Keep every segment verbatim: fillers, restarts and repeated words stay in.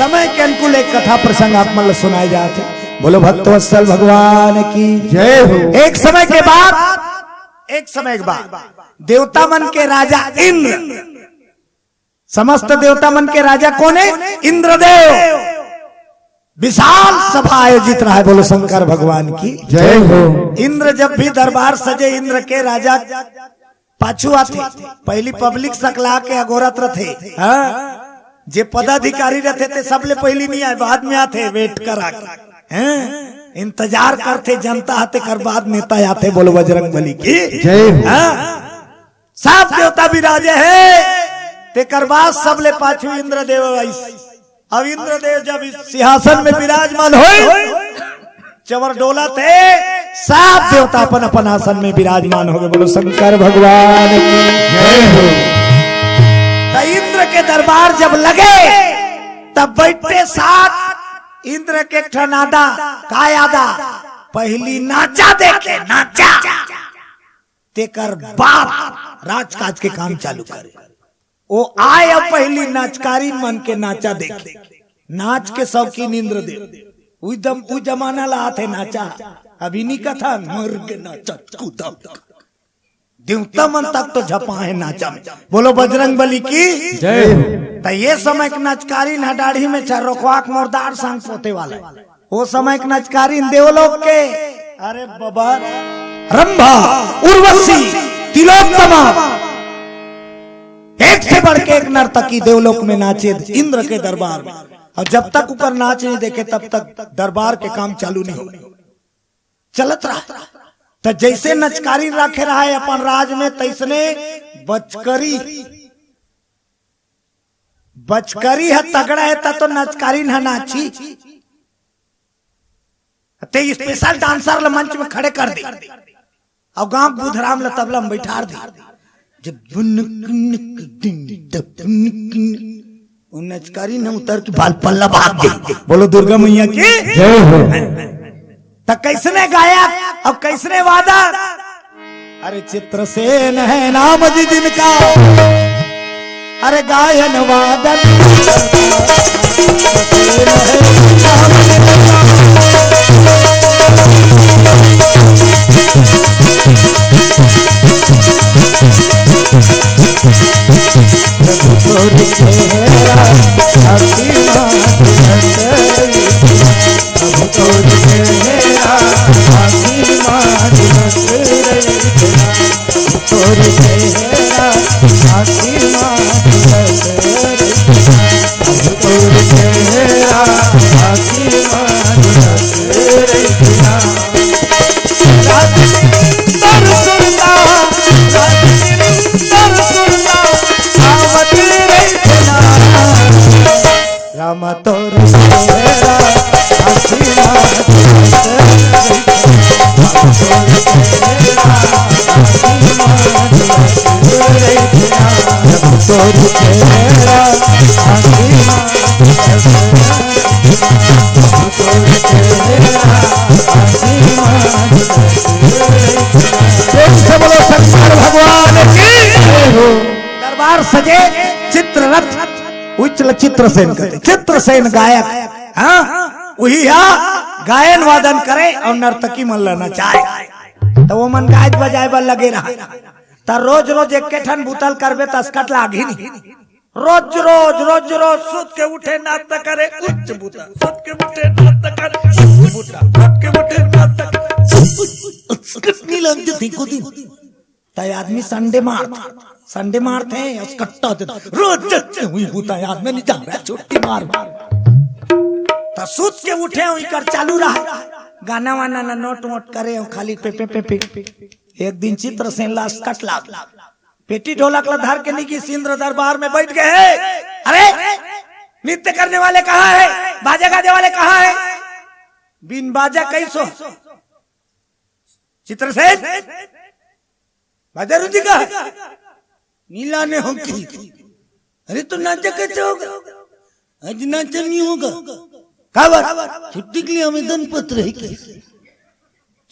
समय के अनुकूल एक कथा प्रसंग आप मन ल सुनाए जात हे। बोलो भक्तवत्सल भगवान की जय हो। एक समय के बाद, एक समय के बाद देवता मन के राजा इंद्र, समस्त देवता मन के राजा कोन हे? इंद्रदेव। विशाल सभा आयोजित रहा हे। बोलो शंकर भगवान की जय हो। इंद्र जब भी दरबार सजे, इंद्र के राजा पाछू आथे, पहली पब्लिक सकला के अगोरत रथे। हाँ? जे पदाधिकारी रथे ते सबले पहली नहीं आए, बाद में आथे, वेट करा के। हैं? इंतजार करथे जनता ह, तेकर बाद नेता आथे। बोलो बजरंग बली की जय हो। हाँ? सब देवता विराजे हे, तेकर बाद सबले पाछू इंद्रदेव आइस। अब इंद्रदेव जब इस सिंहासन में विराजमान होय, चवर डोलत हे, सब देवता अपन अपन आसन में विराजमान हो गए। बोलो शंकर भगवान की जय हो। त इंद्र के दरबार जब लगे, तब बैठे साथ इंद्र के एक ठन आदा, का आदा? पहली नाचा देखे, नाचा। तेकर बाद राजकाज के काम चालू करे। ओ आय अब पहली नाचकारी मन के नाचा देखे। नाच के शौकीन इंद्रदेव। उई दम-, उई जमाना ला आथे नाचा। अभी नी कथा, मर के नाचा, कूदा। देवता मन तक तो झपा हे नाचा में। बोलो बजरंग बली की जय हो। त ये समय के नाचकारी ना दाढ़ी में चर्रोखवा के मोरदार संग पोते वाला हे। ओ समय के नचकारिन देवलोक के, अरे बाबा, रंभा, उर्वशी, तिलोत्तमा, एक से बढ़ के एक नर्तकी देवलोक में नाचे इंद्र के दरबार में। और जब तक ऊपर नाच नहीं देखे, तब तक दरबार के काम चालू नहीं हो। चलत रहा। त जैसे नचकारी राखे रहा है अपन राज में, तैसने बचकरी, बचकरी ह तगड़ा हे, त तो नचकारिन ह नाची। ते स्पेशल डांसर ल मंच में खड़े कर दे, अउ गांव बुधराम ल तबला में बैठार दे। जब बुनुक नुक डिंग, दब नुक नुक, वो नचकारिन ह उतर के बाल पल्ला भाग गई। बोलो दुर्गा मैया की जय हो। त कैसने गायक, अब कैसने वादक? अरे चित्रसेन है नाम जी जिनका, अरे गायन वादन। राम तोर चेहरा हसीना तोर चेहरा हसीना तोर चेहरा हसीना। प्रेम से बोलो शंकर भगवान की जय हो। दरबार सजे चित्ररथ, उच्च चित्रसेन कहते, चित्रसेन गायक, हाँ, वही हा गायन वादन करे और नर्तकी मन ला नचाए। त वो मन गायत बजाए बर लगे रहा। त रोज रोज एक ठन बुतल करबे त असकट लागही नहीं। रोज रोज, रोज रोज सुत के उठे नाश्ता करे उच्च बुता, सुत के उठे नाश्ता करे उच्च बुता, सुत के उठे नाश्ता करे उच्च बुता। असकट नहीं लग जथे को दिन। त आदमी संडे मारथे, संडे मारथे, असकट्टा देथे। रोज जग के हुई बुता आदमी नहीं जान रहा, छुट्टी मार मार। त सुत के उठे हुई कर चालू रहा, गाना वाना ना नोट वोट करे हो, खाली पे पे पे पे। एक दिन चित्रसेन ला असकट लाग, पेटी ढोलक ला धर के निगिस इंद्र दरबार में बैठ गए। अरे, नृत्य करने वाले कहाँ है? बाजा गाजे वाले कहाँ है? बिन बाजा कैसो? चित्रसेन, बाजा रुंजी का? नीला ने हम की। अरे, तो नाचा कैसे होगा? आज नाचा नहीं होगा। का बात? छुट्टी के लिए आवेदन पत्र है क्या?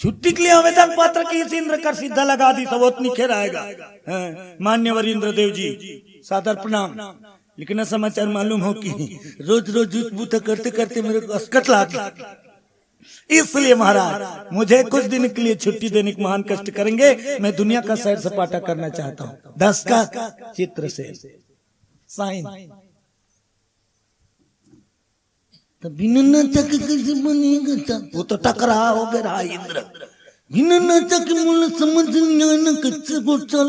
छुट्टी के लिए आवेदन पत्र की इंद्र कर सीधा लगा दी, सब ओतनी खेर आएगा। हाँ, मान्यवर इंद्रदेव जी, सादर प्रणाम। लेकिन समाचार मालूम हो कि रोज रोज जूठ बूता करते करते मेरे को असकट लाग, इसलिए महाराज मुझे कुछ दिन के लिए छुट्टी देने का महान कष्ट करेंगे। मैं दुनिया का सैर सपाटा करना चाहता हूँ। दस का चित्रसेन साइन। तो बिना नाचा के कैसे बनेगा? वो तो टकरा हो गया रहा इंद्र। बिना नाचा के मुझे समझ नहीं आना कैसे गोचल।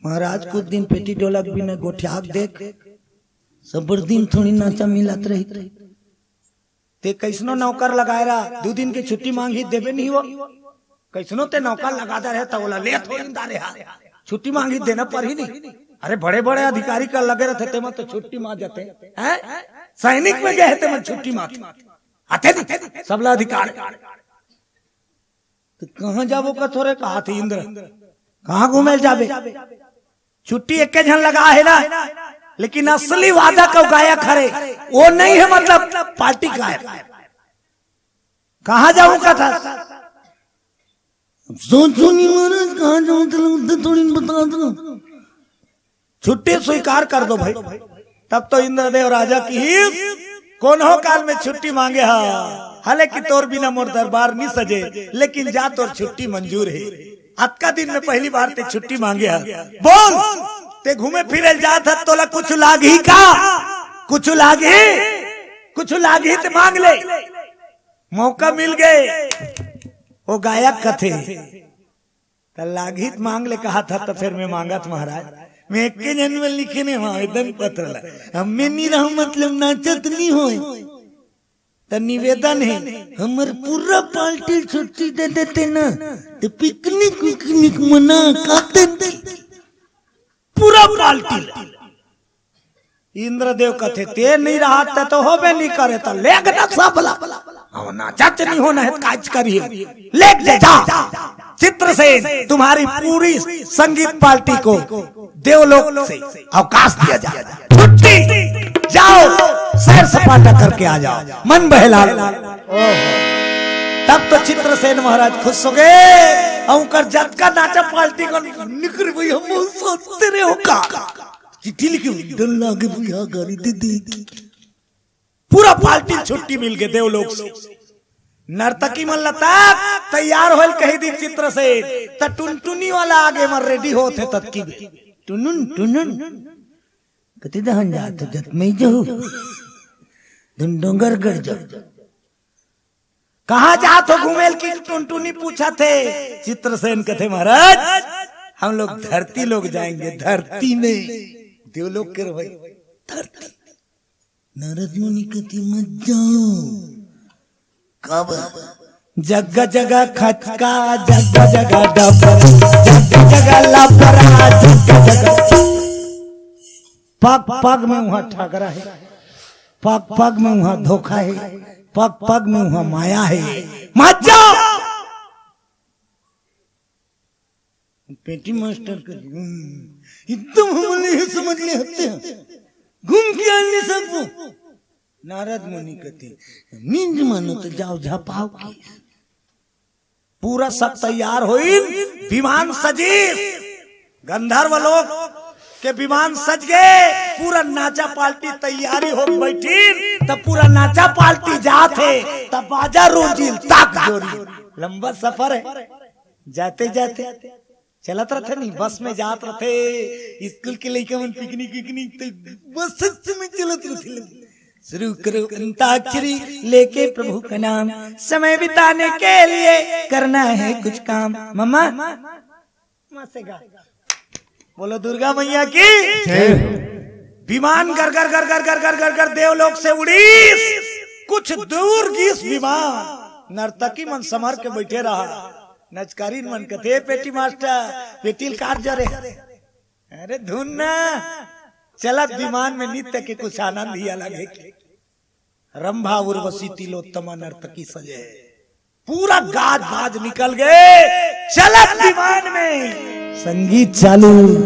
महाराज कुछ दिन पेटी ढोलक बिना गोठियाक देख, सबर दिन थोड़ी नाचा मिलत रही। ते कैसनो नौकर लगाए रहा, दो दिन के छुट्टी मांगी देबे नहीं हो। कैसनो ते नौकर लगा दे रहे, तो बोला ले थोड़ी दा रहे, छुट्टी मांगी देना पर ही नहीं। अरे बड़े बड़े अधिकारी का लगे रहते, ते मत तो छुट्टी मार जाते हैं। सैनिक में गए थे, मत छुट्टी मार आते नहीं, सबला अधिकार। तो कहाँ जाबो का थोरे कहा थे इंद्र, कहाँ घूमे जाबे? छुट्टी एक झन लगा है ना, लेकिन असली वादक गायक हरे, वो नहीं है, मतलब पार्टी गायक। कहाँ जाऊं का था? सोचो नहीं महाराज, कहाँ जाऊं? चलो, उधर थोड़ी बता दो। छुट्टी स्वीकार कर दो भाई। तब तो इंद्रदेव राजा की ही कोनो काल में छुट्टी मांगे हा। हालांकि तोर बिना मोर दरबार नहीं सजे, लेकिन जा, तोर छुट्टी मंजूर है। अतका दिन में पहली बार ते छुट्टी मांगे हा। बोल, ते घूमे फिरे जात हा, तोला कुछ लागी का? कुछ लागी? कुछ लागी ते मांग ले। मौका मिल गए, वो गायक कथे। त लागित मांग ले कहा था, त फिर मैं मांगत महाराज, मैं एक के जन्म लिखे ने आवेदन पत्र ला, हमें नहीं रहूं मतलब नाचत नहीं होए। त निवेदन है, हमर पूरा पार्टी छुट्टी दे देते ना, तो पिकनिक विकनिक मना काटन की। पूरा पार्टी ला। इंद्रदेव कथे, "ते नहीं रहत त तो होबे नहीं करे, त लेग न सबला। हम नाचत नहीं होना है, काज करिए। लेग दे जा।" चित्रसेन, तुम्हारी पूरी संगीत पार्टी को देवलोक से अवकाश दिया जाए, छुट्टी, जाओ, सैर सपाटा करके आ जाओ, मन बहला लो। तब तो चित्रसेन महाराज खुश हो गए। और उनकर जतका नाचा पार्टी को निकर भाई, हम सोचते रहे हो का चिट्ठी लिखे, डर लागे भैया गाली दे दी। पूरा पार्टी छुट्टी मिल गए देवलोक से। नर्तकी मन लता तैयार होल कही दी चित्रसेन, त टुनटुनी वाला आगे मर रेडी होत हे ततकी बे। टुनुन टुनुन। कति दहन जात हो जत में जहू। धुन डोंगर गड़ जाओ। कहाँ जात हो घूमेल की टुनटुनी पूछा थे। चित्रसेन कथे, महाराज, हम लोग धरती लोग जाएंगे, धरती में। देवलोक के रहो भाई, धरती। नारद मुनि कथे, मत जाओ। कब? जगह जगह खचका, जगह जगह डबरा, जगह जगह लफरा, जगह जगह पग पग में वहां ठगरा है, पग पग में वहां धोखा है, पग पग में वहां माया है। मत जाओ। पेटी मास्टर कर, हम्म, एकदम हमन ले समझ ले हते हैं। घूम के आने सब। नारद मुनि कथे, "नींद मानो तो जाओ झपाओ की।" पूरा सब तैयार होइन, विमान सजीस, गंधर्व लोक के विमान सज गए, पूरा नाचा पार्टी तैयारी हो बैठिन, तब पूरा नाचा पार्टी जात हे, तब बाजा रोजिल ताक जोरी। लंबा सफर है, जाते जाते चलत रथे नहीं, बस में जात रथे, स्कूल के लइका मन पिकनिक विकनिक तो बस में चलत रथे। शुरू करो अंताक्षरी लेके प्रभु का नाम, समय बिताने के लिए करना है कुछ काम। मम्मा, माँ से गा। बोलो दुर्गा मैया की। जय हो। विमान गर गर गर गर गर गर गर गर देवलोक से उड़ीस, कुछ दूर गीस विमान। नर्तकी मन समर के बैठे रहा। नचकारीन मन कथे, "पेटी मास्टर, पेटी ल काट जरे।" अरे धुन ना, चलत विमान में नृत्य के कुछ आनंद ही अलग है। रंभा उर्वशी तिलोत्तमा नर्तकी सजे, पूरा गाज बाज निकल गए। चलत विमान में संगीत चालू,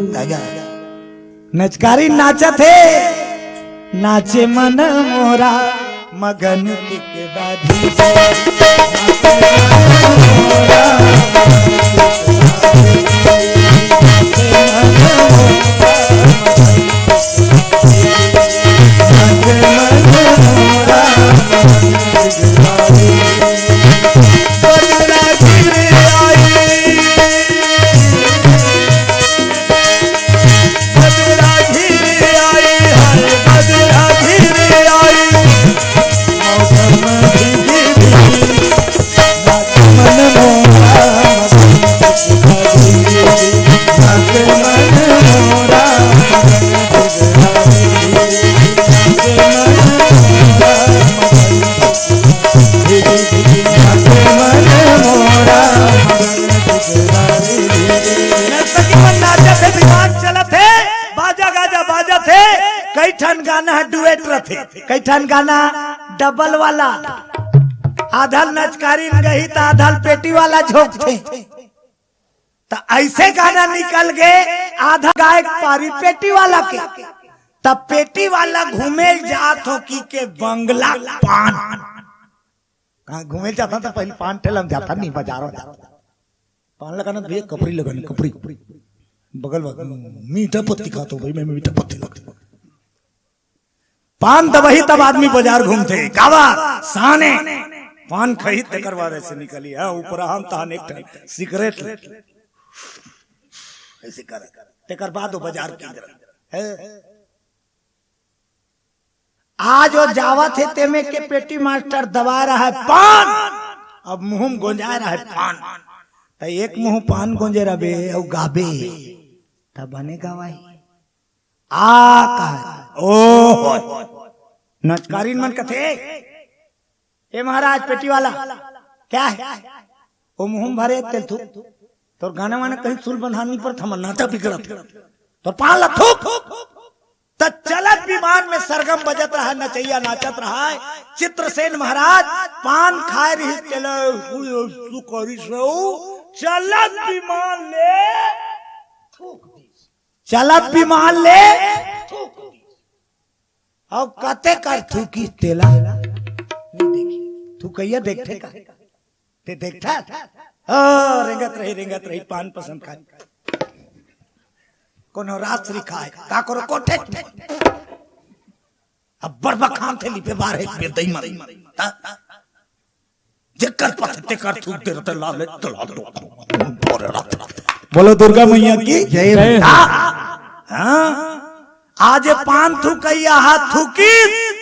नचकारी नाचत हे, नाचे मन मोरा मगन टिकदारी। ठन गाना ह डुएट रथे, कई ठन गाना डबल वाला, आधा ल नचकारीन गही त आधा ल पेटी वाला झोंकथे। त अइसे गाना निकल गे, आधा गायक पारी पेटी वाला के, त पेटी वाला घूमे ल जात हो कि के बंगला पान। कहाँ घूमे ल जाता त पहले पान ठेला म जाता, नहीं बजारो जाता। पान लगाना भैया, कपरी लगानी, कपरी। बगल वाला, "मीठा पत्ती खाता हूँ भाई मैं, मीठा पत्ती लगता है।" पान दबही तब आदमी बजार घूमथे। काबर? साने। पान खही तेकर बाद ऐसे निकली है, ऊपर हम तहन एक ठन सिगरेट ले। ऐसे कर। तेकर बाद वो बजार के अंदर है। आज वो जावत हे तेमे के पेटी मास्टर दबा रहा है पान, अब मुंह में गोंजा रहा है पान। त एक मुंह पान गोंजे रबे अउ गाबे, त बने गवाही। आ कहे, ओ हो। नचकारीन मन कथे, "ए महाराज पेटी वाला, क्या है?" ओ मुंह में भरे तेल थू। तोर गाना वाना कहीं सुल बंधानी पर थमा नाटा बिगड़त। तोर पान ला थूक। त चलत विमान में सरगम बजत रहा, नचैया नाचत रहा। चित्रसेन महाराज पान खाए रही तेला सुकरी से चलत विमान ले थूक दिस। चलत विमान ले थूक दिस। अब कते कर थूकिस तेला? नहीं देखी। थूकैया देखथे का? ते देखथा? ओ, रेंगत रही, रेंगत रही, पान पसंद खाए। कोनो राजश्री खाए, का करो कोठे? अब बड़ बखान थे लिपे बार है, बेदई मर। ता? जेकर पथ तेकर थूक दे रहते लाले, तो लाल दो। बोलो दुर्गा मैया की जय। हाँ। आज ये पान थूकैया हाथ थूकी,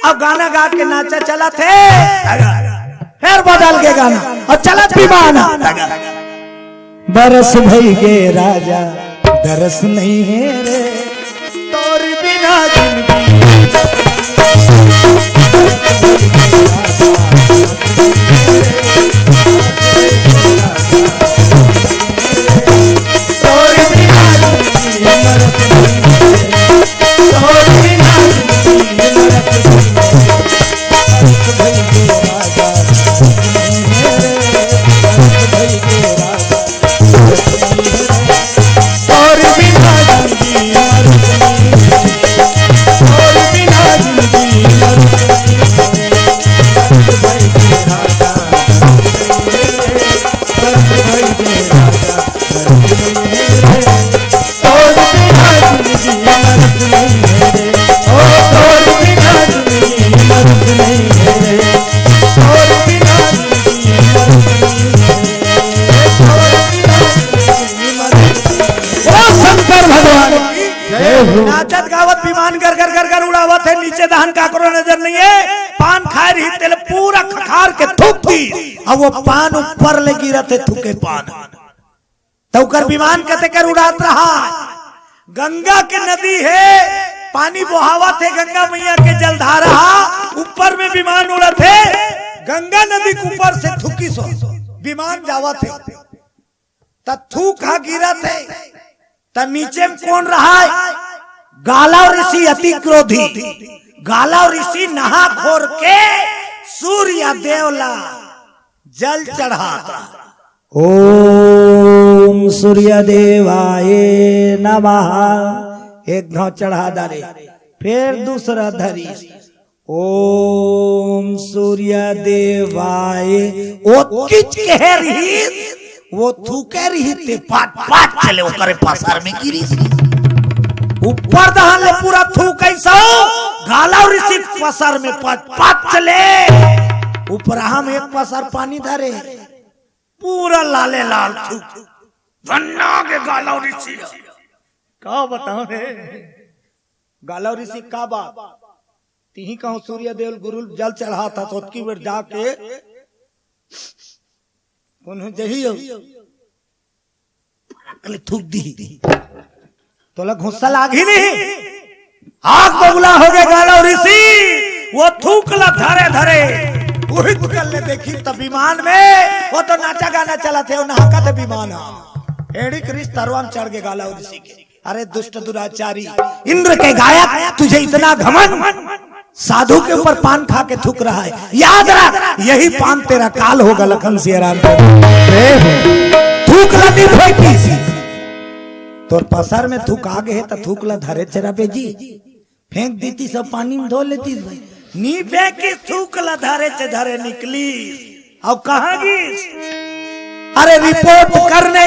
अब गाना गा के नाचा चलत हे। फिर बदल के गाना, अब चलत विमान। बरस भई गे राजा, दरस नहीं है रे। तोर बिना जिंदगी शंकर भगवान की जय हो। नाचत गावत विमान गर गर गर गर उड़ावत हे, नीचे दहन काकरो नजर नहीं है। पान खाए रही तेल पूरा खखार के थूक दी, अब वो पान ऊपर ले गिरत हे, थूके पान। त ओकर विमान कते कर उड़ात रहा। गंगा के नदी हे, पानी बोहावत हे, गंगा मैया के जलधारा हा, ऊपर में विमान उड़त हे। गंगा नदी के ऊपर से थूकिस हो, विमान जावत हे, त थूक हा गिरत हे, त नीचे में कोन रहा हे? गालव ऋषि अति क्रोधी। गालव ऋषि नहा खोर के सूर्य देव ला जल चढ़ात रहा। ओम सूर्य देवाय नमः। एक घाव चढ़ा डारे, फिर दूसरा धरी। ओम सूर्य देवाय। ओतकिच कहे रहिस, वो थूके रहिस ते पाट पाट चले ओकरे पसर में गिरिस। ऊपर दहन ले पूरा थूकइस हो, गालव ऋषि पसर में पाट पाट चले। ऊपर हम एक पसर पानी धरे, पूरा लाले लाल थूक। धन्ना के गालव ऋषि। का बताओ रे? गालव ऋषि का बात? तिही कहूँ सूर्य देव गुरु जल चढ़ात हा, त ओतकी बेर जाके कोनो जही हो, ले थूक दी। तोला गुस्सा लागही नहीं? आग बबूला हो गे गालव ऋषि, वो थूक ला धरे धरे उहित कर ले देखिस त विमान में, वो तो नाचा गाना चलत हे, वो नहाकत हे विमान हा। एड़ी करिस तरवा म चढ़ गे गालव ऋषि के। अरे दुष्ट दुराचारी, इंद्र के गायक, तुझे इतना घमंड, साधु के ऊपर पान खा के थूक रहा है। याद रख, यही पान तेरा काल होगा, लखन सिया राम के। जय हो। थूक ला नी फेंकिस। तोर पसर में थूक आ गए त थूक ला धरे चरा बेजी। फेंक देती, सब पानी में धो लेती भाई। नी फेंकिस, थूक ला धरे च धरे निकली। अब कहाँ गिस? अरे रिपोर्ट करने,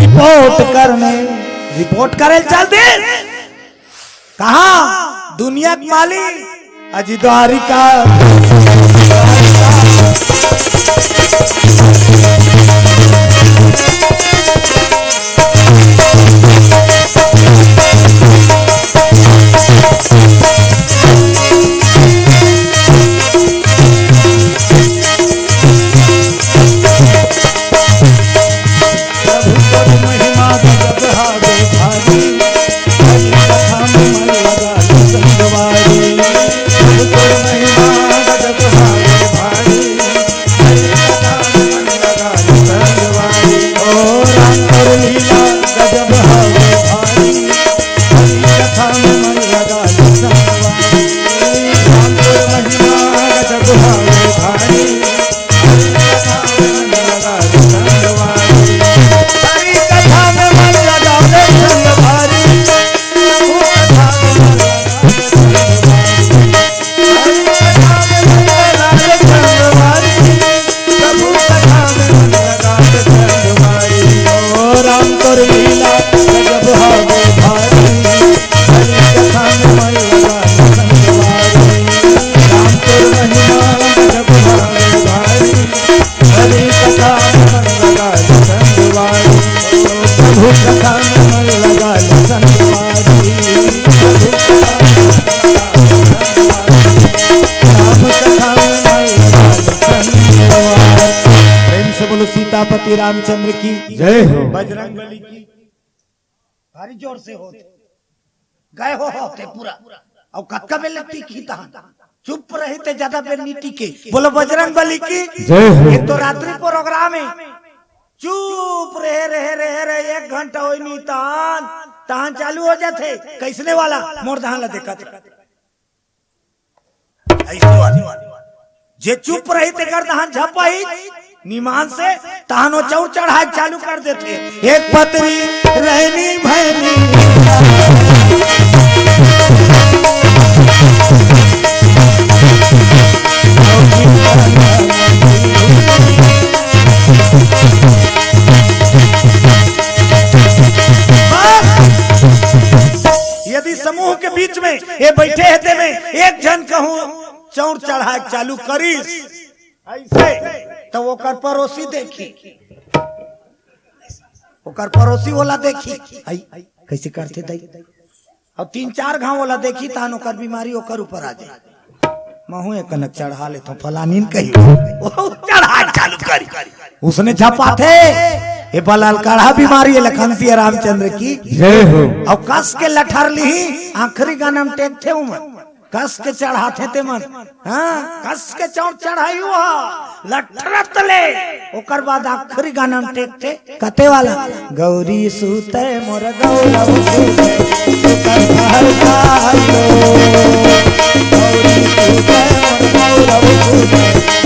रिपोर्ट करने, रिपोर्ट करे चल दे। कहाँ? दुनिया के मालिक अजी द्वारिका। प्रभु तोर महिमा गजब हावे भारी, हरि कथा में मन लगा ले संगवारी। प्रभु तोर महिमा गजब हावे भारी, हरि कथा में मन लगा ले संगवारी। ओ राम तोर लीला गजब हावे भारी, हरि कथा में मन लगा ले संगवारी। राम तोर महिमा गजब हावे भारी, हरि कथा में मन लगा ले संगवारी। हरि कथा में मन लगा ले संगवारी। प्रभु कथा में मन लगा ले संगवारी। हरि कथा में मन लगा ले संगवारी। प्रभु कथा में मन लगा ले संगवारी। ओ राम तोर लीला गजब हावे भारी। हरि कथा में मन लगा ले संगवारी। राम तोर महिमा गजब हावे भारी। हरि कथा में मन लगा ले संगवारी। प्रभु कथा में मन लगा ले संगवारी। प्रभु कथा में मन लगा ले संगवारी। राम कथा में मन लगा ले संगवारी। प्रेम से बोलो सीतापति रामचंद्र की। जय हो। बजरंग बली की। भारी जोर से होत। गए हो, होते पूरा। अब कतका बेले टिकही तहन? चुप रही ते ज्यादा बेर नी टिके। बोलो बजरंग बली की। जय हो। ये तो रात्रि प्रोग्राम है। चुप रहे, रहे, रहे, रहे, एक घंटा होई नी तहन, तहन चालू हो जाथे। कैसने वाला? मोर धान ला देखत। ऐसे वाला। जे चुप रही तेकर दहान झपाही निमान से, तहान वो चौर चढ़ाए चालू कर देथे। एक पतरी रहनी भैनी। यदि समूह के बीच में ये बैठे हे, तेमे एक झन कहूं चौर चढ़ाए चालू करिस, ऐसे, तो ओकर पड़ोसी देखी, ओकर पड़ोसी वाला देखी, आई, कैसे करथे दाई? अब तीन चार घाव वाला देखी, तहान ओकर बीमारी ओकर ऊपर आ जाए। महू एक कनक चढ़ा लेथों, फलानीन कही, वो चढ़ाए चालू करी, उसने झपाथे। ये बलाल काढ़ा बीमारी है, लखन सिया रामचंद्र की। जय हो। अब कस के लठर ली, आखिरी गाना में टेकथे उमन। कस के चढ़ाथे ते मन, हाँ, कस के चौर चढ़ाई हुआ, लठरत ले, ओकर बाद आखिरी गाना में टेकथे, कते वाला, गौरी सूते मोर गौरव सूते, सुतल घर जाई लो। गौरी सूते मोर गौरव सूते,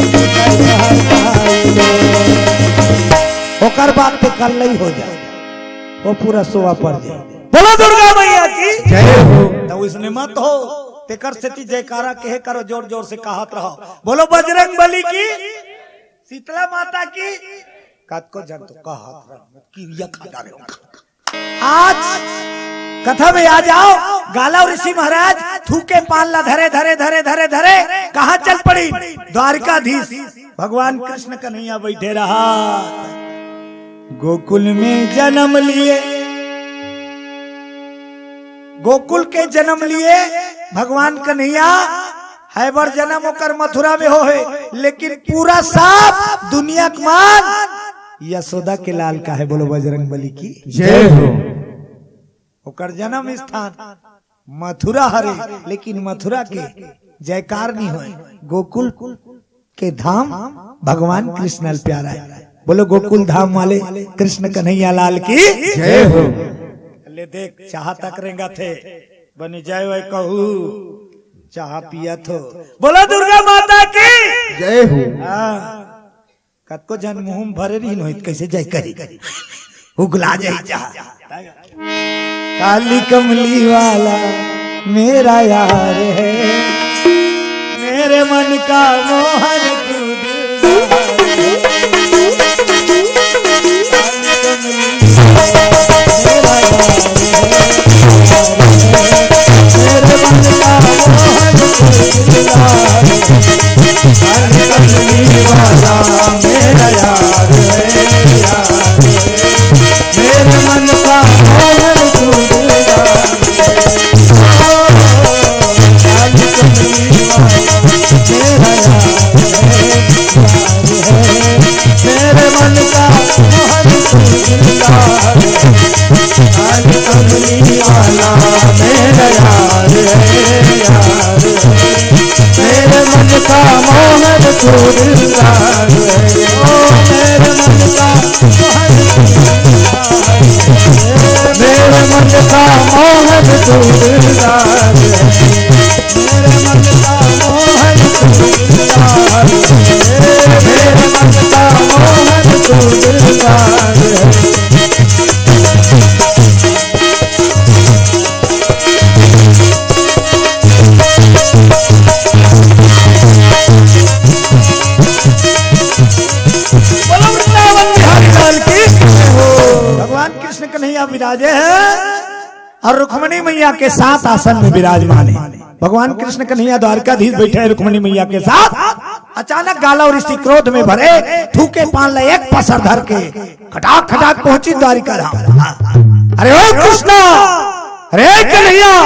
सुतल घर जाई लो। ओकर बाद ते कल्लई हो जाए, वो पूरा सोवा पड़ जाए। बोलो दुर्गा मैया की। जय हो। तो इसने मत हो, तेकर सेती जयकारा कहे करो, जोर जोर से कहत रहो, बोलो बजरंग बली की, शीतला माता की। कतको जन तो कहत रहो, किरिया खा डारे हो। आज कथा में आ जाओ, गालव ऋषि महाराज थूके पान ला धरे, धरे, धरे, धरे, धरे, कहाँ चल पड़ी? द्वारिकाधीश भगवान कृष्ण कन्हैया बैठे रहा। गोकुल में जन्म लिए, गोकुल के जन्म लिए भगवान कन्हैया, है बर जन्म ओकर मथुरा में हो है, लेकिन पूरा साफ दुनिया के मान यशोदा के लाल का है। बोलो बजरंग बली की। जय हो। ओकर जन्म स्थान मथुरा हरे, लेकिन मथुरा के जयकार नहीं होए, गोकुल के धाम भगवान कृष्ण ल प्यारा है। बोलो गोकुल धाम वाले कृष्ण कन्हैया लाल की। जय हो। ले देख, चाहा तक रेंगथे, बनी जाय वय कहू, चाहा पियत हो। बोलो दुर्गा माता की। जय हो। हाँ। कतको झन मुंह में भरे रहिन होही, कइसे जाय करी, उगला जाय चाहा। काली कमली वाला मेरा यार है, मेरे मन का मोहन तू दिलदार है। काली कमली वाला मेरा यार है, मेरे मन का मोहन तू दिलदार है। काली कमली वाला मेरा यार है, यार है। मेरे मन का मोहन तू दिलदार है। ओ, काली कमली वाला मेरा यार है, यार है। मेरे मन का मोहन तू दिलदार है। काली कमली वाला मेरा यार है, यार है। मेरे मन का मोहन तू दिलदार है। ओ, मेरे मन का मोहन तू दिलदार है। मेरे मन का मोहन तू दिलदार है। मेरे मन का मोहन तू दिलदार है। मेरे मन का मोहन तू दिलदार है। बोलो वृंदावन बिहारी लाल की। भगवान कृष्ण कन्हैया विराजे हैं और रुक्मणी मैया के साथ आसन में विराजमान है। भगवान कृष्ण कन्हैया द्वारकाधीश बैठे हैं रुक्मणी मैया के साथ। अचानक गालव ऋषि क्रोध में भरे, थूके पान ला एक पसर धर के खटाक खटाक पहुंची द्वारिका धाम। अरे ओ कृष्णा, अरे कन्हैया,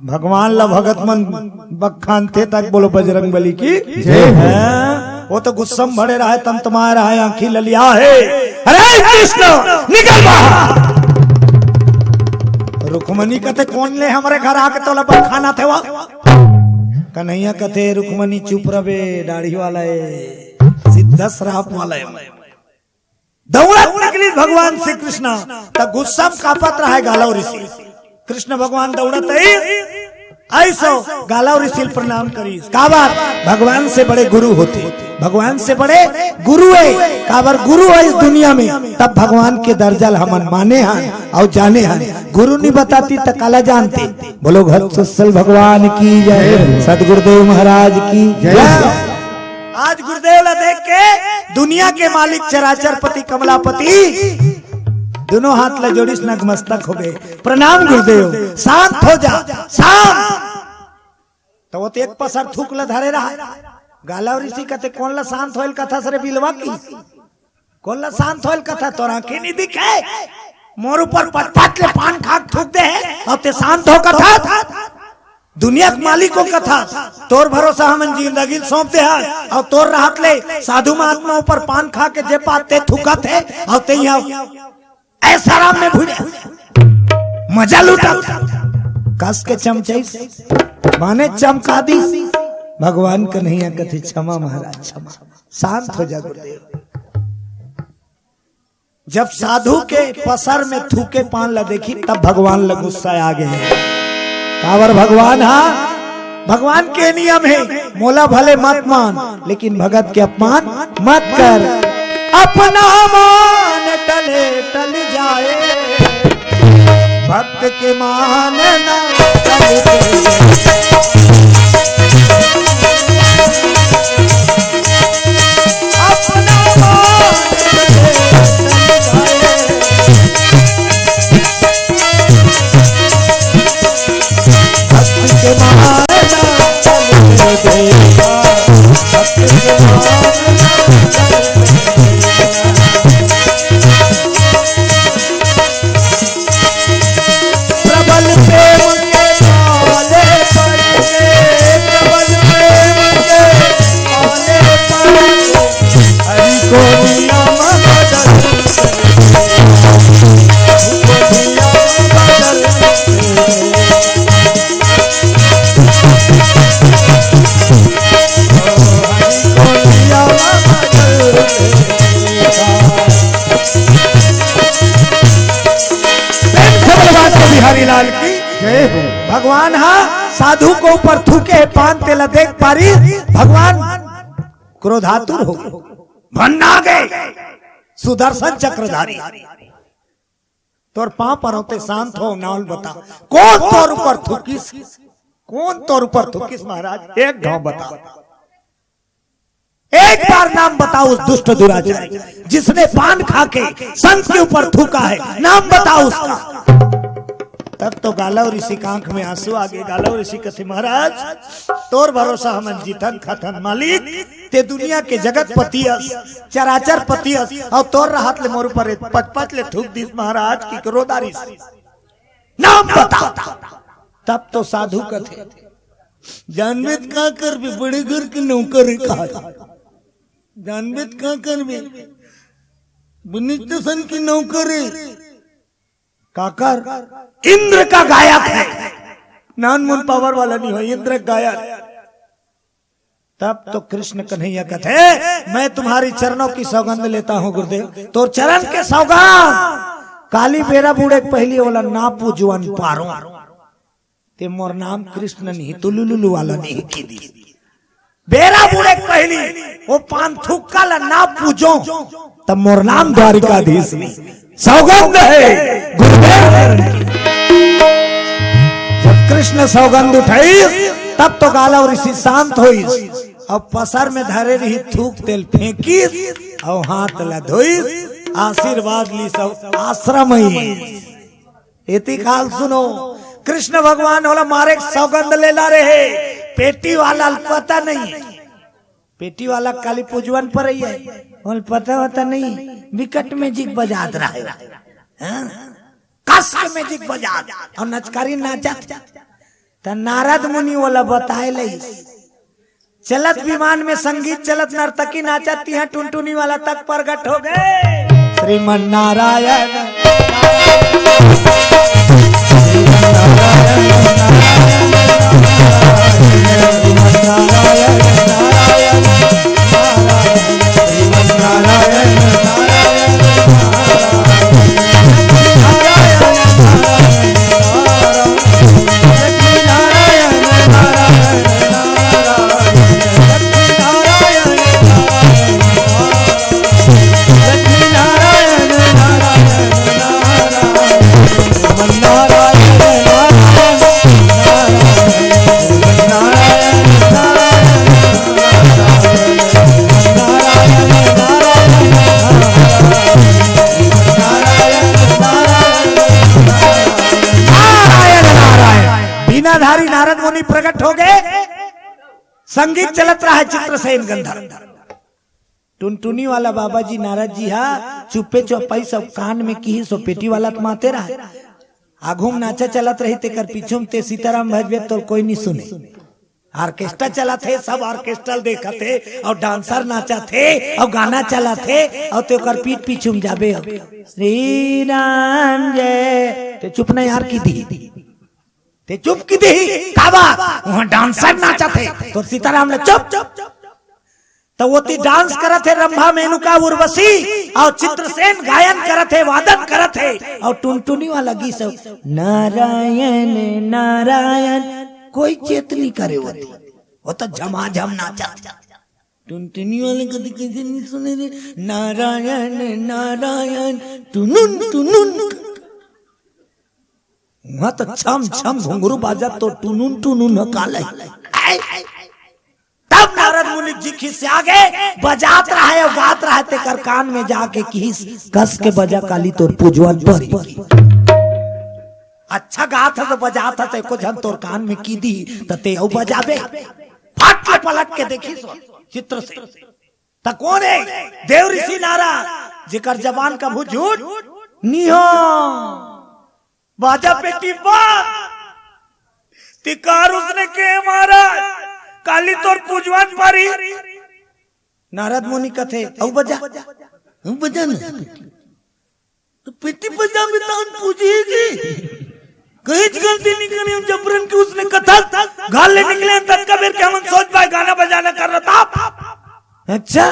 भगवान ला भगत मन बखानथे तक बोलो बजरंग बली की जय हो। हैं? वो तो गुस्सा में भरे रहे, तमतमाए रहे, आंखी ललिया है। अरे कृष्ण, निकल बाहर। रुक्मणी कथे, "कौन ले हमरे घर आके तोला बखानथे वो?" कन्हैया कथे, "रुक्मणी चुप रबे, दाढ़ी वाला है, सीधा श्राप वाला है।" दौड़त निकलिस भगवान श्री कृष्ण, त गुस्सा में कांपत रहे गालव ऋषि। कृष्ण भगवान दौड़त आइस, अइसो गालव ऋषि ल प्रणाम करिस। काबर? भगवान से बड़े गुरु होथे, भगवान से बड़े गुरु हे। काबर गुरु हे इस दुनिया में, तब भगवान के दर्जा ल हमन माने हन अउ जाने हन। गुरु नी बतातिस त काला जानते। बोलो भक्तवत्सल भगवान की जय, सतगुरुदेव महाराज की जय। आज गुरुदेव ला देख के दुनिया के मालिक चराचर पति कमलापति दोनों हाथ ला जोड़िस, नतमस्तक होगे, "प्रणाम गुरुदेव, शांत हो जा, शांत।" त वो तो एक पसर थूक ला धरे रहा। गालव ऋषि कथे, "कौन ला शांत होय ल कथस रे बिलवा की? कौन ला शांत होय ल कथस? तोर आंखी नी दिखे? मोर ऊपर पटपट ले पान खा के थूक दे हे अउ ते शांत हो कथस?" दुनिया के मालिक हो कथस, तोर भरोसा हमन जिंदगी ल सौंप दे हन, अउ तोर रहत ले साधु महात्मा ऊपर पान खा के जे पाते थूकत हे, अउ ते इहाँ ऐसा आराम में भिड़े मजा लूटत। कस के चमचइस, माने चमका दिस। भगवान कन्हैया कथे, "क्षमा महाराज, क्षमा, शांत हो जा गुरुदेव।" जब साधु के पसर में थूके पान ला देखिस, तब भगवान ला गुस्सा आ गे। काबर भगवान हा, भगवान के नियम हे, "मोला भले मत मान, लेकिन भगत के अपमान मत कर।" अपना मान टले टल जाए, भक्त के मान ना टले। अपना मान टले टल जाए। भक्त के मान ना टले देगा, भक्त के मान ना टले देगा। प्रबल प्रेम के पाले पड़ के साधु के ऊपर थूके हे पान, तेला देख पारी भगवान क्रोधातुर हो गे, भन्ना गे। सुदर्शन चक्रधारी, तोर पांव परौं, ते शांत हो, नाम बता, कोन तोर ऊपर थूकिस? कोन तोर ऊपर थूकिस महाराज? एक घांव बता। एक बार नाम बताओ उस दुष्ट दुराचारी जिसने पान खा के संत के ऊपर थूका है, नाम बताओ उसका। तब तो गालव ऋषि के आंख में आंसू आ गे। गालव ऋषि कथे, महाराज, तोर भरोसा हमन जीथन खाथन मालिक, ते दुनिया के जगतपति अस, चराचर पति अस, अउ तोर रहत ले मोर ऊपर पच पच ले थूक दिस महाराज, कि क्रोध आरिस। नाम बता। तब तो साधु कथे, जानबे त का करबे, बड़े घर के नौकर हे कहा। जानबे त का करबे, बनिष्ठ सन के नौकर हे। काकर? इंद्र का गायक है। नान मुन पावर वाला नहीं हो, इंद्र का गायक। तब तो कृष्ण कन्हैया कथे, मैं तुम्हारी चरणों की सौगंध लेता हूं गुरुदेव, तोर चरण के सौगंध। काली बेरा बूड़े के पहिली ओला ना पूजवन पारो, ते मोर नाम कृष्ण नहीं, तुलुलुलु वाला नहीं की दी। बेरा बूड़े के पहिली वो पान थुक्का ला ना पूजो, तब मोर नाम द्वारिकाधीश नहीं। सौगंध है गुरुदेव। जब कृष्ण सौगंध उठाइस, तब तो गालव ऋषि शांत होइस। अब पसर में धरे रही थूक तेल फेंकिस, अउ हाथ ला धोइस, आशीर्वाद लिस, सब आश्रम आइस। एती काल सुनो, कृष्ण भगवान ओला मारे के सौगंध लेला रहे, पेटी वाला ल पता नहीं। पेटी वाला काली पूजवन पर ही है, ओला पता वता नहीं, विकट मैजिक बजात रहे। हाँ? कस के मैजिक बजात अउ नचकारी नाचत। त नारद मुनि ओला बताए लइस, चलत विमान में संगीत चलत, नर्तकी नाचत, तिहां टुनटुनी वाला तक प्रगट हो गे। श्रीमन नारायण। नारायण नारायण। बीनाधारी नारद मुनि प्रगट हो गे। संगीत चलत रहा है, चित्रसेन गंधर्व। टुनटुनी वाला बाबा जी नारद जी हा चुप्पे चौपाई सब कान में किहिस, ओ पेटी वाला त माते रहा। आघू में नाचा चलत रही, तेकर पीछू में ते सीताराम भजबे तो कोई नहीं सुने। ऑर्केस्ट्रा चलत हे, सब ऑर्केस्ट्रा देखत हे, अउ डांसर नाचत हे, अउ गाना चलत हे, अउ ते ओकर पीठ पीछू में जाबे हो, श्री राम जय, ते चुप ना यार की दी, ते चुप की दी, काबर? वहां डांसर नाचत हे, तो सीताराम ले चुप, चुप, चुप। त ओती डांस करत हे रंभा, मेनुका, उर्वशी, अउ चित्रसेन गायन करत हे, वादन करत हे, अउ टुनटुनी वाला गीत सब नारायण नारायण, कोई चेत नइ करे ओती। ओ त झमाझम नाचत। टुनटुनी वाले कदी कइसे नइ सुने रे, नारायण नारायण टुनुन टुनुन। वहां त छम छम घुंघरू बाजत तो टुनुन टुनुन ह काले। तब नारद मुनि जी खिसिया गे, बजात रहे अउ गात रहे, तेकर कान में जाके किहिस, कस के बजा काली तोर पूजवन परी। अच्छा गात हस त बजात हस त एको झन तोर कान में की दी त ते अउ बजाबे। फट ले पलट के देखिस चित्रसेन। त कोन हे? देव ऋषि नारद, जेकर जबान कभू झूठ निहो। बाजा पेटी बंद। तिकार उसने के महाराज, काली तोर पूजवन परी। नारद मुनि कथे, अउ बजा, अउ बजा ना। त पेटी बजा में तान पूजी जी। कहीं गलती नइ करे, जबरन के उसने कथा घर ले निकले तब कबीर के हमन सोच पाए गाना बजाना कर रहा था। अच्छा,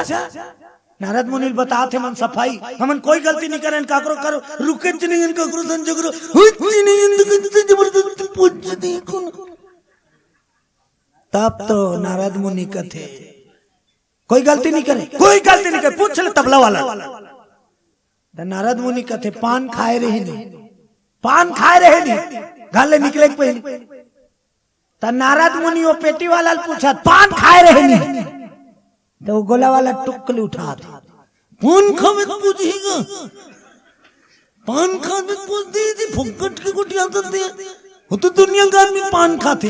नारद मुनि ल बतात हे मन सफाई, हमन कोई गलती नइ करेन, काकरो करो रुके च नइ, काकरो संजोग रो हुई च नइ, जबरदस्ती पूछ दी कौन। तब तो नारद मुनि कथे, कोई गलती नहीं करे, कोई गलती नहीं करे, पूछ ले तबला वाला। त नारद मुनि कथे, पान खाए रहे नहीं, पान खाए रहे नहीं, घर ले निकले के पहले। त नारद मुनि वो पेटी वाला ल पूछत, पान खाए रहे नहीं? त वो गोला वाला टुकली उठात, पान खावे के पूछही गा, पान खावे के पूछ दे जी, फुक्कट के गोठियाथस ते, वो तो दुनिया का आदमी पान खाथे।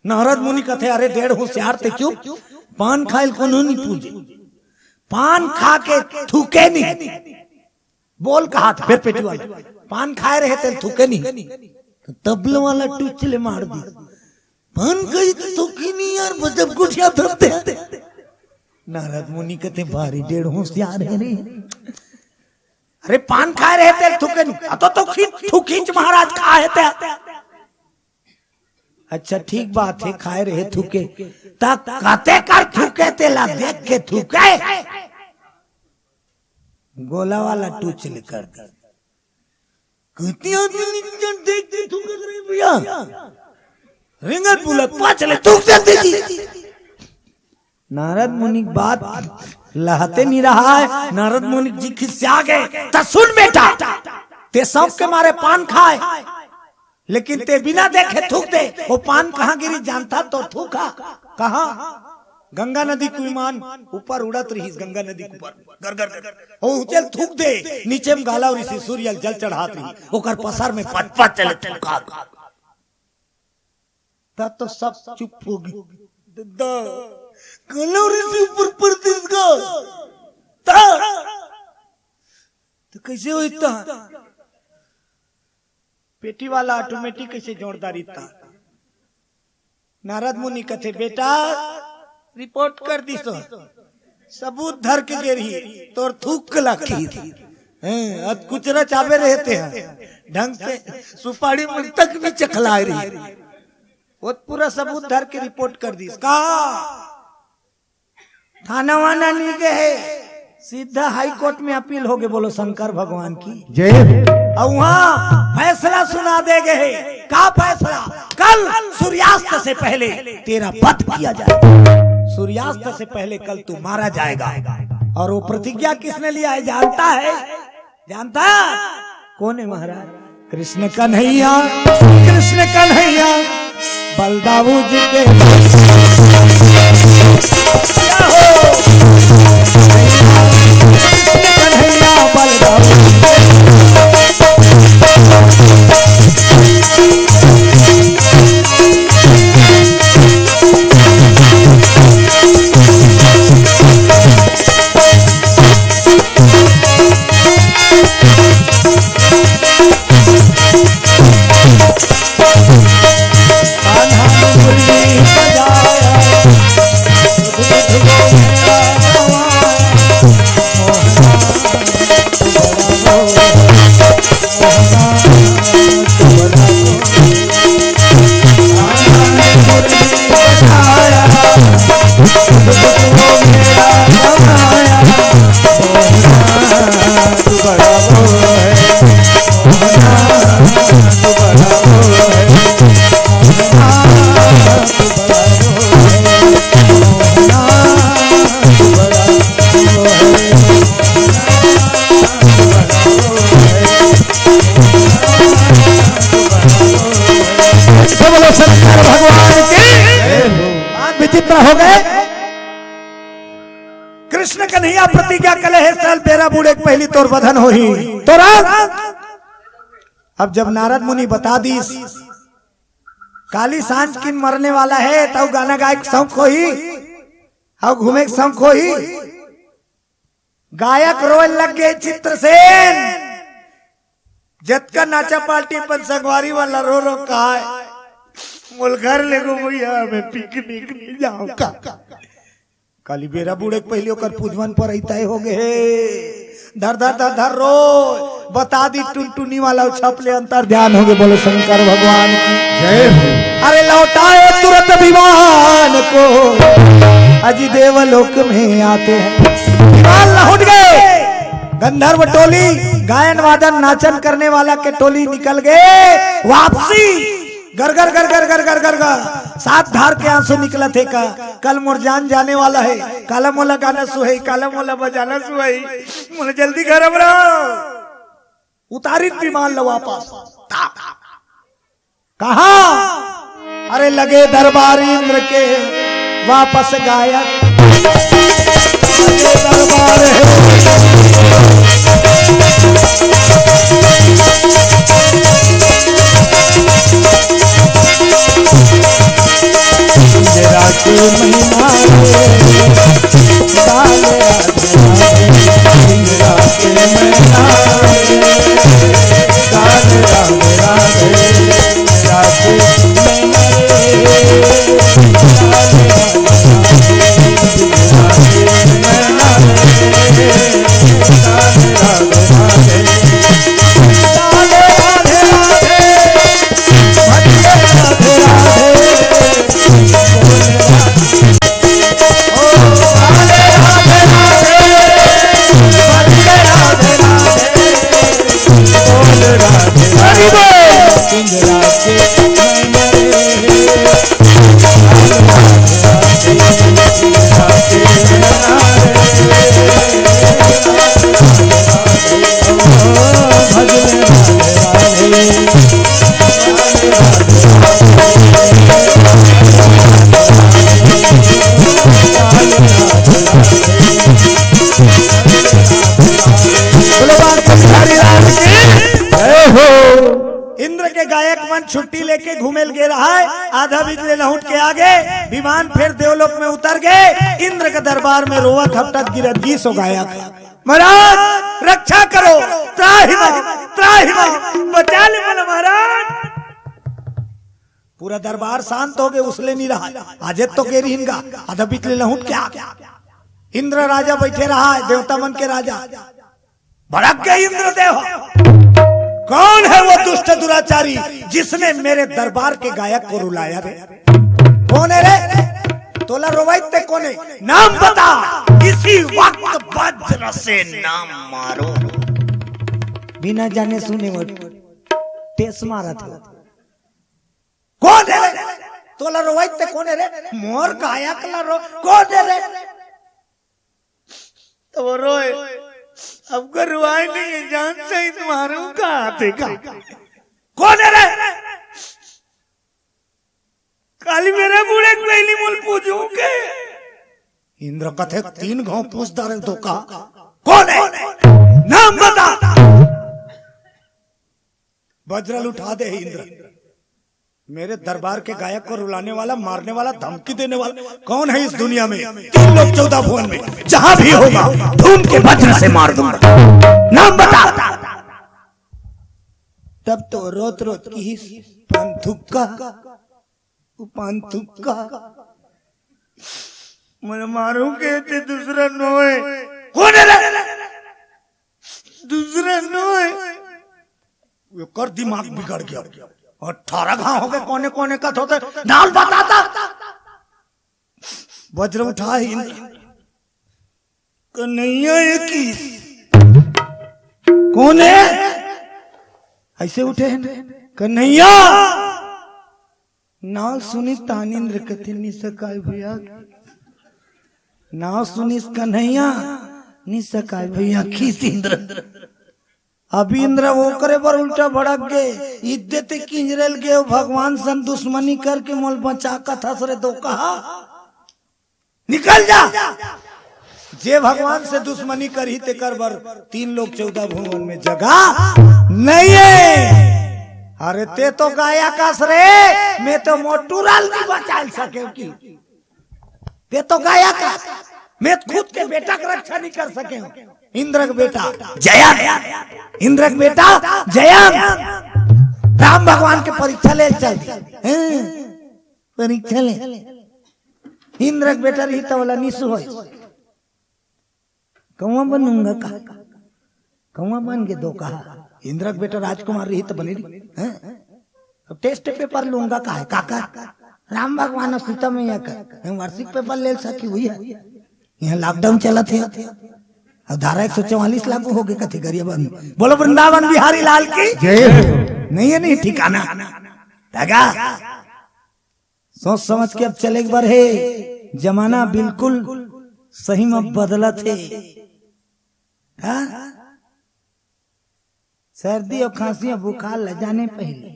नारद मुनि कथे, अरे डेढ़ होशियार ते चुप, पान खाइल कोनो नहीं पूछे, पान खा के थूके नहीं। बोल कहा था, फिर पेटी वाला, पान खाए रहे तेल थूके नहीं। तो तबला वाला टुचले मार दी, पान खाई तो थूकी नहीं यार, बजब गोठियाथस ते। नारद मुनि कथे, भारी डेढ़ होशियार हे रे। अरे पान खाए रहे तेल थूके नहीं, आ तो, तो खींच, थूकीच महाराज खाए थे। अच्छा ठीक बात हे, खाए रहे थूके, त कते कर थूके, तेला देख के थूके। गोला वाला टुचले कर दे। कते आदमी निकल देख के थूके करे भैया। रेंगत बुलत पाछले थूक देथे जी। नारद मुनि के बात लहते नहीं रहा है। नारद मुनि जी खिसिया गए, त सुन बेटा, ते शौक के मारे पान खाए, लेकिन ते बिना देखे थूक दे, वो पान कहाँ गिरी जानता तो थूका कहाँ? गंगा नदी के विमान ऊपर उड़त रहिस, गंगा नदी के ऊपर गर गर गर, वो उचल थूक दे, नीचे में गाला और इसी सूर्य जल चढ़ात रही, ओकर पसर में पट पट चले थूका। तब तो सब चुप हो गए। दद्दा, कलौरी से ऊपर परदेस गा। ता। तो कैसे होई ता? पेटी वाला ऑटोमेटिक कैसे जोरदारी ता? नारद मुनि कथे, बेटा, रिपोर्ट कर दी तो। सबूत धर के गे रही, तोर थूक के लाखी। हैं, अत कुचरा चाबे रहते हैं। ढंग से सुपारी मुड़ तक भी चखलाए रही। वो पूरा सबूत धर के रिपोर्ट कर दी। का? थाना वाना नहीं गए, सीधा हाई कोर्ट में अपील हो गए। बोलो शंकर भगवान की जय। और वहां फैसला सुना दे गए। का फैसला? कल सूर्यास्त से पहले तेरा वध किया जाएगा। सूर्यास्त से पहले कल तू मारा जाएगा। और वो प्रतिज्ञा किसने लिया है जानता है? जानता? कौन है महाराज? कृष्ण कन्हैया, कृष्ण कन्हैया, बलदाऊ जी के। कृष्ण कन्हैया, बलदाऊ जी के। बोलो शंकर भगवान की। बात विचित्र हो गए। कृष्ण कन्हैया प्रतिज्ञा कले हे, साल बेरा बूड़े के पहली तोर वधन होही। तो राम, अब जब नारद मुनि बता दीस, काली सांझ किन मरने वाला है, तब गाना गाए के शौक होही, अउ घूमे के शौक होही। गायक रोए लग गए चित्रसेन, जतका नाचा पार्टी अपन संगवारी वाला रो रो कहाए, मोल घर ले गो भैया, मैं पिकनिक नहीं जाऊंगा। काली बेरा बूड़े के पहले ओकर पूजवन पर तय हो गए। धर धर धर धर रो, बता दी टुनटुनी वाला छप ले अंतर ध्यान हो गए। बोलो शंकर भगवान की जय हो। अरे लौटाए तुरंत विमान को, अजी देवलोक में आते हैं। विमान लौट गए। गंधर्व टोली, गायन वादन नाचन करने वाला के टोली निकल गए वापसी। गर गर गर गर गर गर गर गर। सात धार के आंसू निकलत हे का? कल मोर जान जाने वाला हे। काला मोला गाना सुहाई, काला मोला बजाना सुहाई। मोला जल्दी घर अब रहो। उतारिन विमान ल वापस। कहा? अरे लगे दरबार इंद्र के वापस गायक। लगे दरबार है। इंदिरा के महिमा रे, गाले राधे राधे। इंदिरा के महिमा रे, गाले राधे राधे। इंद्र के गायक मन छुट्टी लेके घूमे ल गे रहा है। आधा बीच ले लहुट के आगे विमान, फिर देवलोक में उतर गए। इंद्र के दरबार में रोवत हपटत गिरत गीस हो गायक, महाराज रक्षा करो, त्राहि माम, त्राहि माम, बचा ले मोला महाराज। पूरा दरबार शांत हो गए, उसले नहीं रहा। आजे तो गे रहिन गा, आधा बीच ले लहुट के आ गया। इंद्र राजा बैठे रहा है, देवता मन के राजा। भड़क गए इंद्रदेव, कौन है वो दुष्ट दुराचारी जिसने मेरे दरबार के गायक को रुलाया रे? कौन है रे? तोला रोवाई ते कौन है? नाम बता। इसी वक्त वज्र से नाम मारो। बिना जाने सुने वो टेस मारा था। कौन है रे? तोला रोवाई ते कौन है रे? मोर गायक ला रो, कौन है रे? तो वो रोए, अब को रुआई नहीं है, जान से ही तुम्हारे का आते का। कौन है रे? काली मेरे बूढ़े को पहली मोल पूछूं के? इंद्र कथे तीन घाव पूछ डारे तो का? कौन है? नाम बता। वज्र उठा दे इंद्र। मेरे दरबार के गायक को रुलाने वाला, मारने वाला, धमकी देने वाला कौन है इस दुनिया में? तीन लोक चौदह भुवन में जहां भी होगा, धूम के वज्र से मार दूंगा। नाम बता। तब तो रोत रोत किहिस, पान थुक्का, वो पान थुक्का। मोला मारू के ते दूसरा नोए। कौन है रे? दूसरा नोए। एकर दिमाग बिगड़ गया। अठारह घाव हो गए, कोने कोने कत होते, नाल बताता। वज्र उठा ही। कन्हैया ये की? कौन है? ऐसे उठे हैं। कन्हैया। नाव सुनिस तान इंद्र कथे नि सकाय भैया। नाव सुनिस कन्हैया, नि सकाय भैया, खीस इंद्र। अब इंद्र ओकरे बर उल्टा भड़क गे। इद्दे ते किंजरेल गे, भगवान सन दुश्मनी करके मोल बचा कथस रे तो कहा, निकल जा। जे भगवान से दुश्मनी करही तेकर बर तीन लोक चौदह भुवन में जगह नहीं है। अरे ते तो गायक अस रे, मैं तो मोटू लाल नहीं बचा सके की। ते तो गायक अस, मैं खुद के बेटा के रक्षा नहीं कर सके हूँ। इंद्र के बेटा जयंत, इंद्र के बेटा जयंत राम भगवान के परीक्षा ले चल, हैं? परीक्षा ले। इंद्र के बेटा रही तो वाला निशु होय। कौआ बनूंगा का? कौआ बन के दो कहा। इंद्र के बेटा राजकुमार रही तो बने रही, हैं? अब टेस्ट पेपर लूंगा का है काका? राम भगवान और सीता मैया का, हम वार्षिक पेपर ले सकी हुई है। यहाँ लॉकडाउन चला थे, अब धारा एक सौ चौवालीस लागू हो गए कथे गरिया बन। बोलो वृंदावन बिहारी लाल की जय हो। नहीं है नहीं ठिकाना। दादा, सोच समझ के अब चले के बर हे। जमाना बिल्कुल सही में बदलत हे। हाँ? सर्दी अउ खांसी अउ बुखार ल जाने पहिले।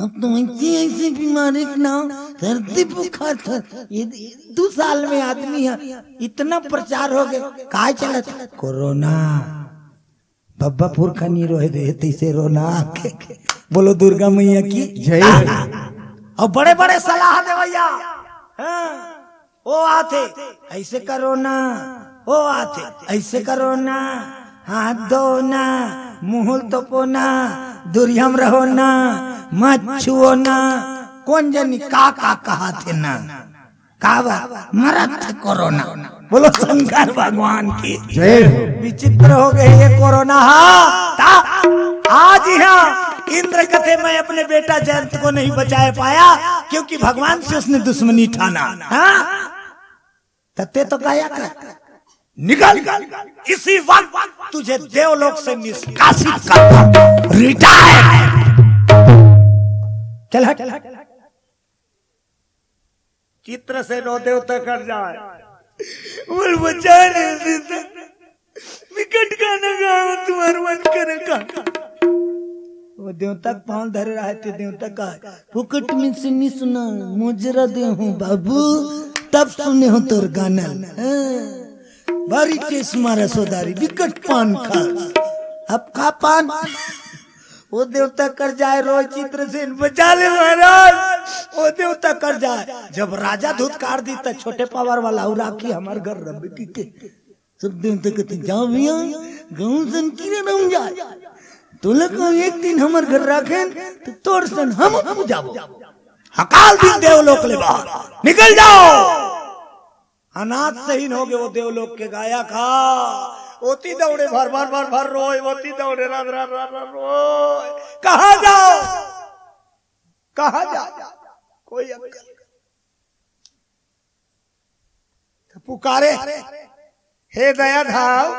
अब तो ऐसी ऐसी बीमारी के नाम सर्दी बुखार था। ये दू साल में आदमी हे, इतना प्रचार हो गया। काय चलत? कोरोना। बब्बा पुरखा नी रोए दे, तैसे रोना आके। बोलो दुर्गा मैया की जय। अउ बड़े बड़े सलाह देवइया। हाँ। ओ आथे, ऐसे करो ना। ओ आथे, ऐसे करो ना। हाथ धो ना, मुंह ल तोपो ना, दूरिया म रहो ना, मत छुओ ना। कोन जनी का का कहाथे ना। का बा? मरत हे कोरोना। बोलो शंकर भगवान की। जय हो। विचित्र हो गए ये कोरोना। हाँ, ता-, आज यहाँ इंद्र कथे, मैं अपने बेटा जयंत को नहीं बचा पाया क्योंकि भगवान से उसने दुश्मनी ठाना। हाँ? तत्ते तो गाया कर। निकल, इसी वक्त तुझे देवलोक से निष्कासित करता हूं। रिटायर। चल हट। चित्रसेन ओ देवता कर जाय। बोल बचा रे सीता। विकट गाना गाओ, तुम्हार मन करे का। ओ देवता के पांव धरे रहय ते देवता कहय, फुकट में से नी सुना, मोजरा दे हूं बाबू, तब सुने हूं तोर गाना ल। हाँ। भारी टेस मारा सोदारी, विकट पान खा। अब का पान? ओ देवता कर जाय रोय चित्रसेन, बचा ले महाराज। ओ देवता कर जाय। जब राजा धुतकार दिस त छोटे पावर वाला अउ राखी हमर घर रबे की के। सब देवता कथे, "जाओ भैया, गांव सन किरे रह जाय। तोला का एक दिन हमर घर राखेन, त तोर सन हम पूजाबो।" हकाल दिस देवलोक ले बाहर, निकल जाओ। अनाथ सहीन हो गए वो देवलोक के गायक। हाँ, ओती दौड़े भर भर भर भर रोय, ओती दौड़े रर रर रर रर रोय। कहाँ जाओ, कहाँ जाओ? कोई अक्कल। त पुकारे, "हे दया धाव,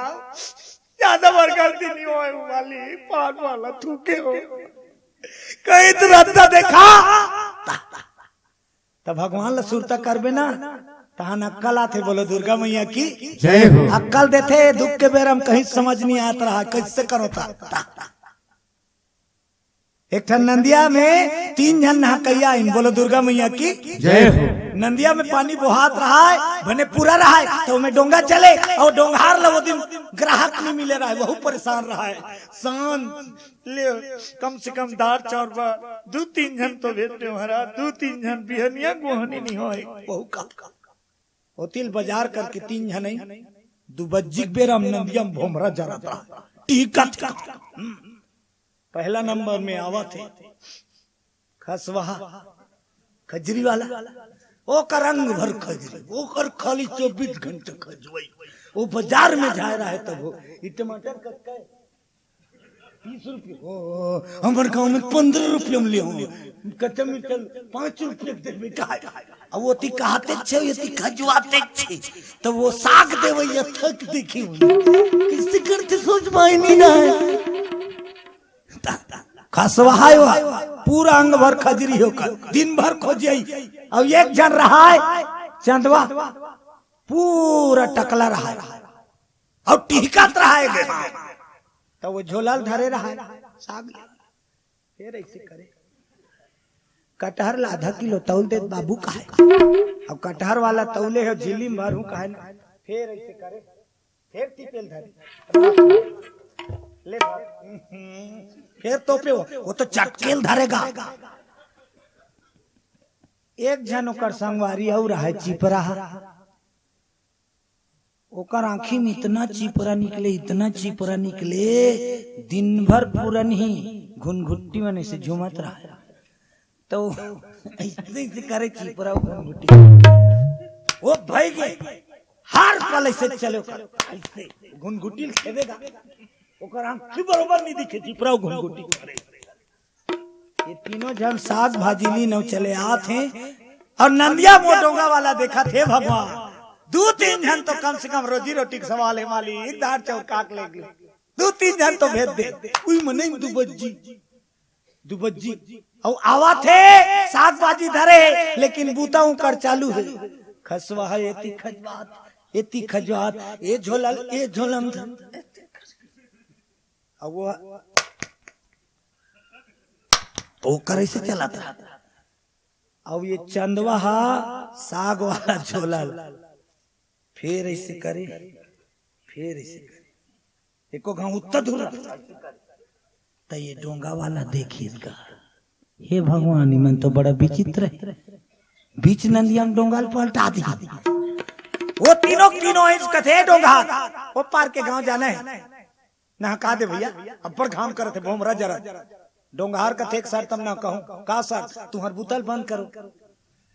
ज्यादा बर गलती नहीं होय वाली, पान वाला थूके हो। कहीं तो रद्दा देखा।" त भगवान ल सुरता करबे ना, तहां अक्कल आथे। बोलो दुर्गा मैया की जय हो। अक्कल देथे, दुख के बेरा म कहीं समझ नहीं आत रहा, कैसे करो ता। एक ठन नंदिया में तीन झन नहकइया आइन, बोलो दुर्गा मैया की जय हो। नंदिया में पानी बोहात रहय, बने पूरा रहय, त ओमे डोंगा चले, अउ डोंगहार ल ओ दिन ग्राहक नहीं मिले रहय, वहू परेशान रहय। शांत ले, कम से कम दार चाउर बर दू तीन झन तो भेज दे महाराज, दू तीन झन बिहनिया गोहनी नहीं होय। वहू का, का। ओती ल बजार करके तीन झन आई, दू बज्जी के बेरा म नंदिया म भोमरा जरत रहा, टीकत का। हम्म। पहला नंबर में आवत हे खसवाहा, खजरी वाला। ओकर अंग भर खजरी, ओकर खाली चौबीस घंटे खजवई। वो बजार में जाय रहय तब वो, "ई टमाटर कतका हे?" "तीस रुपये।" "ओ, हमर गांव में पन्द्रह रुपये में ले हो, कच्चा मिर्चा पाँच रुपये के देबे।" कहा, अब ओती कहाते छे, एती खजवाते छे, तब वो साग देवइया थक देखी हुई। किससे करते सोच पाए नहीं ना है। खसवाहा हे वो, पूरा अंग भर खजरी हे ओकर, दिन भर खोजई। अब एक झन रहय चंदवा, पूरा टकला रहय, अउ टिहकत रहय गे। त वो झोला ल धरे रहय साग। फेर ऐसे करे, कटहर ला आधा किलो तौल दे बाबू कहे। अब कटहर वाला तौले हे, झिल्ली म भरहूं कहे ना। फेर ऐसे करे, फेर टिपेल धरे। ले बाबू। फेर तोपे वो, वो तो चटकेल धरेगा। एक झन ओकर संगवारी अउ रहय चिपरा। ओकर आँखी में इतना चिपरा निकले, इतना चिपरा निकले, दिन भर पूरन ही घुनघुट्टी मन से झूमत रहय। त ऐसे, ऐसे करे चिपरा घुनघुट्टी। वो भई गे, हर पल ऐसे चले ओकर, ऐसे घुनघुट्टी ल खेदेगा। ओकर आँखी बरोबर नहीं दिखे, चिपरा घुनघुट्टी करे। ये तीनों झन साग भाजी लीन अउ चले आत हे, अउ नंदिया मोर डोंगा वाला देखत हे भगवान, दू तीन झन तो कम से कम रोजी रोटी के सवाल हे मालिक, दार चाउर काक ले गे, दू तीन झन तो भेज दे। उही मने दू बज्जी, दू बज्जी, अउ आवत हे, साग भाजी धरे हे, लेकिन बूता उंकर चालू हे। खसवा हे, एती खजवात, एती खजवात, ए झोलल, ए झोलम धर। अब वो, वो करे से चलत रहा। अब ये चंदवा हा साग वाला झोलल, फेर ऐसे करे, फेर ऐसे करे, एको घांव उत्तर धुरा। त ये डोंगा वाला देखिस का, हे भगवान, इमन तो बड़ा विचित्र हे, बीच नंदिया म डोंगा ल पलटा दी। वो तीनों, तीनों इंच कथे डोंगा, वो पार के गांव जाना हे। नहका दे भैया, अब्बड़ घाम करत हे, भोमरा जरत। डोंगहार कथे एक शर्त म ना कहूं, का शर्त? तुंहर बूता ल बंद करो,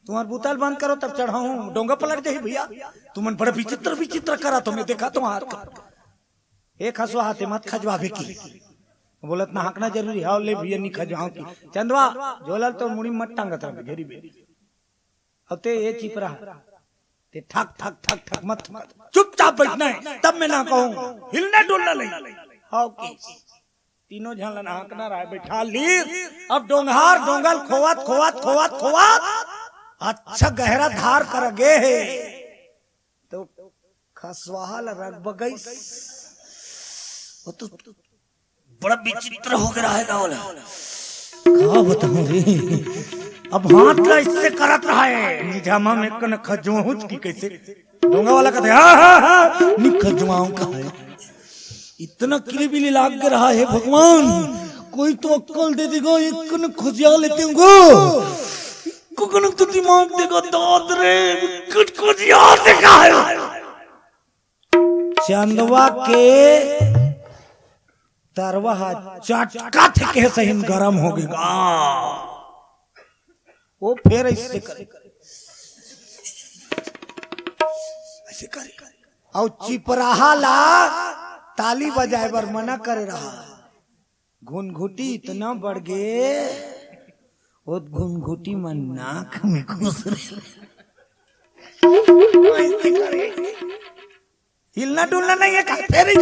तुंहर बूता ल बंद करो, तब चढ़ाहूं, डोंगा पलट जाही भैया। तुमन बड़ा विचित्र विचित्र करत हो, मैं देखत हों हार का। ए खसवा हा, ते मत खजवाबे की। बोलत नहकना जरूरी हे, ले भैया नी खजवाहूं की। चंदवा, झोलल तो मुड़ी मत टांगत रह, घेरी बे। अब ते ये चिपरा, ते ठक ठक ठक ठक मत, चुपचाप बैठना हे, तब मैं ना कहूं, हिलना डुलना नहीं। हाव की तीनों झन ला नहकना रहा, बैठा ली। अब डोंगहार डोंगा ल खोवत खोवत खोवत खोवत अच्छा गहरा धार कर गे हे, तो खसवा हा ल रग बगइस। वो तो बड़ा विचित्र हो गे रहा हे गाँव ला। का बताहूं रे, अब हाथ ला इससे करत रहा हे, निझामा में कन खजवाहूं की कइसे। डोंगा वाला कथे, हाँ, हाँ, हाँ, नी खजवाहूं का हे। इतना किलीबिली लाग गे रहा हे भगवान, कोई तो अक्कल दे देगा, एक कन खुजिया लेते होंगे। कुकन तो दिमाग देगा, दाद रे, कुछ खुजिया देगा हे। चंदवा के तरवा हा चटका थे के सहीन गरम हो गे गा। वो फेर ऐसे करे, ऐसे करे। अउ चिपराहा ला ताली बजाए बर मना करे रहा। घुनघुटी इतना बढ़ गे, वो घुनघुटी मन नाक में घुस रे। हिलना डुलना नहीं हे, का फेर ही।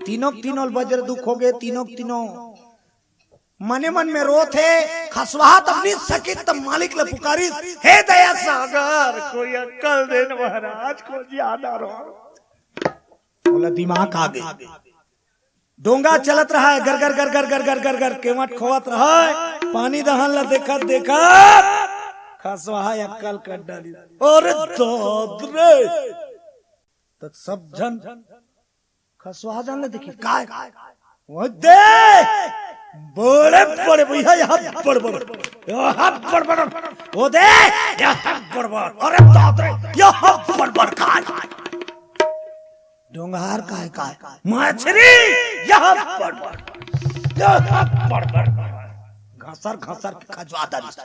तीनों के तीनों बज्र दुख हो गे, तीनों के तीनों मने मन में रोत हे। खसवा हा तब नी सकिस, तब मालिक ला पुकारिस, हे दया सागर, कोई अक्कल दे न महाराज, कोई ज्यादा रो। बोला दिमाग आ गे। डोंगा चलत रहा हे, गर गर गर गर गर गर गर गर केवट खोवत रहा हे, पानी दहन ला देखत देखत खसवा हा अक्कल कर डालिस। अरे दाद रे, त सब झन खसवा हा ल देखिस, काय? वो दे, बड़े बड़े भैया, यहाँ बड़ बड़, यहाँ बड़ बड़, वो दे, यहाँ बड़ बड़, अरे दाद रे, यहाँ बड़ बड़ काय? डोंगहार काय काय? मछरी, यहाँ बड़ बड़, यहाँ बड़ बड़, घसर घसर के खजवा डालिस।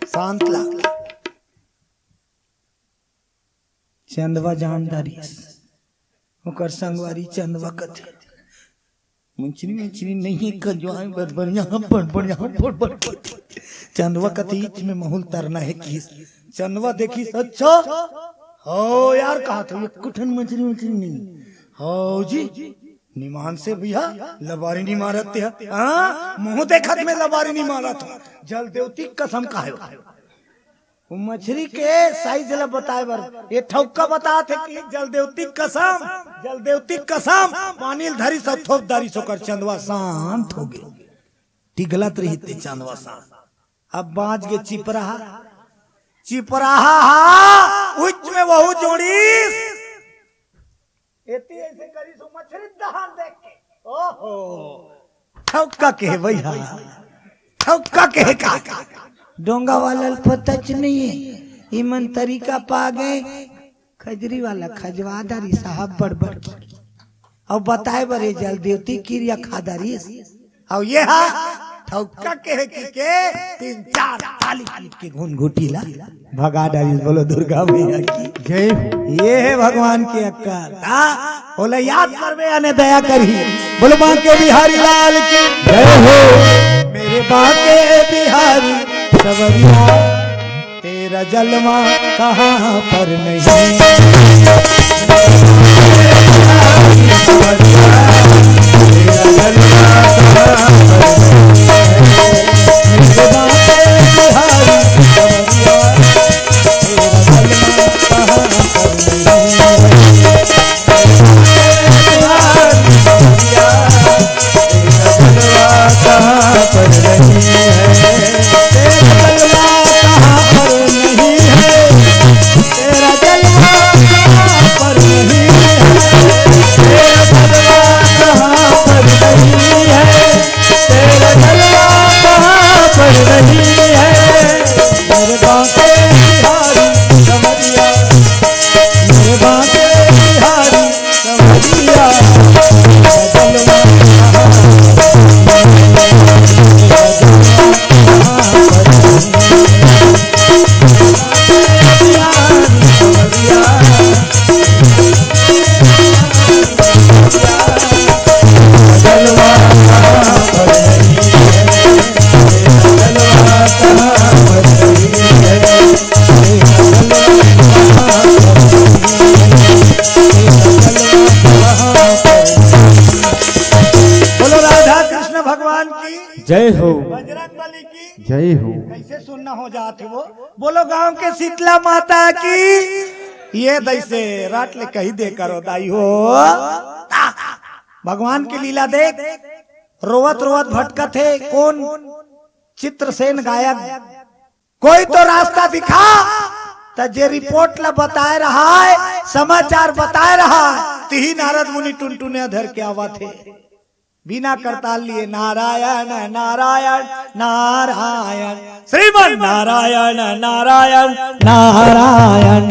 शांत ला। चंदवा जान डारिस। ओकर संगवारी चंदवा कथे, मछरी मछरी नहीं हे, खजवाए बर बर यहाँ बड़ बड़, यहाँ बड़ बड़। चंदवा कथे, इच में महूं ल तरना हे किहिस। चंदवा देखिस, अच्छा, हो यार, कहा तो एक ठन मछरी मछरी नहीं। हो जी, निमान से भैया, लबारी नी मारत हे। हाँ, महूं देखत में लबारी नी मारत हों। जल देवती कसम का हे। वो मछरी के साइज ला बताए बर, ये ठौका बतात हे कि जल देवती कसम, जल देवती कसम, पानी ल धरिस अउ थोप डारिस, ओकर चंदवा शांत हो गे। टिगलत रहिस ते चंदवा शांत। अब बाँच गे चिपराहा, चिपराहा हा, उच्च में वहू जोड़िस। एती ऐसे करिस ओ मछरी दहान देख के। ओहो, ठौका के हे भैया, ठौका के हे का? डोंगा वाला ल पताच नहीं हे, इमन तरीका पा गे। खजरी वाला खजवा डारिस हब्बड़ बड़ के। अउ बताए बर ये जल देवती किरिया खा डारिस। अउ ये हा ठौका के हे कि के तीन चार ताली पीट के घुनघुटी ला भगा डारिस। बोलो दुर्गा मैया की जय हो। ये हे भगवान के अक्कल। हाँ, ओला याद करबे अने दया करही। बोलो बांके बिहारी लाल की जय हो। मेरे बांके बिहारी सवरिया, तेरा जलवा कहाँ पर नहीं। बोलो राधा कृष्ण भगवान की। जय हो। बजरंग बली की। जय हो। कैसे सुनना हो जात हे वो? बोलो गांव के शीतला माता की। ये दैसे राट ले कही दे करो दाई हो। भगवान की लीला देख, रोवत रोवत भटकत हे। कौन? चित्रसेन गायक। कोई तो रास्ता दिखा। त जे रिपोर्ट ला बताए रहा है, समाचार बताए रहा है, तिही नारद मुनि टुनटुनिया धर के आवत हे। बिना करताल लिए नारायण नारायण नारायण, श्रीमन नारायण नारायण नारायण।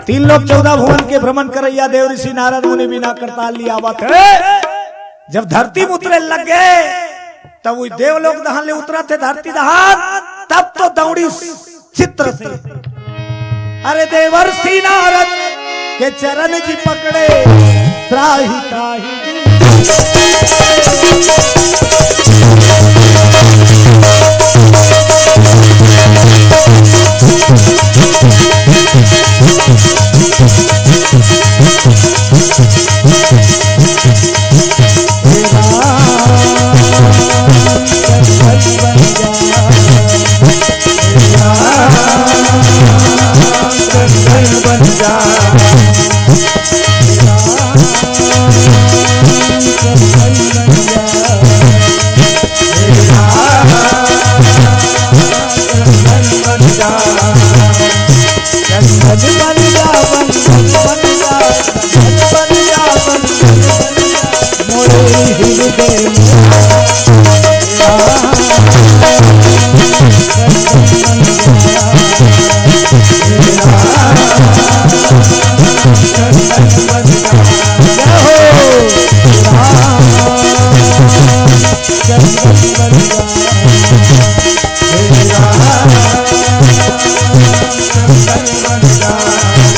तीन लोक चौदह भुवन के भ्रमण करैया देव ऋषि नारद मुनि बिना करताल लिए आवत हे। जब धरती में उतरे लग गए, तब वो देवलोक दहान ले उतरत हे धरती दहान, तब तो दौड़ी चित्रसेन। अरे देवर्षि नारद के चरण जी पकड़े, त्राहि त्राहि।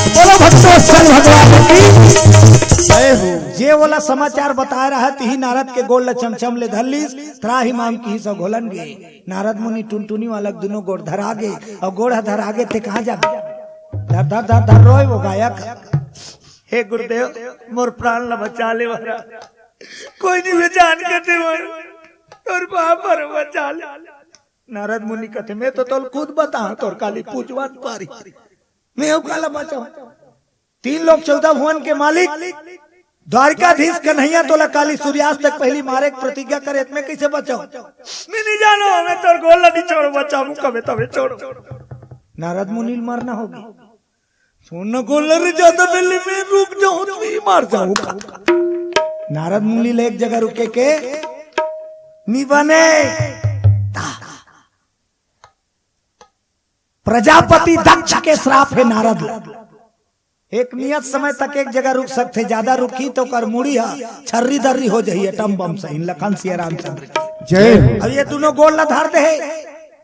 बोलो भक्तवत्सल भगवान की जय हो। जे वाला समाचार बताए रहा, तिही नारद के गोड़ ल चमचम ले धर लीस, त्राहि माम किहिस अउ घोलन गे। नारद मुनि टुनटुनी वाला दुनों गोड़ धरा गे, अउ गोड़ ह धरा गे, ते कहाँ जाबे? धर, धर, धर, धर, रोय वो गायक। हे गुरुदेव, मोर प्राण ल बचा ले महाराज। कोई नहीं पहचान कर दे मोर, तोर बाप हर बचा ले। नारद मुनि कथे, मैं तो तोल खुद बता, तोर काली पूजवा पारी। मैं अब काला बचाऊं? तीन लोक चौदह भुवन के मालिक द्वारिकाधीश कन्हैया तोला काली सूर्यास्त तक पहली मारे के प्रतिज्ञा करे, त मैं कैसे बचाऊं? मैं नहीं जानो, मैं तोर गोड़ ला नहीं छोड़ो, बचाऊं कबे तबे छोड़ो। नारद मुनि ल मरना होगी। छोड़ न गोड़ ला रे, ज्यादा बेली में रुक जाऊं तो मैं मर जाऊंगा। नारद मुनि ल एक जगह रुके के नी बने। प्रजापति दक्ष के श्राप हे नारद ल। एक नियत समय तक एक जगह रुक सकथे, ज्यादा रुकही तो ओकर मुड़ी ह छर्री दर्री हो जही, एटम बम सही। लखन सिया रामचंद्र की जय हो। अब ये दुनों गोड़ ला धर दे हे,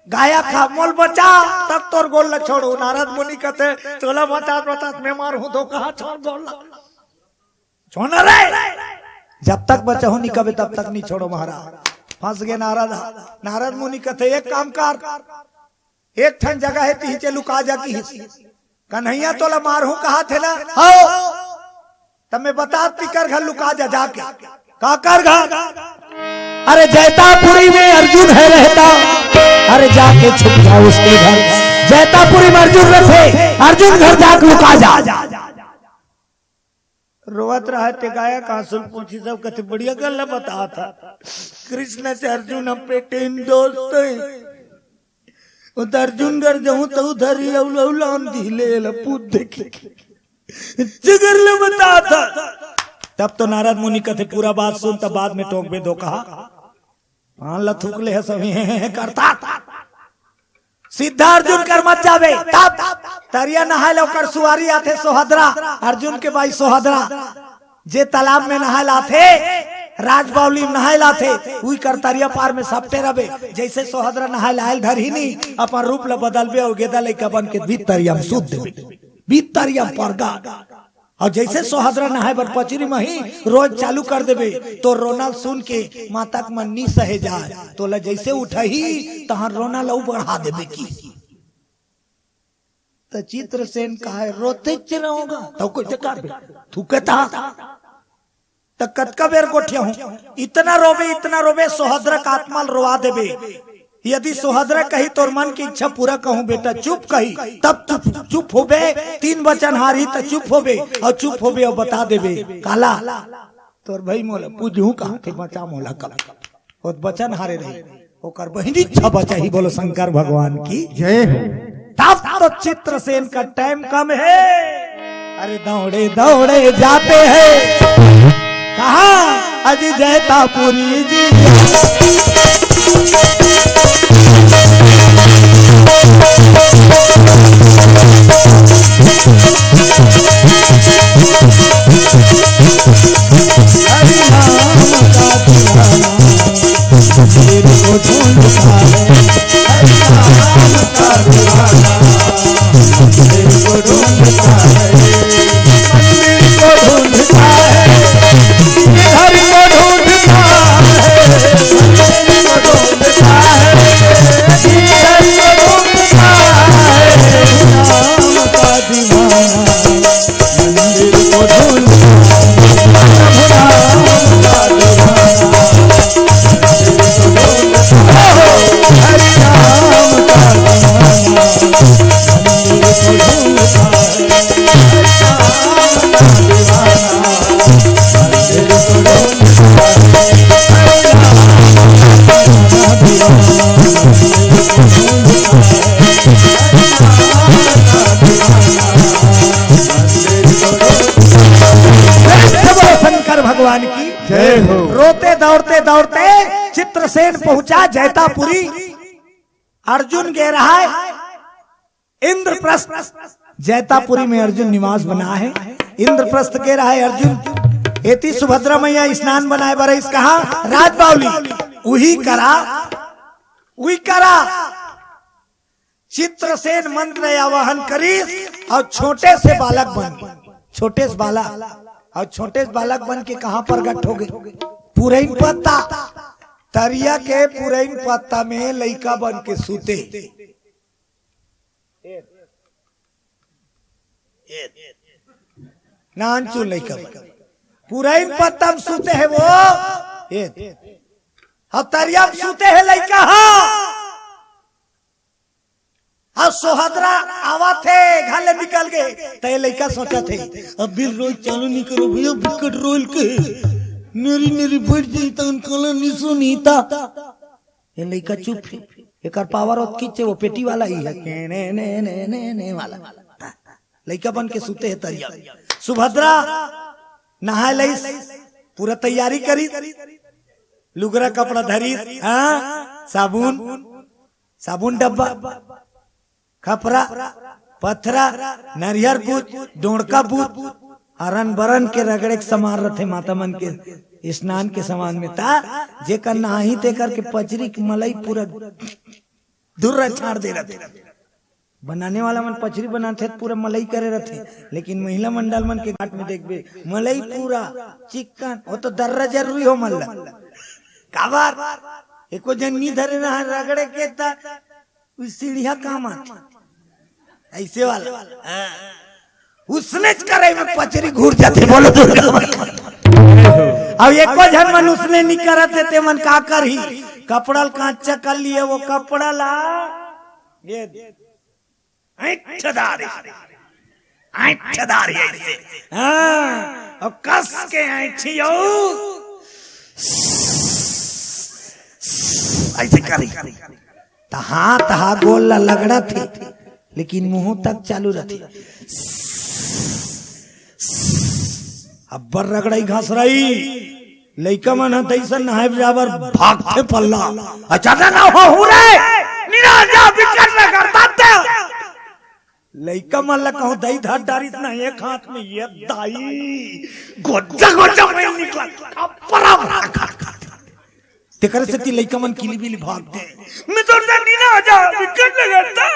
गायक ह, मोल बचा, तब तोर गोड़ ला छोड़ो। नारद मुनि कथे, तोला बचात बचात मैं मरहूं तो कहाँ छोड़ गोड़ ला, छोड़ ना रे। जब तक बचाहूं नहीं कबे तब तक नहीं छोड़ो महाराज। फंस गए नारद। नारद मुनि कथे, एक काम कर, एक ठन जगह हे, तिहिचे लुका जा किहिस। कन्हैया तोला मारहूं कहाथे ना? हव। तब मैं बतात तिकर घर लुका जा जाके। काकर घर? अरे जैतापुरी में अर्जुन है रहता, अरे जाके छुप जा उसके घर। जैतापुरी में अर्जुन रथे, अर्जुन घर जाके लुका जा। रोवत रहा ते गाया कांसुल पूछी सब कथे बढ़िया गल्ला बता था। कृष्ण से अर्जुन हम पेटे इन दोस्त हैं। वो तो अर्जुन घर जाऊं तो उधर ही अउल अउलान दिले ला पूत देखी। जिगर ले बता था। तब तो नारद मुनि कथे पूरा बात सुन, तब बाद में टोकबे दो कहा। पान ला थूक ले है सभी करता। सीधा अर्जुन कर मत जाबे। तब तरिया नहाय ला ओकर सुवारी आथे सोहदरा, अर्जुन के बाई सोहदरा, जे तालाब में नहाय ला आथे, राजबावली में नहाय ला आथे, उही कर तरिया पार में सपटे रबे। जैसे सोहदरा नहाय ला आयल धरही नी, अपन रूप ला बदलबे अउ गेदा लइका बन के बीत तरिया में सूत देबे, बीत तरिया में परगा। अउ जैसे सोहदरा नहाय बर पचरी मही रोज चालू कर देबे, तो रोना सुन के माता के मन नी सहे जाय, तोला जैसे उठही तहां रोना ला बढ़ा देबे की। त चित्रसेन कहे रोते चिरहोगा तो कोई चकार बे, थूकता। त कतका बेर गोठिया हूं, इतना रोबे, इतना रोबे, सोहदरा का आत्मा ल रोवा देबे। यदि सोहदरा कही तोर मन की इच्छा पूरा कहूं बेटा चुप कही, तब चुप, चुप होबे। तीन वचन हारही त चुप होबे, अउ चुप होबे अउ बता देबे काला, तोर भाई मोला पूजहूं कहा थे, बचा मोला कल। वो वचन हारे रही, ओकर बहिनी इच्छा बचाही। बोलो शंकर भगवान की जय हो। तब तो चित्रसेन का टाइम कम है। अरे दौड़े दौड़े जाते हैं कहा अजी जैतापुरी जी। शंकर भगवान की जय हो। रोते दौड़ते दौड़ते चित्रसेन पहुंचा जैतापुरी। अर्जुन गे रहा है इंद्रप्रस्थ। जैतापुरी में अर्जुन निवास बना है। इंद्रप्रस्थ गे रहा है अर्जुन। एती सुभद्रा मैया स्नान बनाए बर इस कहा राजबावली। उही करा, उही करा चित्रसेन मंत्र आवाहन करिस अउ छोटे से बालक बन, छोटे से बालक, अउ छोटे से बालक बन के कहां प्रगट हो गे? पुरैन पत्ता, तरिया के पुरैन पत्ता में लइका बन के सूते। नानचुन लइका बन, पुरैन पत्ता में सूते है वो। ए, अउ तरिया में सूते है लइका हा। अउ सोहदरा आवत हे, घर ले निकल गे, त ये लइका सोचत हे, "अभी रोज चालू नहीं करो भैया, बिकट रोल के मेरी, मेरी बैठ जाई त उनका ला नहीं सुनीता।" ये लइका चुप हे, एकर पावर ओतकीच हे, वो पेटी वाला ही है, ने, ने, ने, ने, ने वाला। लइका बन के सूते हे तरिया। सुभद्रा नहाय लइस, पूरा तैयारी करिस, लुगरा कपड़ा धरिस, हाँ, साबुन, साबुन डब्बा, खपरा, पथरा, नरियर बूच, डोंड़का बूच, अरन बरन के रगड़े के समान रथे माता मन के स्नान के समान में। ता जेकर नहाही तेकर के पचरी के मलई पूरा धुर्रा छाड़ दे रथे। बनाने वाला मन पचरी बनाथे त पूरा मलई करे रथे, लेकिन महिला मंडल मन के घाट में देखबे मलई पूरा चिक्कन, वो तो दर्रा जरूरी हो मल्ला। काबर एको जन नी धरे ना रगड़े के त उ सीढ़िया काम आथे। ऐसे वाला। हाँ। उसने च करे में पचरी घुर जाथे, बोलो दुर्गा माई। अब एको झन मन उसने नी करत हे, ते मन का करही? कपड़ा ल कांच कर लिए, वो कपड़ा ला ये ऐंठदारी, ऐंठदारी ऐसे। हाँ, अब कस के ऐंठियो, ऐसे करी। त हाथ हा गोल ला लगड़त हे, लेकिन मुंह तक चालू रथे। अब्बर रगड़ई घसरई। लइका मन ह तइसन नहाए जाबर भागथे पल्ला। अच्छा ना हो, हो रे, निरा जा बिकट रगड़ता। लइका मन ला कहूं दई धर डारिस ना एक हाथ में, ये दाई गोजा गोजा में निकला। अपरा तेकर सेती लइका मन किली बिली भागथे। मैं तो जानी ना, जा बिकट लगता।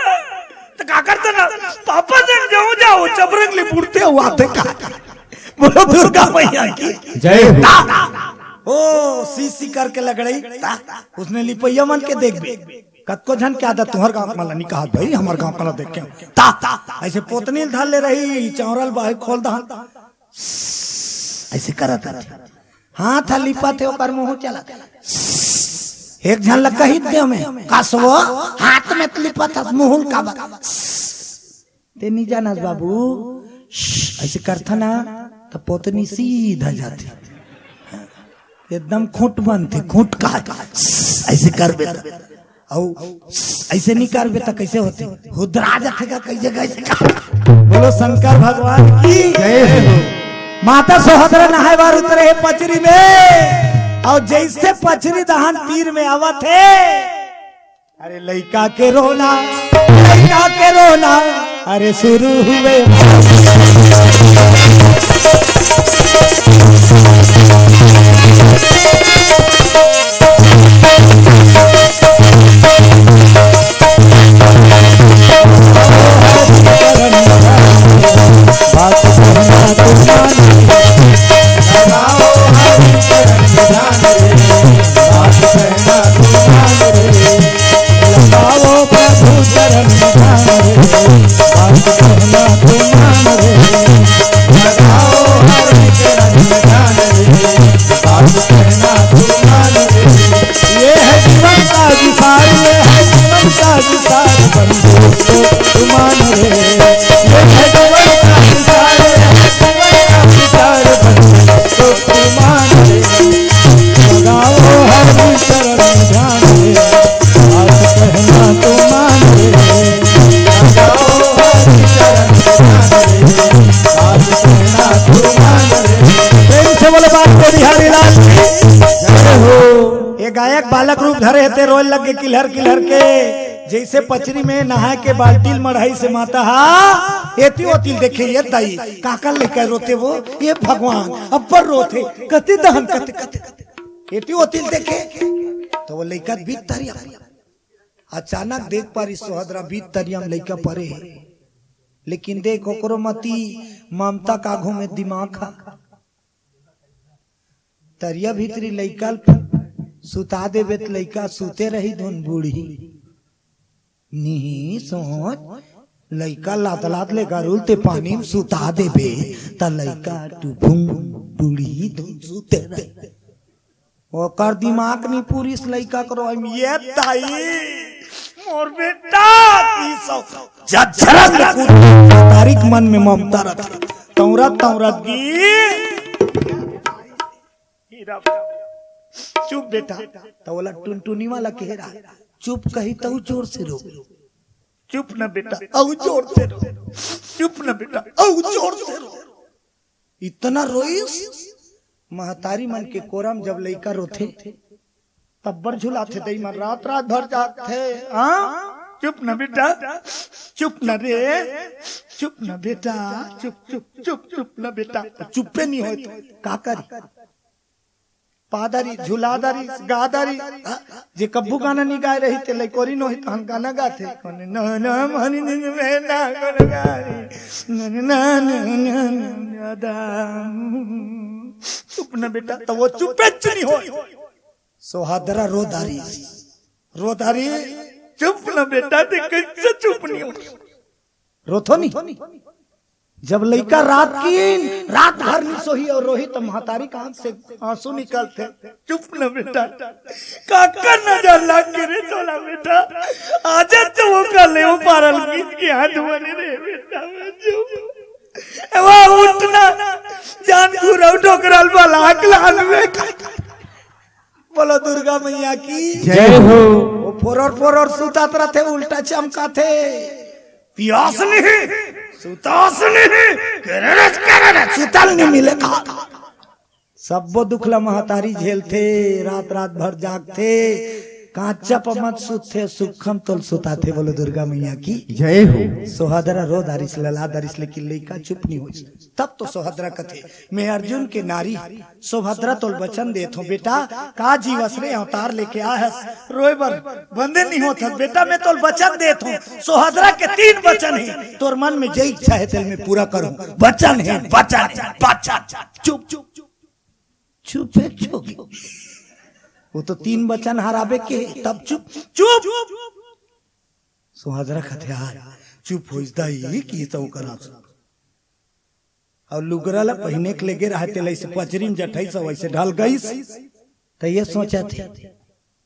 त का करता ना, पापा जन जाओ, जाओ चबरंग ले बुड़ते हो आते का। बोलो दुर्गा मैया की जय हो। ता, ता, ओ सी सी करके लगड़ई ता, उसने लिपैया मन के देख बे। कतको झन के आदत, तुहर गांव वाला नहीं कहा भाई, हमर गांव वाला देख के ता, ता, ऐसे पोतनी धर ले रही, चौरल बाहे खोल दहा, ऐसे करत रथे। हाथ ह लिपत हे, ओकर मुंह चलत हे। एक झन ल कहित दे में, "कस वो, हाथ में त लिपत हस, मुंह ल काबर?" ते नी जानस बाबू, ऐसे करथा ना, त पोतनी सीधा जाथे। एकदम खूंट बनथे, खूंट का, ऐसे करबे त। अउ ऐसे नी करबे त कइसे होथे? हुदरा जाथे का, कइसे, कइसे का? बोलो शंकर भगवान की जय हो। माता सोहदरा नहाए बर उतरे हे पचरी में, अउ जइसे पचरी दहन तीर में आवत हे, अरे लइका के रोना, लइका के रोना, अरे शुरू हुए। ये है जीवन का विसार, ये है जीवन का विसार, बंधु तो तू मान रे। ये है जीवन का विसार, ये है जीवन का विसार, बंधु तो तू मान रे। लगाओ हरि चरण ध्यान रे, बात कहना तू मान रे। लगाओ हरि चरण ध्यान रे, बात कहना तू मान रे। प्रेम से बोलो बात को बिहारी लाल की जय हो। ये गायक बालक रूप धरे हे, ते रोए लगे किलहर किलहर के। जइसे पचरी में नहाए के बाल्टी ल मढ़ाइस हे माता हा, एती ओती ल देखे, ये दाई, काकर लइका रोथे वो, ये भगवान, अब्बर रोथे, कते दहन, कते, कते, कते। एती ओती ल देखे, त वो लइका बीत तरिया। अचानक देख पारिस सोहदरा बीत तरिया में लइका परे हे। लेकिन देख, ओकरो मती ममता का आघू में दिमाग हा। तरिया भीतरी लइका ल सुता देबे त लइका सुते रही धुन बूढ़ी। नहीं सोच, लइका लात लात ले गरुल ते पानी में सुता देबे त लइका टुभुंग बूढ़ी धुन सुते रही। ओकर दिमाग नी पूरिस लइका करो, हम ये दाई, मोर बेटा, ई सब झरझरन में कूद, तारीख मन में ममता रख, तौरत तौरत गी। हीरा, चुप बेटा। त ओला टुनटुनी वाला कहे रहा, चुप कही तऊ जोर से रो। चुप न बेटा, अऊ जोर से रो। चुप न बेटा, अऊ जोर से रो। इतना रोइस। महतारी मन के कोरा म जब लइका रोथे, तब्बर झुलाथे दई मन, रात रात भर जागथे। हाँ, चुप न बेटा, चुप न रे, चुप न बेटा, चुप, चुप, चुप, चुप न बेटा। चुप्पे नहीं होय त का करी? पादरी, झुलादरी, गादरी, जे कब्बू गाना नी गाए रही, ते लइकोरी नोही तहन गाना गाथे। कोने ना, ना, मानी नी, मैं ना, कोने गारी। ना, ना, ना, ना, ना, ना, दादा। चुप न बेटा, त वो चुप्पे च नी होय। सोहदरा रो दारी, रो दारी, चुप न बेटा, ते कइसे चुप नी होय? रोथो नी? जब लइका रात किन, रात भर नी सोही अउ रोही, त महतारी के आंख से आंसू निकलथे। चुप न बेटा, काकर नजर लाग गे रे तोला बेटा? आजा तो वो का लेव पारल गीत के हाथ बने रे बेटा, मैं चुप। ए वो उठ ना, जान घुरऊ ठोकरल बलाक लाल में। बोलो दुर्गा मैया की जय हो। वो फोरर फोरर सुतात रथे, उल्टा चमकाथे। पियास नहीं, सुतास नहीं, कररस कररस, सुतल नहीं मिले का। सब्बो दुख ला महतारी झेलथे, रात रात भर जागथे, कांचा प मत सुतथे, सुखम तोल सुताथे। बोलो दुर्गा मैया की जय हो। सोहदरा रो दारिस, लला दारिस, लेकिन लइका चुप नहीं होइस। तब तो सोहदरा कथे, मैं अर्जुन के नारी, सोहदरा तोल वचन देत हों बेटा, का जीवस रे अवतार लेके आए हस, रोए बर बंदे नहीं होत हस बेटा, मैं तोल वचन देत हों। सोहदरा के तीन वचन हे, तोर मन में जे इच्छा हे तेल में पूरा करूं। वचन हे, वचन हे, वचन। चुप, चुप, चुप, चुप, चुप। वो तो तीन वचन हराबे के, तब चुप, चुप। सोहदरा कथे, चुप होइस दाई, कि तो करा। अउ लुगरा ला पहिने के लेगे रहे, तेला अइसे पचरी में जठइस, वइसे ढल गइस। त ये सोचथे,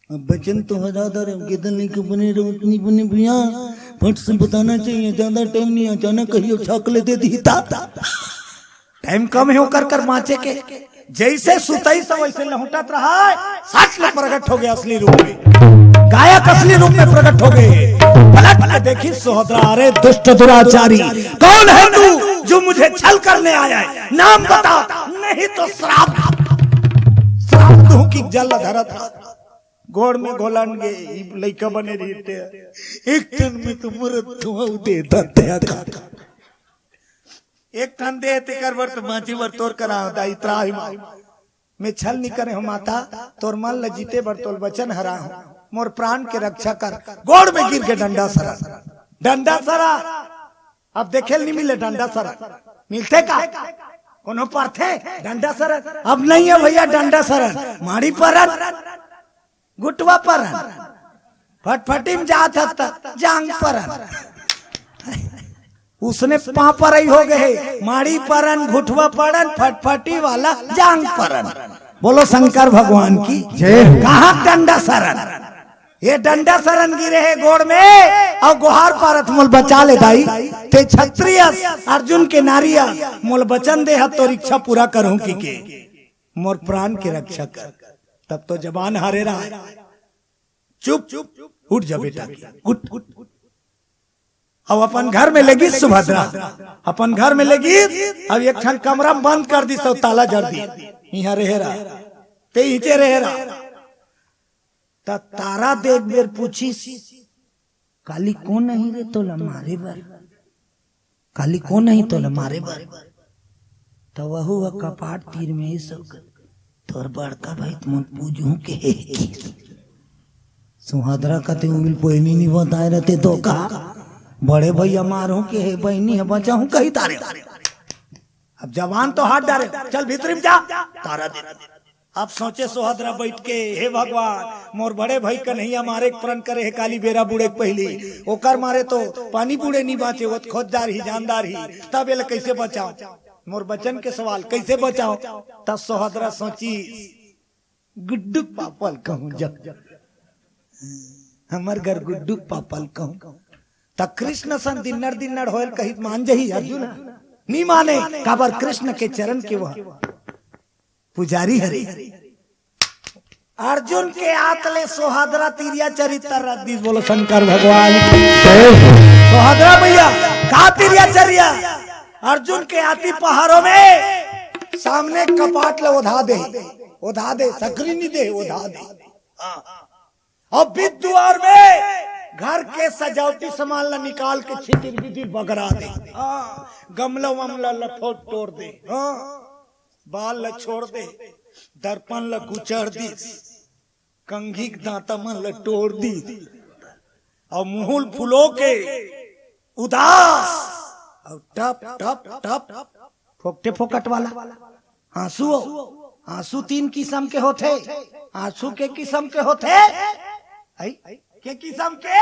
अब वचन तो हरा दे रे, कितनी के बने रहो, उतनी बने भैया, फट से बताना चाहिए, ज्यादा टाइम नहीं, अचानक कहियो छाक ले दे दी ता। टाइम कम हे ओकर कर बांचे के। जइसे सुतइस वइसे लहुटत रहा, सच में प्रगट हो गया असली रूप में। गायक असली रूप में प्रगट हो गए। पलट के देखी सोहदरा, अरे दुष्ट दुराचारी, कौन है तू जो मुझे छल करने आया है? नाम बता, नहीं तो श्राप, श्राप दूं कि जल धरत। गोड़ में घोलन गे, ई लइका बने रहिते। एक ठन में तो मरत धुआं दे दत्या का। एक ठन दे तेकर बर तो बांचे बर तोर करा दाई त्राहि मां। मैं छल नहीं करे हों माता, तोर मन ल जीते बर तोल वचन हरा हों। मोर प्राण के रक्षा कर। गोड़ में गिर के डंडा सरन, डंडा सरन। अब देखे ल नहीं मिले डंडा सरन, मिलथे का? कोनो परथे डंडा सरन? अब नहीं हे भैया डंडा सरन, माड़ी परन, घुटवा परन, फटफटी में जात हस त जांग परन। उसने पांव परई हो गए हे, माड़ी परन, घुटवा परन, फटफटी वाला जांग परन। बोलो शंकर भगवान की जय हो। कहाँ डंडा सरन? ये डंडा सरन गिरे हे गोड़ में, अउ गोहार पारत, मोल बचा ले दाई, ते क्षत्रिय अस, अर्जुन के नारी अस, मोल वचन दे हस तोर इच्छा पूरा करहूं कि के, मोर प्राण के रक्षा कर। तब तो जबान हारे रहा। चुप, उठ जा बेटा, उठ। अब अपन घर में लेगिस सुभद्रा, अपन घर में लेगिस, अब एक ठन कमरा में बंद कर दिस, सब ताला जड़ दिस, इहां रहे रहा, ते इचे रहे रहा। त तारा देख बेर पूछिस, काली कोन अही रे तोला मारे बर? काली कोन अही तोला मारे बर? त वहू ह कपाट तीर में ही सो, तोर बड़का भाई त मोन पूजहूं के हे। सुहादरा कते उबिल पहिली नी बताए रहते तो का? बड़े भैया मारहूं के हे, बहिनी ह बचाहूं कही तारे। अब जबान तो हार डारे, चल भीतरी में जा, तारा दे। अब सोचे सोहदरा बइठ के, हे भगवान, मोर बड़े भई कन्हैया मारे के प्रण करे हे, काली बेरा बूड़े के पहिली, ओकर मारे तो पानी बूड़े नी बांचे, वो त खोद डारही, जान डारही, तब एला कइसे बचांव? मोर बचन के सवाल, कइसे बचांव? त सोहदरा सोची, गुड्डू पापा ल कहूं जा, हमर घर गुड्डू पापा ल कहूं, त कृष्ण सन दिन्नड़ दिन्नड़ होय ल कही त मान जही अर्जुन, नी माने, काबर कृष्ण के चरण के वह पुजारी हरे। अर्जुन के आत ले सोहदरा तिरिया चरित्र रख दिस, बोलो शंकर भगवान की। जय हो। सोहदरा भैया, का तिरिया चरिया? अर्जुन के आती पहाड़ों में सामने कपाट ले ओधा दे, ओधा दे, सकरी नी दे, ओधा दे। हाँ। अउ बीच दुवार में घर के सजावटी सामान ला निकाल के छितिर बितिर बगरा दे। हाँ, गमला वमला ला फोट टोर दे। हाँ, बाल ला छोड़ दे, दर्पण ला गुचर दिस, कंघी के दांता मन ला टोर दिस, अउ मुहुल फुलो के उदास, अउ टप टप टप फोकटे फोकट वाला आंसू हो। आंसू तीन किसम के होथे। आंसू के किसम के होथे? आई, के किसम के?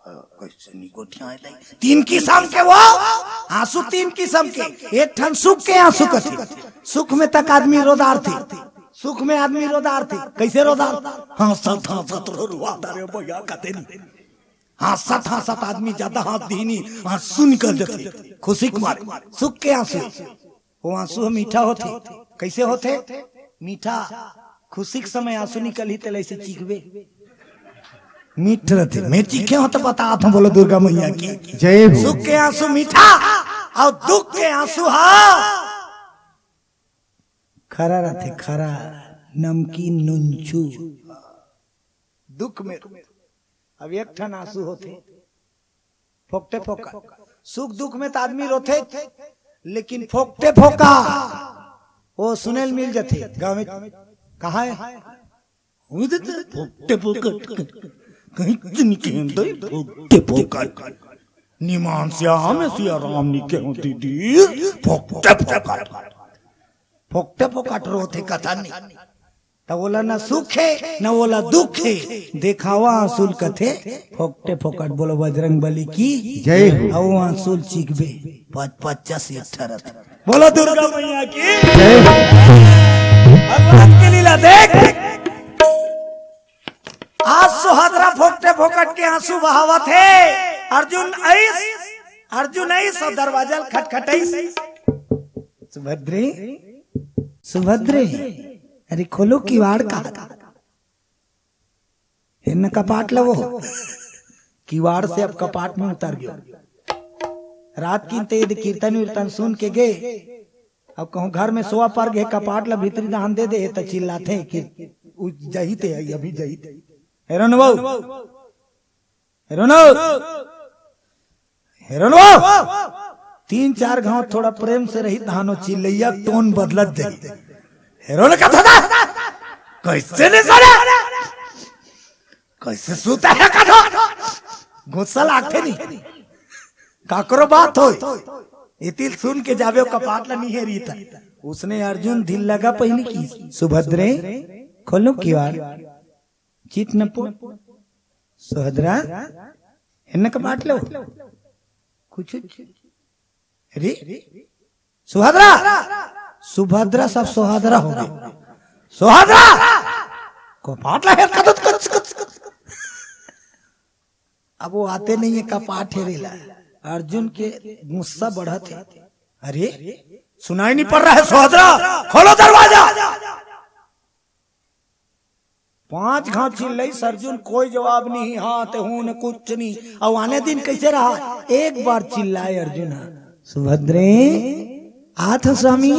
कैसे नहीं गोठिया ले? तीन किसम के वो आंसू, तीन किसम के। एक ठन सुख के आंसू कथे, सुख में तक आदमी रोदार थे, सुख में आदमी रोदार थे। कैसे रोदार? हंसत हंसत रो रुआ दारे भैया कथे नहीं। हंसत हंसत आदमी ज्यादा हंस दीनी, आंसू निकल जाते खुशी के मारे। सुख के आंसू, वो आंसू ह मीठा होथे। कैसे होथे? मीठा। खुशी के समय आंसू निकलही, तेला ऐसे चीखबे, मीठ रहथे। मैं चीखे हो तो बतात हूं, बोलो दुर्गा मैया की। जय हो। सुख के आंसू मीठा, और दुख के आंसू हा खरा रहथे, खरा, नमकीन नुनचू। दुख में अब एक ठन आंसू होथे, फोकटे फोकट। सुख दुख में त आदमी रोथे, लेकिन फोकटे फोका वो सुनेल मिल जथे गाँव में। कहाँ है? उधर तो फोकटे फोकट, कहीं तो नहीं कहन दे, फोकटे फोकट। निमान श्याम सिया राम नहीं कहूँ दीदी, फोकटे फोकट। फोकटे फोकट रोथे कथा नहीं। त ओला न सुख हे, न ओला दुख हे। देखावा आंसू ल कथे, फोकटे फोकट। बोलो बजरंग बली की जय हो। अउ आंसू ल चीखबे, पच-, पचास एक ठरत। बोलो दुर्गा मैया की जय हो। भगवान की लीला देख। आज सुहादरा फोकटे फोकट के आंसू बहावत हे। अर्जुन अइस, अर्जुन अइस अउ दरवाजा ल खटखटइस। सुभद्रे, सुभद्रे, अरे खोलो किवाड़ का। हेन कपाट लवो। किवाड़ से अब कपाट में उतर गयो। रात किन ते यदि कीर्तन वीर्तन सुन के गे, अब कहूँ घर में सोआ पर गे, कपाट ला भीतरी दान दे दे, त चिल्लाथे कि उ जही ते आई, अभी जही ते। हेरो न बहू, हेरो न, हेरो न बहू। तीन चार घाव थोड़ा प्रेम से रही, धानो चिल्लैया टोन बदलत जाई। हेरो न कथा था, कैसे नहीं सुने, कैसे सुता है कथा, गुस्सा लागथे नहीं। काकरो बात होय, इतिल सुन के जाबे, ओ कपाट ला नहीं हेरी था। उसने अर्जुन दिल लगा पहली की, सुभद्रे, खोलो किवाड़, चित न पो, सुभद्रा, हेन कपाट लो, कुछ, अरे, सुभद्रा, सुभद्रा सब सुहादरा हो गई। सुहादरा, कपाट ला हेर कदत कच, कच, कच। अब वो आते नहीं है कपाट हेरे ला। अर्जुन के गुस्सा बढ़त है। अरे, सुनाई नहीं पड़ रहा है सुहादरा, खोलो दरवाजा। पांच घाव चिल्लई अर्जुन, कोई जवाब नहीं, हाँ ते हूं न कुछ नहीं। अउ आने दिन कैसे रहा, एक बार चिल्लाए अर्जुन, हाँ, सुभद्रे, आथ स्वामी।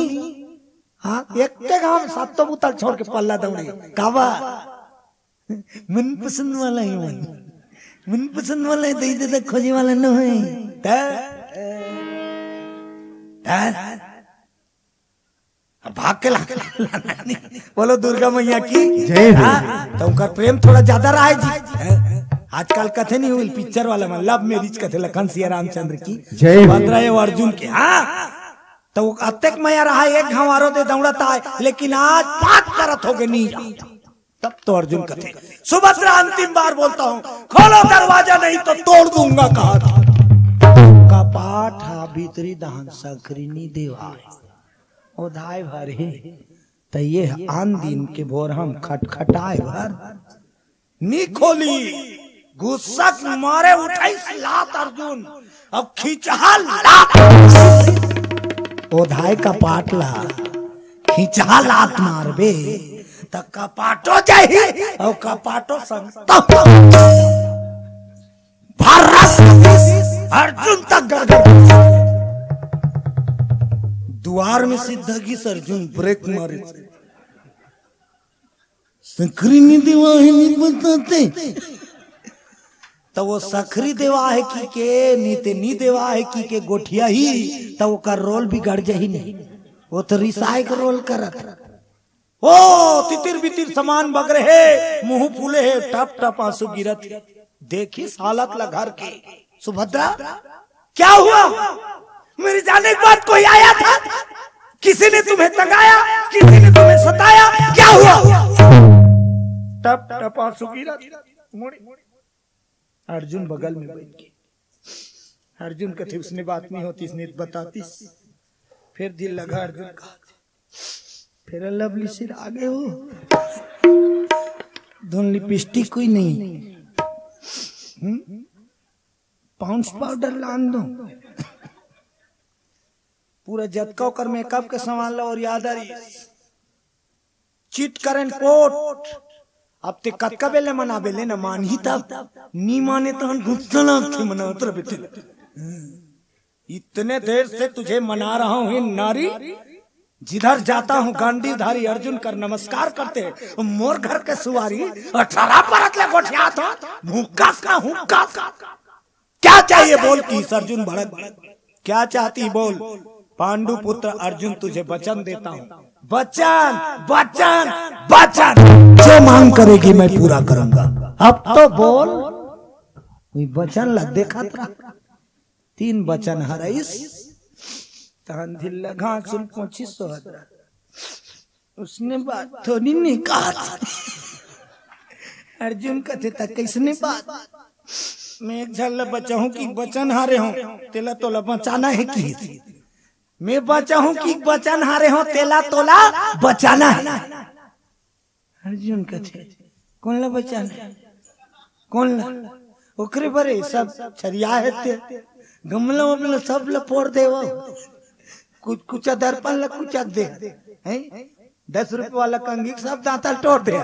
हाँ, एक के घाव सातों बुतल छोड़ के पल्ला दौड़े। काबा? मनपसंद वाला ही मन, मनपसंद वाला ही दे दे, खोजे वाला न होय। त, त, अब भाग के ला, बोलो दुर्गा मैया की जय हो। हाँ, तो उनका प्रेम थोड़ा ज्यादा रहा है जी। आजकल कथे नहीं हुई, पिक्चर वाला में लव मैरिज कथे, लखन सिया रामचंद्र की जय हो। सुभद्रा अउ अर्जुन के, हाँ, तो वो अतेक मया रहा, एक घंवारो दे दौड़त आए, लेकिन आज बात करत हो गए नहीं जा। तब तो अर्जुन कथे, सुभद्रा, अंतिम बार बोलता हूँ, खोलो दरवाजा, नहीं तो तोड़ दूंगा, कहा था। कपाट हा भीतरी दहन सकरी नी देवाय। ओ धाय भर हे, त ये आन दिन के भोर हम खटखटाए भर नी खोली। गुस्सा के मारे उठाइस लात अर्जुन, अब खींचहा लात। ओ धाय कपाट ला, खींचहा लात मारबे, त कपाटो जाही, अउ कपाटो संग तब भर्रस अर्जुन तक गड़गड़। दुआर में सीधा गिस अर्जुन, ब्रेक मारे। सकरी नी देवा हे, नी बताते। त वो सकरी देवा हे की के, नी ते नी देवा हे की के गोठिया ही, त ओकर रोल बिगड़ जाही नहीं। वो तो रिसाइक रोल करत। ओ, तितिर बितिर समान बगरे हे, मुंह फूले हे, टप टप आंसू गिरत हे। देखिस हालत ला घर के। सुभद्रा, क्या हुआ? मेरे जाने के बाद कोई आया था? किसी ने तुम्हें तंगाया? किसी ने तुम्हें सताया? क्या हुआ? टप टप आंसू गिरत। मुड़ी अर्जुन बगल में बैठ के। अर्जुन कथे, "उसने बात नहीं होती, इसने बतातीस।" फिर दिल लगा अर्जुन का, फिर लवली सिर आगे हो, धुन लिपस्टिक कोई नहीं, हम्म? पाउंड्स पाउडर लान दो। पूरा जतका ओकर मेकअप के सामान ला और याद आ रही। चिट करें कोट। अब ते कतका बेले मनाबे ले ना, मानही तब। नी माने तो हम गुस्सा लागथे, मनावत रह बेटे। इतने देर से तुझे मना रहा हूँ, हे नारी। जिधर जाता हूँ गांडीवधारी अर्जुन कर नमस्कार करते हैं। मोर घर के सुवारी अठारह परत ले गोठियात हो, भूखस का हुक्का। क्या चाहिए बोल? कि अर्जुन भड़क, क्या चाहती बोल? पांडु पुत्र अर्जुन, तुझे वचन देता हूँ। वचन, वचन, वचन। जो मांग करेगी मैं पूरा करूंगा। अब तो बोल। वही वचन ला देखत रहा। तीन वचन हरइस, तहन धिल्ला घास उन पोंछी सोहत रहा। उसने बात थोड़ी नहीं कहा था। अर्जुन कथे, "त कैसने बात?" "मैं एक झन ला बचाहूं कि वचन हारे हूं, तेला तोला बचाना है कि?" "मैं बचाहूं कि वचन हारे हूं, तेला तोला बचाना है।" अर्जुन कथे, "कौन ला बचाना है? कौन ला?" "ओकरे बरे सब छरिया है ते, गमला वमला सब ला फोड़ देवो, कुछ कुचा दर्पण ला कुचक दे, हैं? दस रुपये वाला कंघी सब दांतल तोड़ दे।"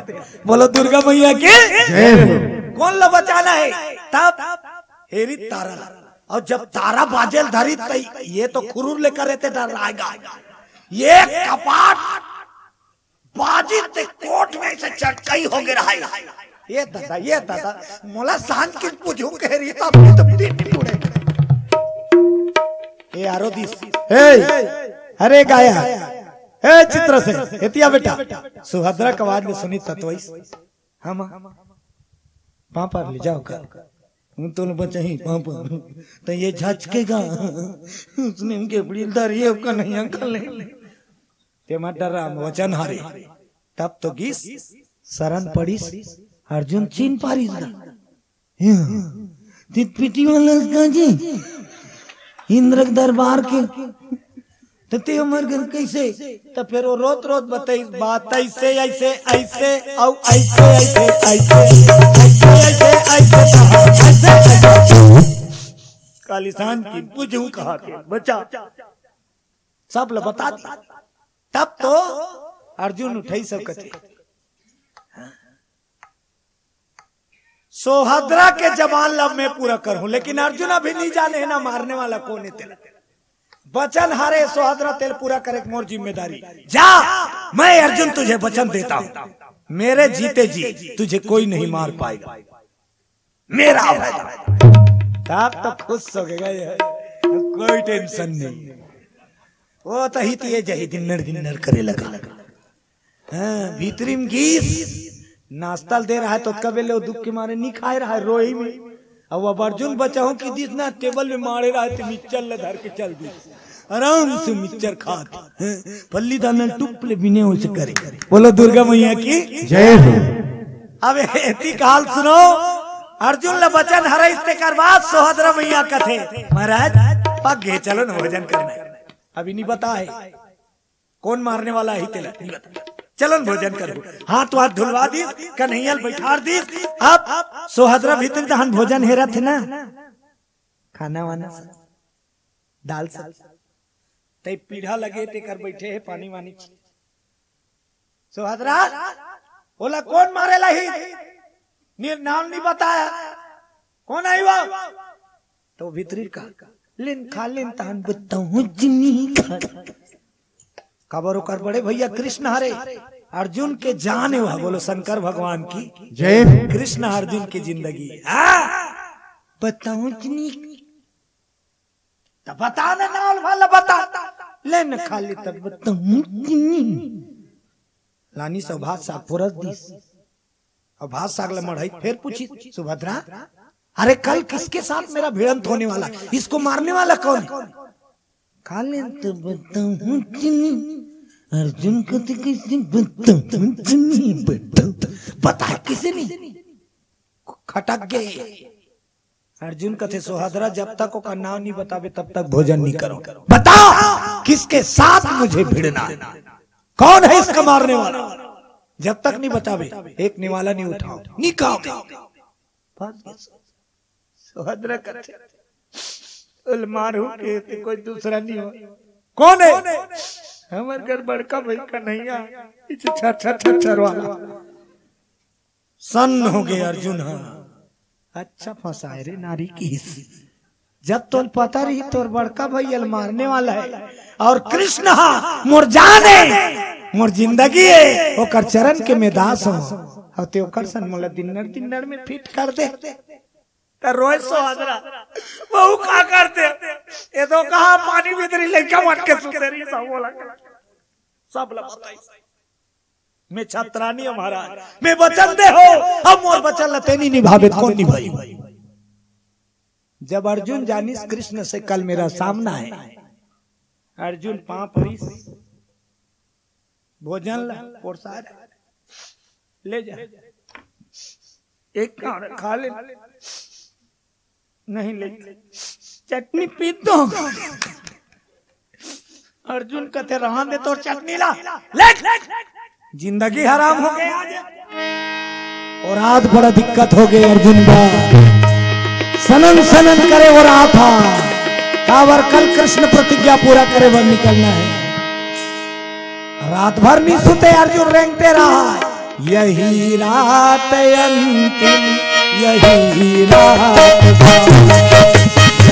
बोलो दुर्गा मैया की। जय हो। कौन ला बचाना है? तब हेरी तारा ला। और जब तारा बाजेल धरी, त ये तो खुरूर लेकर रहते डर रहेगा। ये कपाट बाजी ते कोट में से चटकई हो गया है। ये दादा, ये दादा, मोला सांझ के पूछूं कह रही, तब तो तीन टुकड़े। ए आरो दिस। ए, अरे गाया। ए चित्र से, एतिया बेटा। सुभद्रा के आवाज में सुनी तत्वई। हम पापा ले जाओ का। हम तो बचाही पापा। तो ये झचकेगा। उसने उनके बड़ी दर ये कन्हैया कर ले। तेमा डर राम वचन हारे। तब तो गिस, शरण पड़िस, अर्जुन चीन पारिस गा। हाँ। ते पीटी वाला का जी, इंद्र के दरबार के, त ते हमर घर कैसे? त फिर वो रोत रोत बताई, बात ऐसे, ऐसे, ऐसे, औ ऐसे, ऐसे, ऐसे, ऐसे, ऐसे, ऐसे, ऐसे, ऐसे। काली सांझ की बुझू कहा के बचा, सब ल बता दी। तब तो अर्जुन उठई सब कथे, सोहदरा के जबान ला मैं पूरा करहूं, लेकिन अर्जुन अभी नहीं जाने है ना मारने वाला कौन है तेला। बचन हारे सोहदरा, तेल पूरा करे के मोर जिम्मेदारी। जा, मैं अर्जुन तुझे बचन देता हूं, मेरे जीते जी तुझे कोई नहीं मार पाएगा। मेरा होगा। तब तो खुश हो गया ये, कोई टेंशन नहीं। वो तो ही तो ये जही दिन्नर दिन्नर करे लगा। हाँ, भीतरी में गीस, नाश्ता दे रहा है तो कबे ले वो दुख के मारे नहीं खाए रहा है, रोही में। अब अब अर्जुन बचाहूं कि दिस ना टेबल में मारे रहा है तो मिक्सचर ले धर के चल दी। आराम से मिक्सचर खात, हैं, पल्ली दाना टुप ले बिने उसे करे। बोलो दुर्गा मैया की जय हो। अब एती काल सुनो, अर्जुन ल बचन हरइस तेकर बाद सोहदरा मैया कथे, महाराज, पग गे चलो न भोजन करना है। अभी नहीं बता है, कौन मारने वाला है तेला, नहीं बता। चलो न भोजन करो। हाथ वाथ धुलवा दीस, कन्हैया ल बैठार दीस। अब सोहदरा भीतर दहन भोजन हेरत है ना, खाना वाना सब, दाल सब। तई पीढ़ा लगे तेकर बैठे है पानी वानी। सोहदरा, ओला कौन मारे लाही? निर नाम नहीं बताया। कौन आई वो? तो भीतरी का, "लेन खा लेन तहन बताऊं जिनी खा।" काबर ओकर बड़े भैया कृष्ण हरे, अर्जुन के जान है वह। बोलो शंकर भगवान की जय। कृष्ण अर्जुन की जिंदगी। हाँ, बताऊं जिनी। त बता ना, नाल वाला बता। ले न खाली तब तुम। लानी सो भात साग पुरस दीस। और भात साग ले मढ़ई फिर पूछी, "सुभद्रा, अरे कल किसके साथ मेरा भिड़ंत होने वाला है? इसको मारने वाला कौन है?" काले तो बताऊं जिनी। अर्जुन को तो किसी बताऊं जिनी, बताऊं। बता किसी नहीं। खटक गए। अर्जुन कथे, "सुभद्रा, जब तक ओकर नाम नहीं बताबे, तब तक भोजन नहीं करो। बता, किसके साथ मुझे भिड़ना है? कौन है इसका मारने वाला? जब तक नहीं बताबे, एक निवाला नहीं उठाओ, नहीं खाओ।" बस, बस। सुभद्रा कथे, "ओला मारहूं के ते कोई दूसरा नहीं हो।" "कौन है?" "हमर घर बड़का भाई कन्हैया, पीछे छर छर छर छर वाला।" सन्न हो गए अर्जुन। हाँ, अच्छा फंसाए रे नारी की। जब तोल पता रही तोर बड़का भैया ल मारने वाला है, और कृष्ण हा मोर जान है, मोर जिंदगी है, ओकर चरण के मैं दास हूँ। और ते ओकर सन मोला दिन्नर दिन्नर में फिट कर दे। त रोए सुभद्रा, "बहू का करते? ये तो कहा पानी भीतरी लइका मन के सुते रही सब बोला।" सब ला बताई, "मैं छत्रानी हूँ महाराज, मैं वचन दे हो, अब मोर वचन ला तेनी निभावे, कौन निभाई?" जब अर्जुन जानिस कृष्ण से कल मेरा सामना है, अर्जुन पांव परिस, "भोजन ला पोरसा, ले जा, एक कांड़ खा ले।" "नहीं ले, चटनी पी तो।" अर्जुन कथे, "रहन दे तोर चटनी ला, ले।" जिंदगी हराम हो गया। और आज बड़ा दिक्कत हो गई अर्जुन बा। सनन सनन करे वो रहा था, काबर कल कृष्ण प्रतिज्ञा पूरा करे बर निकलना है। रात भर नहीं सुते अर्जुन, रेंगते रहा। यही रात अंतिम, यही रात था,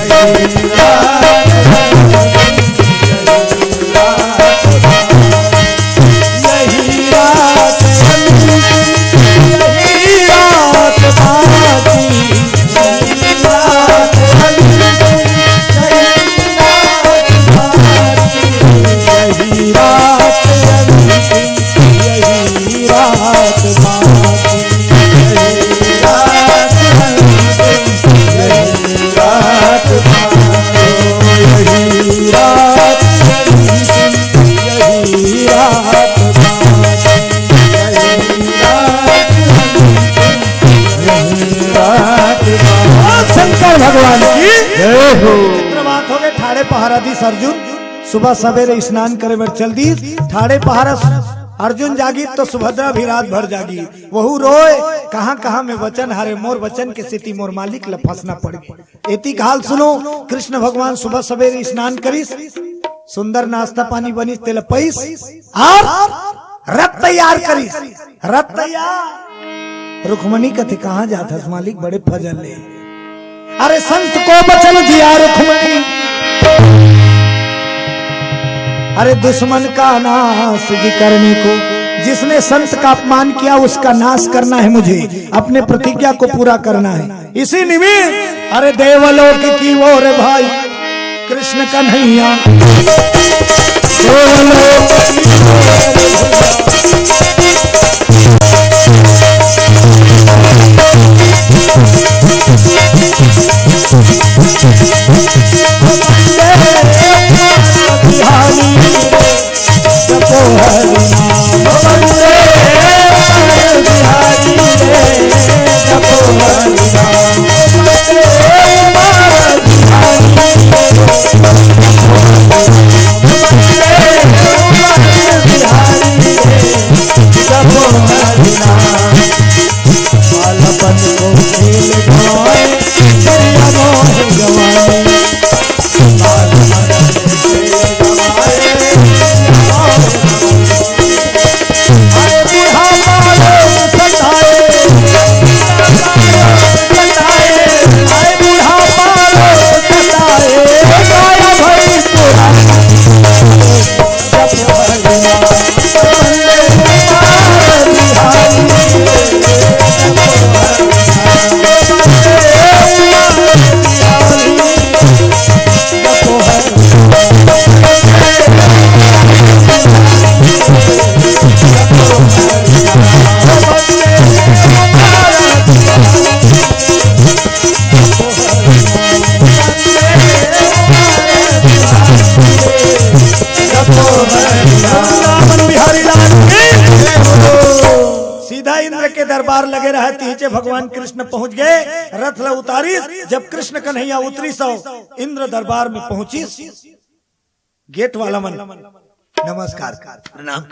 यही रात अंतिम, यही रात था, यही रात अंतिम, यही रात बाकी, यही रात अंतिम, यही रात बाकी, यही रात अंतिम, यही रात बाकी, यही रात अंतिम, यही रात बाकी, यही रात अंतिम, यही रात बाकी, यही रात अंतिम, यही रात बाकी। बोल शंकर भगवान की जय हो। चित्र बात हो गए, ठाड़े पहारा दिस अर्जुन। सुबह सवेरे स्नान करे बर चल दिस। ठाड़े पहारा अर्जुन जागी तो सुभद्रा भी रात भर जागी। वहू रोए, "कहाँ कहाँ में वचन हरे, मोर वचन के सेती मोर मालिक ल फंसना पड़ गए।" एती हाल सुनो, कृष्ण भगवान सुबह सवेरे स्नान करिस, सुंदर नाश्ता पानी बनिस, तेला पइस, और रथ तैयार करिस। रथ तैयार। रुक्मणी कथे, "कहाँ जात हस मालिक, बड़े फजल ले?" अरे संत को वचन दिया रुक्मणी, अरे दुश्मन का नाश भी करने को, जिसने संत का अपमान किया उसका नाश करना है मुझे, अपने प्रतिज्ञा को पूरा करना है। इसी निमित्त अरे देवलोक की ओर भाई कृष्ण कन्हैया, देवलोक की ओर बिहारी रे, जपो हरि नाम वंदे बिहारी रे, जपो हरि नाम वंदे बिहारी रे, जपो हरि नाम वंदे बिहारी रे, जपो के रहे, तिहिचे भगवान कृष्ण पहुंच गए, रथ ला उतारिस। जब कृष्ण कन्हैया उतरिस अउ इंद्र दरबार में पहुंचिस, गेट वाला मन नमस्कार, प्रणाम।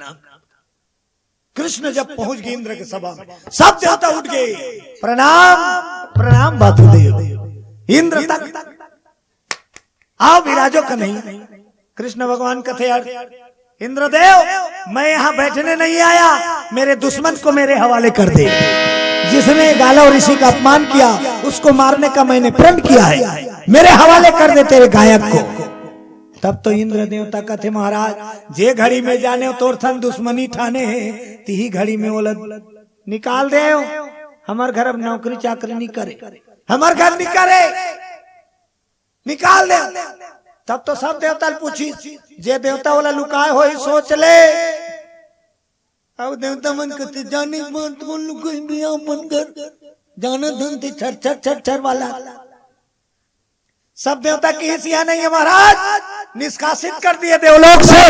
कृष्ण जब पहुंच गए इंद्र के सभा में, सब देवता उठ गए, प्रणाम, प्रणाम वासुदेव। इंद्र तक आओ विराजो कन्हैया। कृष्ण भगवान कथे, यार इंद्रदेव, मैं यहाँ बैठने नहीं आया, मेरे दुश्मन को मेरे हवाले कर दे। जिसने गालव ऋषि का अपमान किया, उसको मारने का मैंने प्रण किया है, मेरे हवाले कर दे तेरे गायक को। तब तो इंद्र देवता कथे, महाराज, जे घड़ी में जाने तोर संग दुश्मनी ठाने हे, तिही घड़ी में ओला निकाल दे। हमर घर अब नौकरी चाकरी नहीं करे, हमर घर नहीं करे, निकाल दे। तब तो सब देवता ल पूछिस, जे देवता ओला लुकाए होही सोच ले। अब देवता मन कथे, जाने के बाद कौन लुकाई भी अपन घर, जाने धन ते छर छर छर छर वाला। सब देवता किहिस, यहाँ नहीं है महाराज, निष्कासित कर दिए देवलोक से।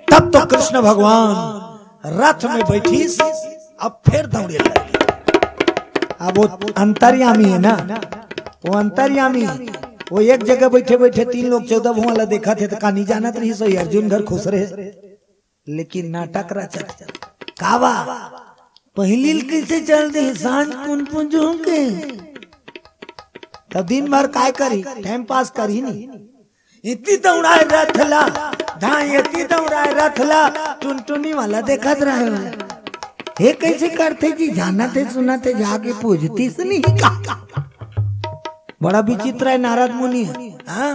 तब तो कृष्ण भगवान रथ में बैठिस, अब फिर दौड़े लगे। अब वो अंतर्यामी है ना, वो अंतर्यामी, वो एक जगह बैठे बैठे तीन लोग चौदह भुवन ला देखत हे, तो का नहीं जानत रहिस, अर्जुन घर खुश रहे, लेकिन नाटक रचत। कावा पहिली ल कइसे चल दे, सांझ कुन पुंजू के, तो दिन भर काय करी, टाइम पास करी नहीं। इतनी दौड़ाए रथ ला, धाय इतनी दौड़ाए रथ ला, टुनटुनी वाला देखत रहे। हे कइसे करथे जी, जानत हे सुनत हे, जाके पूछतिस नहीं का। बड़ा विचित्र है नारद मुनि, हाँ?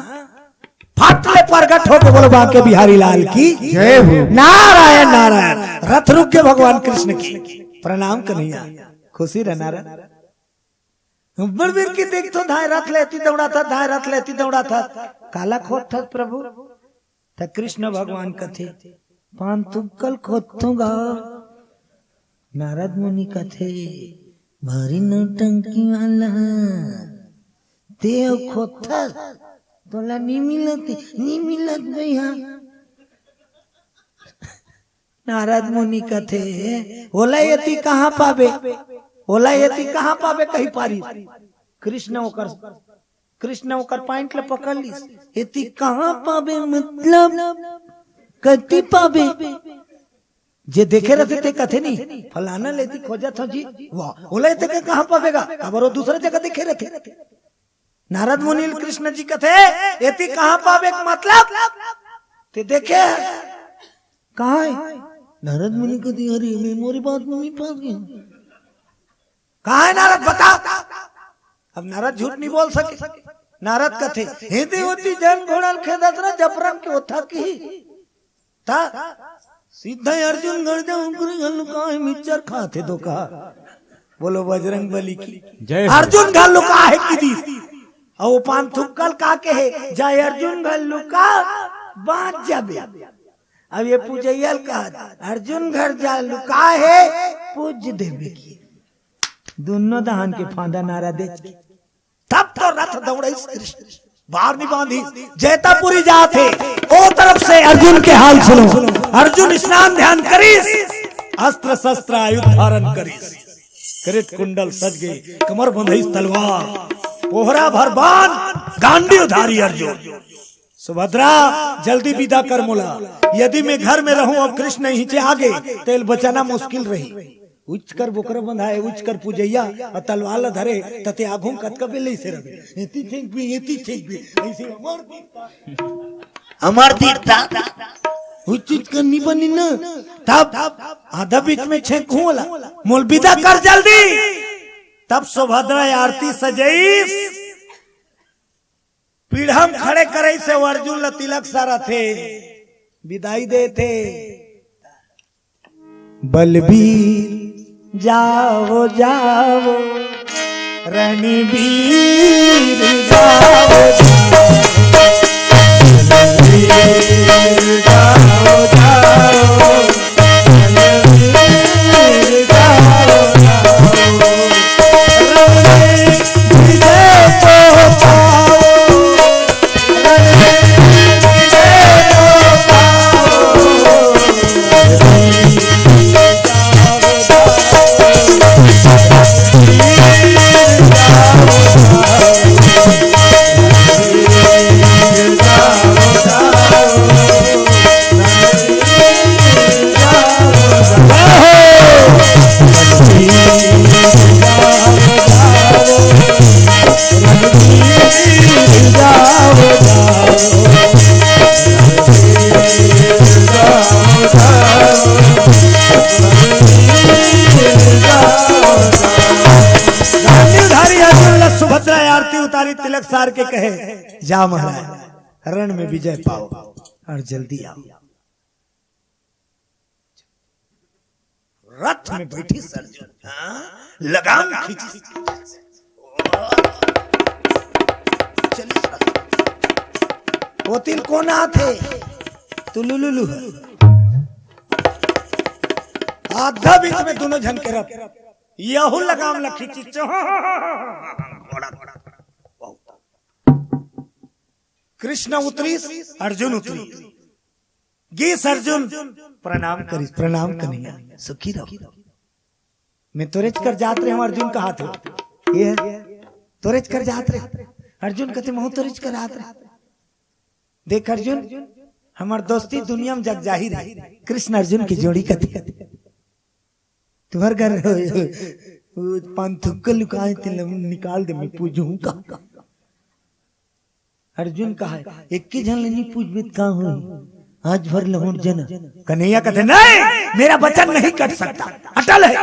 फट ले प्रगट होके बोलो बांके बिहारी लाल की जय हो। नारायण नारायण। रथ रुक के भगवान कृष्ण की प्रणाम कन्हैया। खुशी रह नारद। बड़ बेर के देखथों, धाय रथ ले एती दौड़ाथस, धाय रथ ले एती दौड़ाथस। काला खोदथस प्रभु? त कृष्ण भगवान कथे, पान तुक्कल खोदथों गा। नारद मुनि कथे, भारी नौटंकी वाला, ते अउ खोदथस, तोला नी मिलत, नी मिलत भैया। नारद मुनि कथे, ओला एती कहाँ पाबे? ओला एती कहाँ पाबे कहि पारिस? कृष्ण ओकर, कृष्ण ओकर पॉइंट ल पकड़ लिस। एती कहाँ पाबे मतलब? कति पाबे? जे देखे रथे ते कथे नहीं, फलाना ल एती खोजत हंव जी, वाह, ओला एती के कहाँ पाबे गा? काबर ओ दूसरा जगह देखे रथे। नारद मुनि ल कृष्ण जी कथे, एती कहाँ पाबे के मतलब? ते देखे हे? कहाँ हे? नारद मुनि कथे, अरे, मैं मोरी बात में नहीं फंस गया। कहाँ हे नारद, बता। अब नारद झूठ नहीं बोल सके। नारद कथे, हे देवती, जन घोड़न खेदत रह, जबरन के ओथा की। त सीधा अर्जुन घर जा, उनकरे घर लुका हे, मिक्सचर खाथे तो कहा। बोलो बजरंग बली की जय हो। अर्जुन घर लुका हे किहिस। अउ पान थुक्कल का कहे, जा अर्जुन घर लुका, बाँच जाबे। अब ये पूजैया ल कहा, अर्जुन घर जा लुका हे, पूज देबे की। दोनों दहान के फांदा नारा दे। तब तो रथ दौड़ाइस कृष्ण, बार नहीं बांधिस, जैतापुरी जात हे, ओ तरफ से अर्जुन के हाल सुनो। अर्जुन स्नान ध्यान करिस, अस्त्र शस्त्र आयुध धारण करिस, किरीट कुंडल सज गे, कमर बंधइस तलवार, पोहरा भर बाण, गांडीव धारी अर्जुन। सुभद्रा, जल्दी विदा कर मोला, यदि मैं घर में रहूं अउ कृष्ण इहिंचे आगे, तेल बचाना मुश्किल रही। उचकर बोकरा बंधाए, उचकर पूजैया, अउ तलवार ल धरे, त ते आघू म कतका बेर ले अइसे रहिबे, एती छेंकबे, एती छेंकबे, अइसे अमर वीरता। अमर वीरता। उच उच कर नी बनी न। तब आधा बीच में छेंकहूं ओला, मोल विदा कर जल्दी। तब सुभद्रा आरती सजइस, पीढ़ा म खड़े करइस, अउ अर्जुन ल तिलक सा रथे, विदाई देथे। बलबीर जाओ जाओ, रणबीर जाओ जाओ, बलबीर जाओ जाओ, रणबीर जाओ जाओ, रणबीर विजय को पाओ। सार के कहे, "जा महाराज, रण में विजय पाओ और जल्दी आओ।" रथ में बैठी अर्जुन, हाँ, लगाम खींची। चलिस। ओती ल कोन आथे? तुलुलुलु हे। आधा बीच में दूनों झन के रथ, यहू लगाम ल खींची। कृष्ण उतरिस, अर्जुन उतरिस। गिस अर्जुन, प्रणाम करिस, "प्रणाम कन्हैया, सुखी रहो।" "मैं तोरेच कर जात रहे हंव अर्जुन," कहाथे। "ए, तोरेच कर जात रहे?" अर्जुन कथे, "महूं तोरेच कर जात रहे।" देख अर्जुन, हमर दोस्ती दुनिया में जग जाहिर हे। कृष्ण अर्जुन के जोड़ी कथे। तुम्हर घर वो पान थुक्का लुकाए, तेला निकाल दे, मैं पूजहूं का। अर्जुन कहे, "एक के झन ले नहीं पूजबे त का होही? आज भर लहुट जना।" कन्हैया कथे, "नहीं, मेरा वचन नहीं कट सकता, अटल है।"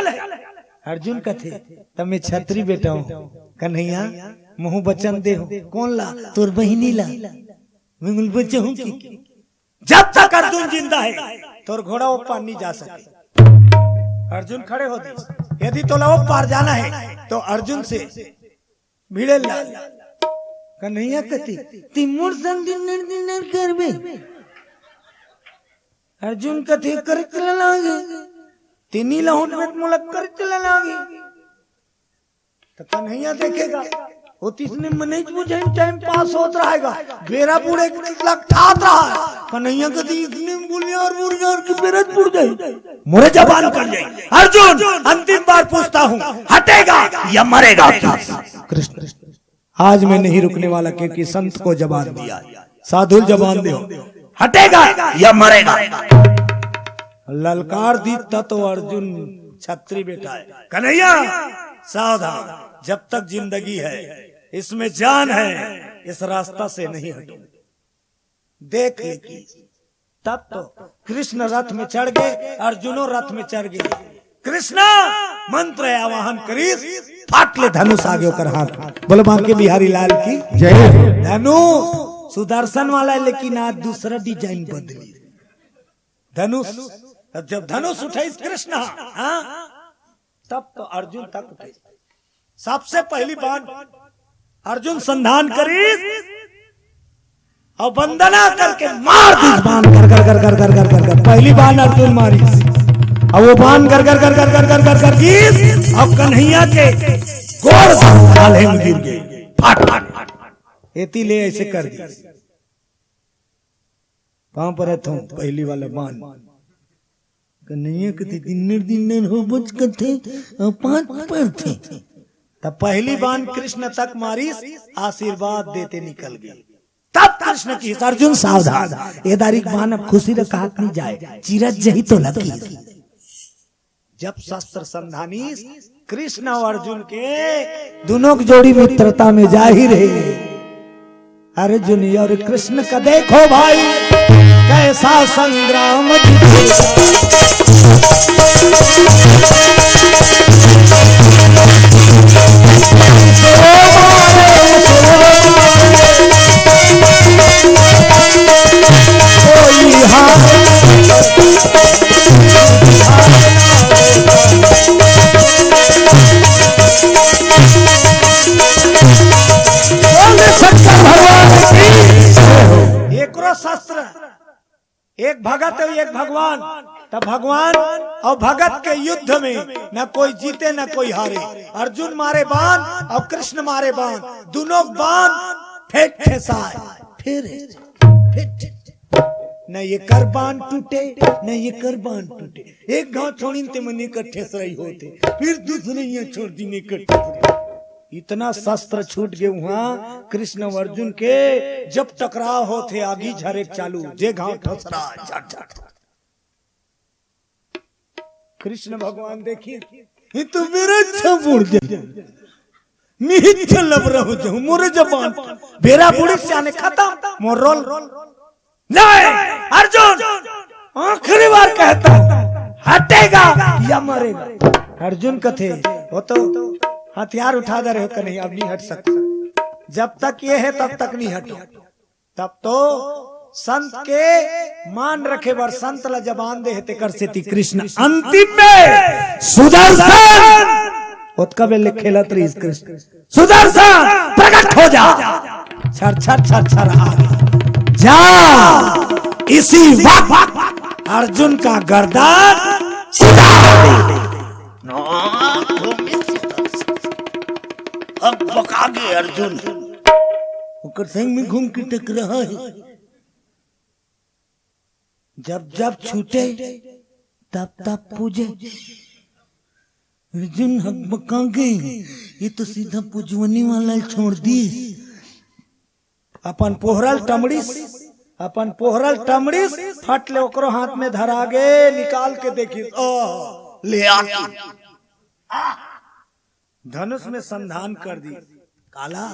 अर्जुन कथे, "तब मैं छत्री बेटा हूं कन्हैया, महूं वचन दे हंव।" "कोन ला?" "तोर बहिनी ला।" "मैं बोल बचाहूं कि?" "जब तक अर्जुन जिंदा हे, तोर घोड़ा ओ पार नहीं जा सके।" अर्जुन खड़े हो दिस। यदि तोला ओ पार जाना हे, तो अर्जुन से भिड़े ला। कन्हैया कथे, "तें मोर संग डिनर डिनर करबे?" अर्जुन कथे, "कर चला लागे।" "तें नी लहुटबे त मोला कर चला लागे।" त कन्हैया देखेगा, ओती इसने मनई बुझे, टाइम पास होत रहेगा, बेरा बूढ़े लग ठात रहा है। कन्हैया कथे, "इसने बोलिया और बोलिया और की बेरा बूढ़ जाए, मोरे जबान कर जाए।" अर्जुन, अंतिम बार पूछता हूं, हटेगा या मरेगा? कृष्ण, आज मैं नहीं रुकने वाला, क्योंकि संत को जबान दिया है, साधु ल जबान दे हंव, हटेगा या मरेगा? ललकार दिस त तो अर्जुन छत्री बेटा हे। "कन्हैया, सावधान, जब तक जिंदगी है, इसमें जान है, इस रास्ता से नहीं हटूं।" देख ले कि तब तो कृष्ण रथ में चढ़ गे, अर्जुनो रथ में चढ़ गे। कृष्ण मंत्र आवाहन करिस, फट ले धनुष आगे ओकर हाथ। बोलो बांके बिहारी लाल की जय। धनुष सुदर्शन वाला हे, लेकिन आज दूसरा डिजाइन बदलिस। धनुष, जब धनुष उठाइस कृष्ण, हाँ, तब तो अर्जुन तक उठे। सबसे पहली बाण अर्जुन संधान करिस अउ वंदना करके मार दिस बाण, कर, कर, कर। पहली बाण अर्जुन मारिस, अउ वो बाण कर, कर, कर गिस, अउ कन्हैया के गोड़ आल्हे में गिर गे, फाट, फाट। एती ले ऐसे कर दिस। पांव परत हंव, पहली वाला बाण। कन्हैया कथे, "दिन्नर दिन्नर हो बच कथे, अउ पांच परथे।" त पहली बाण कृष्ण तक मारिस, आशीर्वाद देते निकल गे। तब कृष्ण कहिस, "अर्जुन सावधान, ए दारी के बाण अब खुशी रखा नहीं जाए, चिरत जही तो लगी।" जब शस्त्र संधानिस कृष्ण अउ अर्जुन के, दुनों के जोड़ी मित्रता में जाहिर हे। अर्जुन अउ कृष्ण का देखो भाई, कैसा संग्राम। एकरो शस्त्र, एक भगत अउ एक भगवान। त भगवान अउ भगत के युद्ध में न कोई जीते न कोई हारे। अर्जुन मारे बाण अउ कृष्ण मारे बाण, दुनों बाण फेंट खेसाय, फेर, फेंट। न एकर बाण टूटे, न एकर बाण टूटे। एक घांव छोड़िन ते मन एकर ठेसरई होथे, फिर दूसरे इहां छोड़ दिन एकर ठेसरई। इतना शस्त्र छूट गे उहां कृष्ण अउ अर्जुन के, जब टकराव होथे आगी झरे चालू, जे घांव ठसरा झट झट। कृष्ण भगवान देखिस, "ये तो मेरा अच्छा बूढ़ जा, मैं ही अच्छा लबरा हो जाऊं, मोरे जबान।" बेरा बूढ़े सियाने खत्म, मोर रोल। नहीं, अर्जुन, आखिरी बार कहता हूं, हटेगा या मरेगा। अर्जुन कथे, वो तो हथियार उठा दे रहे हो, नहीं, अब नहीं हट सकता। जब तक ये हे तब तक नहीं हटो। तब तो संत के मान रखे बर संत ला जबान दे हे, तेकर सेती कृष्ण अंतिम में सुदर्शन ओतका बेर ले खेलत रहिस कृष्ण, सुदर्शन प्रकट हो जा, छर छर छर छर आ जा। इसी वक्त अर्जुन का गर्दन उड़ा दे। अब बका गे अर्जुन, ओकर संग में घूम के टकरा हे। जब जब छूटे तब तब पूजे। अर्जुन हकबका गे, ये तो सीधा पुजवनी वाला छोड़ दिस। अपन पोहरल टमड़िस, अपन पोहरल टमड़िस, फट ले ओकरो हाथ में धरा गे, निकाल के देखिस, ओह, ले आ। धनुष में संधान कर दी। काला,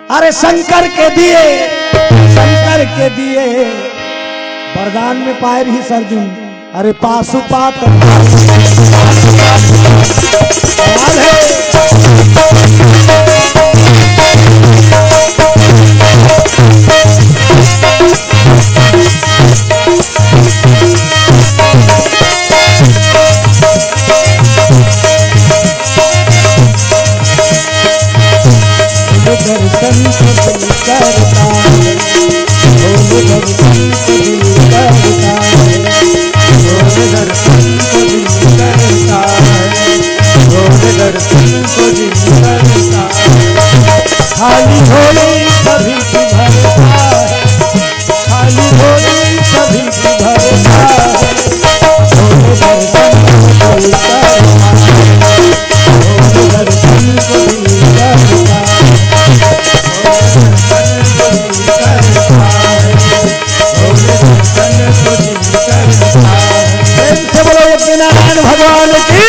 अरे शंकर के दिए, शंकर के दिए वरदान में पाए रहिस अर्जुन। अरे पाशुपात दर्शन को दिल करता है, ढोल दर्शन को दिल करता है, ढोल दर्शन को दिल करता है, ढोल दर्शन को दिल करता है। खाली झोली सभी की भरता है, खाली झोली सभी की भरता है। ढोल दर्शन को दिल करता है, ढोल दर्शन को दिल करता है, ढोल दर्शन को दिल करता है, ढोल दर्शन को दिल करता है। प्रेम से बोलो यज्ञ नारायण भगवान की।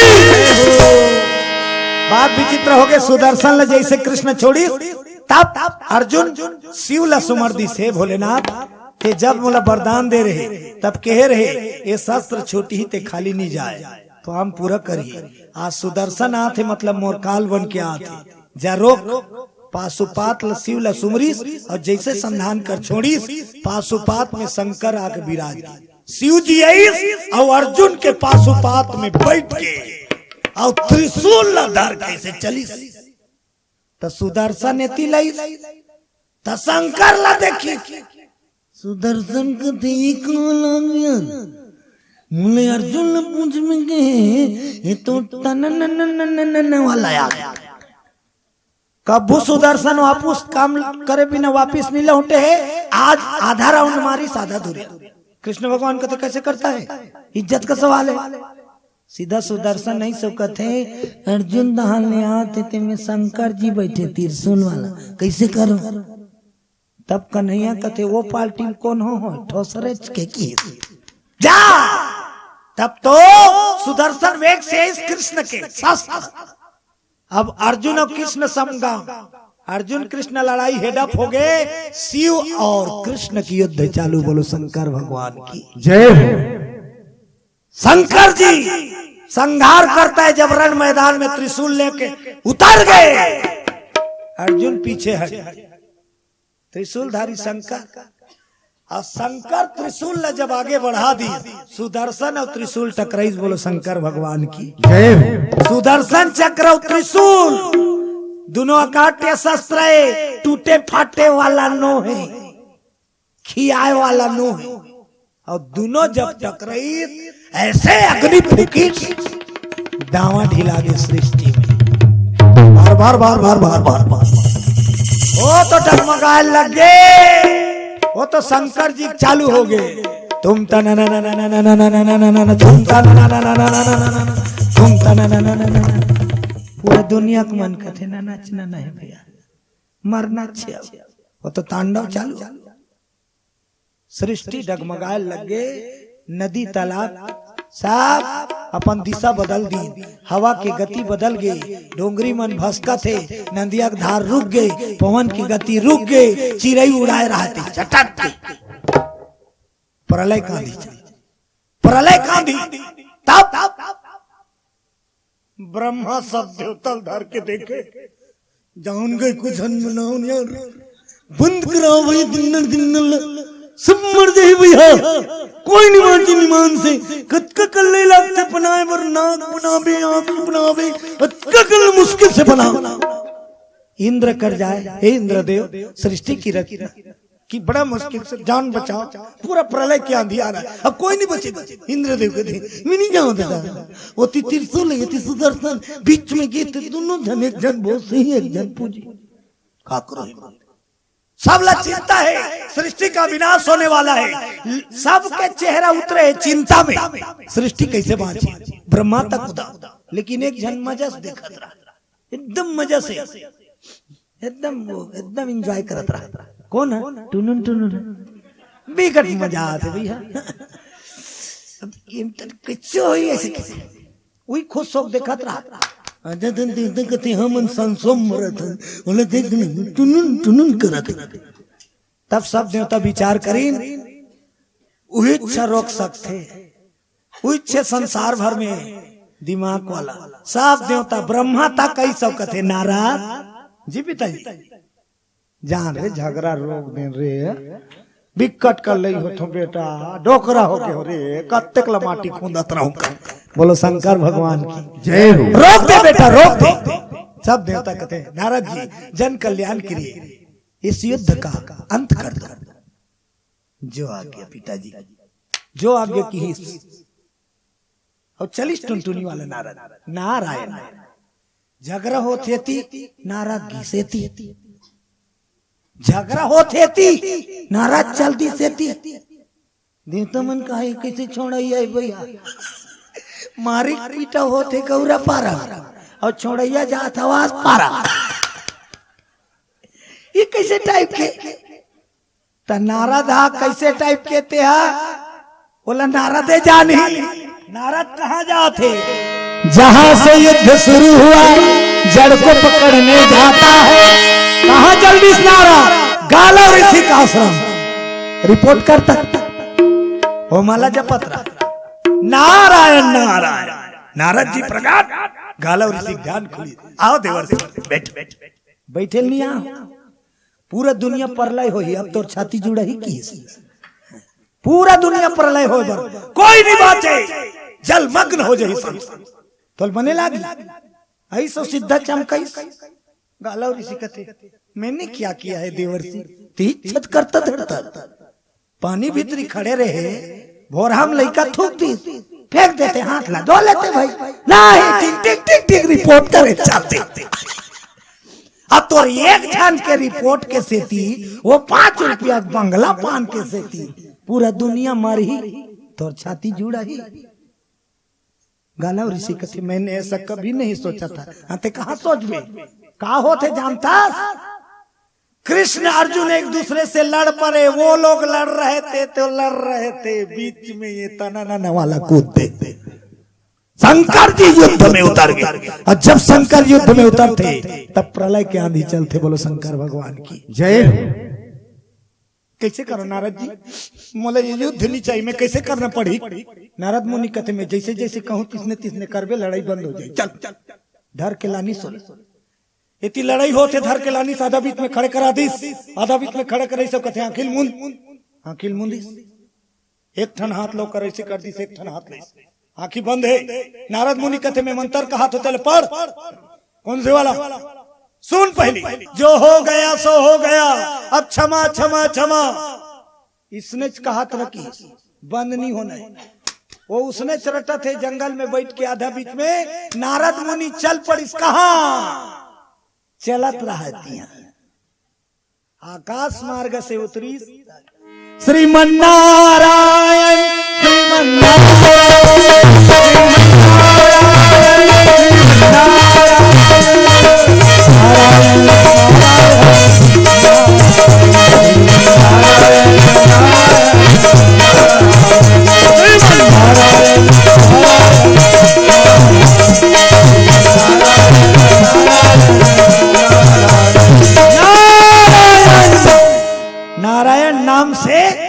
बात विचित्र हो गए, सुदर्शन ल जैसे कृष्ण छोड़ी, तब अर्जुन शिव ल सुमर दिस, हे भोलेनाथ, ते जब मोला वरदान दे रहे, तब कहे रहे, ये शस्त्र छोटी ही ते खाली नहीं जाए, तो हम पूरा करिए। आज सुदर्शन आथे, मतलब मोर काल बन के आथे। जा रोक, पाशुपात ल शिव ल सुमरिस और जैसे संधान कर छोड़िस, पाशुपात में शंकर आके विराज गे। शिव जी आइस और अर्जुन के पाशुपात में बैठ के और त्रिशूल ल धर के से चलिस। त सुदर्शन एती लइस, त शंकर ला देखी। सुदर्शन कथे, "ये कहाँ ला गया?" मुले अर्जुन ने पूछ में कहे, "ये तो तन न न न न न न वाला याद।" कभू सुदर्शन वापस काम करे बिना वापस नहीं लौटे है। आज आधा राउंड मारी, साधा धुरिया। कृष्ण भगवान कथे, "कैसे करता है? इज्जत का सवाल है।" सीधा सुदर्शन नहीं सकत हे, अर्जुन दहान ले आत हे, तेमे शंकर जी बैठे त्रिशूल वाला, कैसे करो? तब कन्हैया कथे, "वो पार्टी में कौन हो, हो? ठोसरे के की? जा!" तब तो सुदर्शन वेग से इस कृष्ण के शस्त्र। अब अर्जुन और कृष्ण समगाम, अर्जुन कृष्ण लड़ाई हेडअप हो गए, शिव और कृष्ण की युद्ध चालू। बोलो शंकर भगवान की जय हो। शंकर जी संहार करता है, जब रण मैदान में त्रिशूल लेके उतर गए, अर्जुन पीछे हट, त्रिशूलधारी शंकर। और शंकर त्रिशूल ला जब आगे बढ़ा दी, सुदर्शन और त्रिशूल टकराइस। बोलो शंकर भगवान की जय हो। सुदर्शन चक्र और त्रिशूल दोनों अकाट्य शस्त्र है, टूटे फाटे वाला नो है, खियाए वाला नो है। और दोनों जब टकराई, ऐसे अग्नि फूकिस, दावा ढिला गे सृष्टि में। बार बार बार बार बार बार बार वो तो डगमगाए लग गए, वो तो शंकर जी चालू हो गए। तुम तना ना ना ना ना ना ना ना ना ना ना ना, तुम तना ना ना ना ना ना ना ना ना, तुम तना ना ना ना ना ना ना। पूरा दुनिया को मन कथे ना नाचना नहीं भैया, मरना छे। वो तो तांडव चालू। सृष्टि डगमगाए लग गे, नदी तालाब सब अपन दिशा बदल दी, हवा के गति बदल गे, डोंगरी मन भसकत हे, नदिया के धार रुक गे, पवन की गति रुक गे, चिरई उड़ाए रहते झटक के प्रलय कांदी चल, प्रलय कांदी। तब ब्रह्मा सब देवतल धर के देखे, जान गए कुछ झन मनाओ यार, बंद कराओ भाई, दिन्नर दिन्नर ल-, सब मर जाही भैया, कोई नहीं बांची निमान से। कतका कल्ले लागथे बनाए बर, नाक बनावे, आंख बनावे, अतका कल्ले मुश्किल से बना। इंद्र कर जाए, हे इंद्रदेव, सृष्टि की रचना कि बड़ा मुश्किल से जान बचाओ, पूरा प्रलय के आंधी आ रहा है, अब कोई नहीं बचेगा। इंद्रदेव कहते, "मैं नहीं जाऊं दादा।" वो ती त्रिशूल है, ये ती सुदर्शन, बीच में गए थे दोनों जन, एक जन बहुत सही, एक जन पूजी। का करो हिम्मत? सब ला चिंता है, सृष्टि का विनाश होने वाला है, सबके चेहरा उतरे हैं चिंता में। सृष्टि कैसे बांची? ब्रह्मा तक उदास, लेकिन एक जन मजा से देखत रहा, एकदम मजा से, एकदम वो, एकदम एंजॉय करत रहा। कौन है? टुनुन टुनुन। बिकट मजा आथे भैया। अब ये तो कैसे होई ऐसे कैसे? वही खुश होके देखत रहा। अजय दिन दिन दिन कति हमन संसोम मरत हन, बोले देख नहीं, टुनुन टुनुन करत हन। तब सब देवता विचार करीन, उही इच्छा रोक सकथे। उइच्छे संसार भर में दिमाग वाला सब देवता, ब्रह्मा तक कहि सकत हे, नारद जी पिताजी, जान रे झगड़ा रोक देन रे, बिकट कर लई होथो बेटा, डोकरा हो गए हो रे, कत्तेक ल माटी खूंदत रहूं का। बोलो शंकर भगवान की जय हो। रोक दे बेटा, रोक दे। सब देवता कहते हैं, नारद जी, जन कल्याण के लिए इस युद्ध का अंत कर दो। जो आज्ञा पिताजी, जो आज्ञा की ही। और चलिस टुनटुनी वाला नारद, नारायण। झगड़ा होत हे ती, नारद घिसे ती। झगड़ा होत हे ती, नारद चल दिस हे ती। देवता मन कहा, "ये कैसे छोड़ैया है भैया? मारी पीटा होत हे गौरा पारा, और छोड़ैया जात हवास पारा।" ये कैसे टाइप के? त नारद हा कैसे टाइप के ते हा? बोला, नारद हे जानी। नारद कहाँ जात हे? जहां से युद्ध शुरू हुआ, जड़ को पकड़ने जाता है। कहाँ चल दिस नारद? गालव ऋषि का आश्रम। रिपोर्ट कर तक। हो माला जपत रहा, नारायण नारायण। नारद जी प्रकट, गालव ऋषि ध्यान खुली। आओ देवर्षि, बैठ, बैठ, बैठ। बैठे नहीं आओ। पूरा दुनिया प्रलय होही, अब तोर छाती जुड़ही किहिस। पूरा दुनिया प्रलय होय बर, कोई नहीं बाचे, जलमग्न हो जाही संसार। तोल बने लागी, ऐसो सिद्धा चमकाइस। गालव ऋषि कथे, "मैंने क्या किया है देवर्षि? ती छत करता धरता।" पानी भीतरी खड़े रहे, भोरहा म लइका थूक दिस, फेंक देते, हाथ ला धो लेते भाई। नहीं, टिक, टिक, टिक, टिक, रिपोर्ट करे चलते। अब तोर एक झन के रिपोर्ट के सेती, वो पांच रुपया बंगला पान के सेती, पूरा दुनिया मरही, तोर छाती जुड़ही। गालव ऋषि कथे, "मैंने ऐसा कभी नहीं सोचा था।" हाँ, ते कहाँ सोचबे? का होथे जानता? कृष्ण अर्जुन एक दूसरे से लड़ पड़े, वो लोग लड़ रहे थे तो लड़ रहे थे, बीच में ये तननन वाला कूद दे। शंकर जी युद्ध में उतर गए, और जब शंकर युद्ध में उतरते, तब प्रलय के आंधी चलथे। बोलो शंकर भगवान की जय हो। कैसे करो नारद जी, मोला ये युद्ध नहीं चाहिए, मैं कैसे करना पड़ी? नारद मुनि कथे, "मैं जैसे जैसे कहूँ, तिसने तिसने करबे, लड़ाई बंद हो जाए। चल, चल।" धर के लानिस ओला। एती लड़ाई होथे, धर के लानिस, आधा बीच में खड़े करा दिस, आधा बीच में खड़े करे, सब कथे, "आँखी ल मूंद, आँखी ल मूंदिस।" एक ठन हाथ लो कर ऐसे कर दिस, एक ठन हाथ ले, आँखी बंद हे। नारद मुनि कथे, "मैं मंत्र कहाथों, तेला पढ़।" कौन से वाला? सुन पहली, "जो हो गया सो हो गया, अब क्षमा, क्षमा, क्षमा।" इसने च कहात रखी, बंद नहीं होना है। वो उसने च रटत हे जंगल में बैठ के, आधा बीच में नारद मुनि चल पड़िस। कहाँ? चलत रहतियां। आकाश मार्ग से उतरी श्रीमन्नारायण, श्रीमन्नारायण, श्रीमन्नारायण, श्रीमन्नारायण, नारायण, नारायण, नारायण, नारायण। नारायण नाम से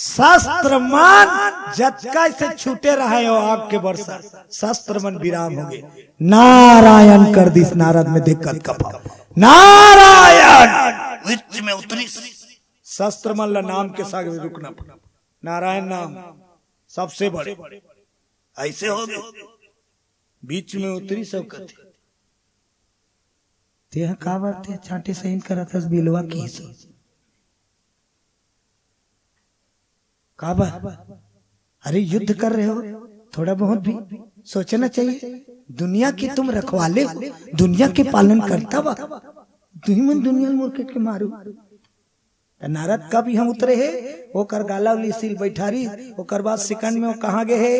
शस्त्र मन जतका से छूटे रहे हो आग के वर्षा, शस्त्र मन विराम हो गए। नारायण कर दिस नारद में दिक्कत का भाव। नारायण बीच में उतरी, शस्त्र मन ला नाम के साथ रुकना पड़ा। नारायण नाम सबसे बड़े, ऐसे हो गए बीच में उतरी सब कथे। तेह काबर ते चांटे सहिन करत हस बिलवा की सो। काबर? अरे, युद्ध कर रहे हो, थोड़ा बहुत भी सोचना चाहिए। दुनिया के तुम रखवाले हो, दुनिया के पालन करता हुआ, तुही मन दुनिया ल मुरकेट के मारू। त नारद कब इहाँ उतरे हे? ओकर गाला उली सील बैठारी, ओकर बाद सेकंड में वो कहाँ गए हे?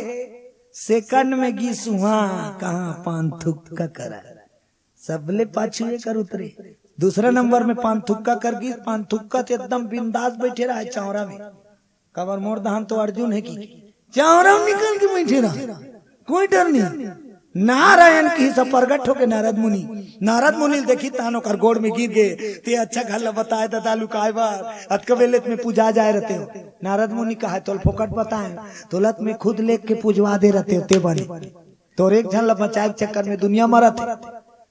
सेकंड में गिस उहाँ, कहाँ? पान थुक्का करा। सबले पाछू एकर उतरे। दूसरा नंबर में पान थुक्का कर गिस, पान थुक्का ते एकदम बिंदास बैठे रहा है चावरा में। काबर मोर दहान तो अर्जुन है कि चावरा में निकल के बैठे रहा, कोई डर नहीं। नारायण की सब प्रगट होके नारद मुनि, नारद मुनि देखी तान ओकर गोड़ में गिर गए। ते अच्छा घर ला बताए दादा लुकाए बर, अतका बेले में पूजा जाए रहते हो। नारद मुनि कहा तोल फोकट बताए, तोलत में खुद लेख के पूजवा दे रहते हो ते बने। तोर एक झन ला बचाए के चक्कर में दुनिया मरत है।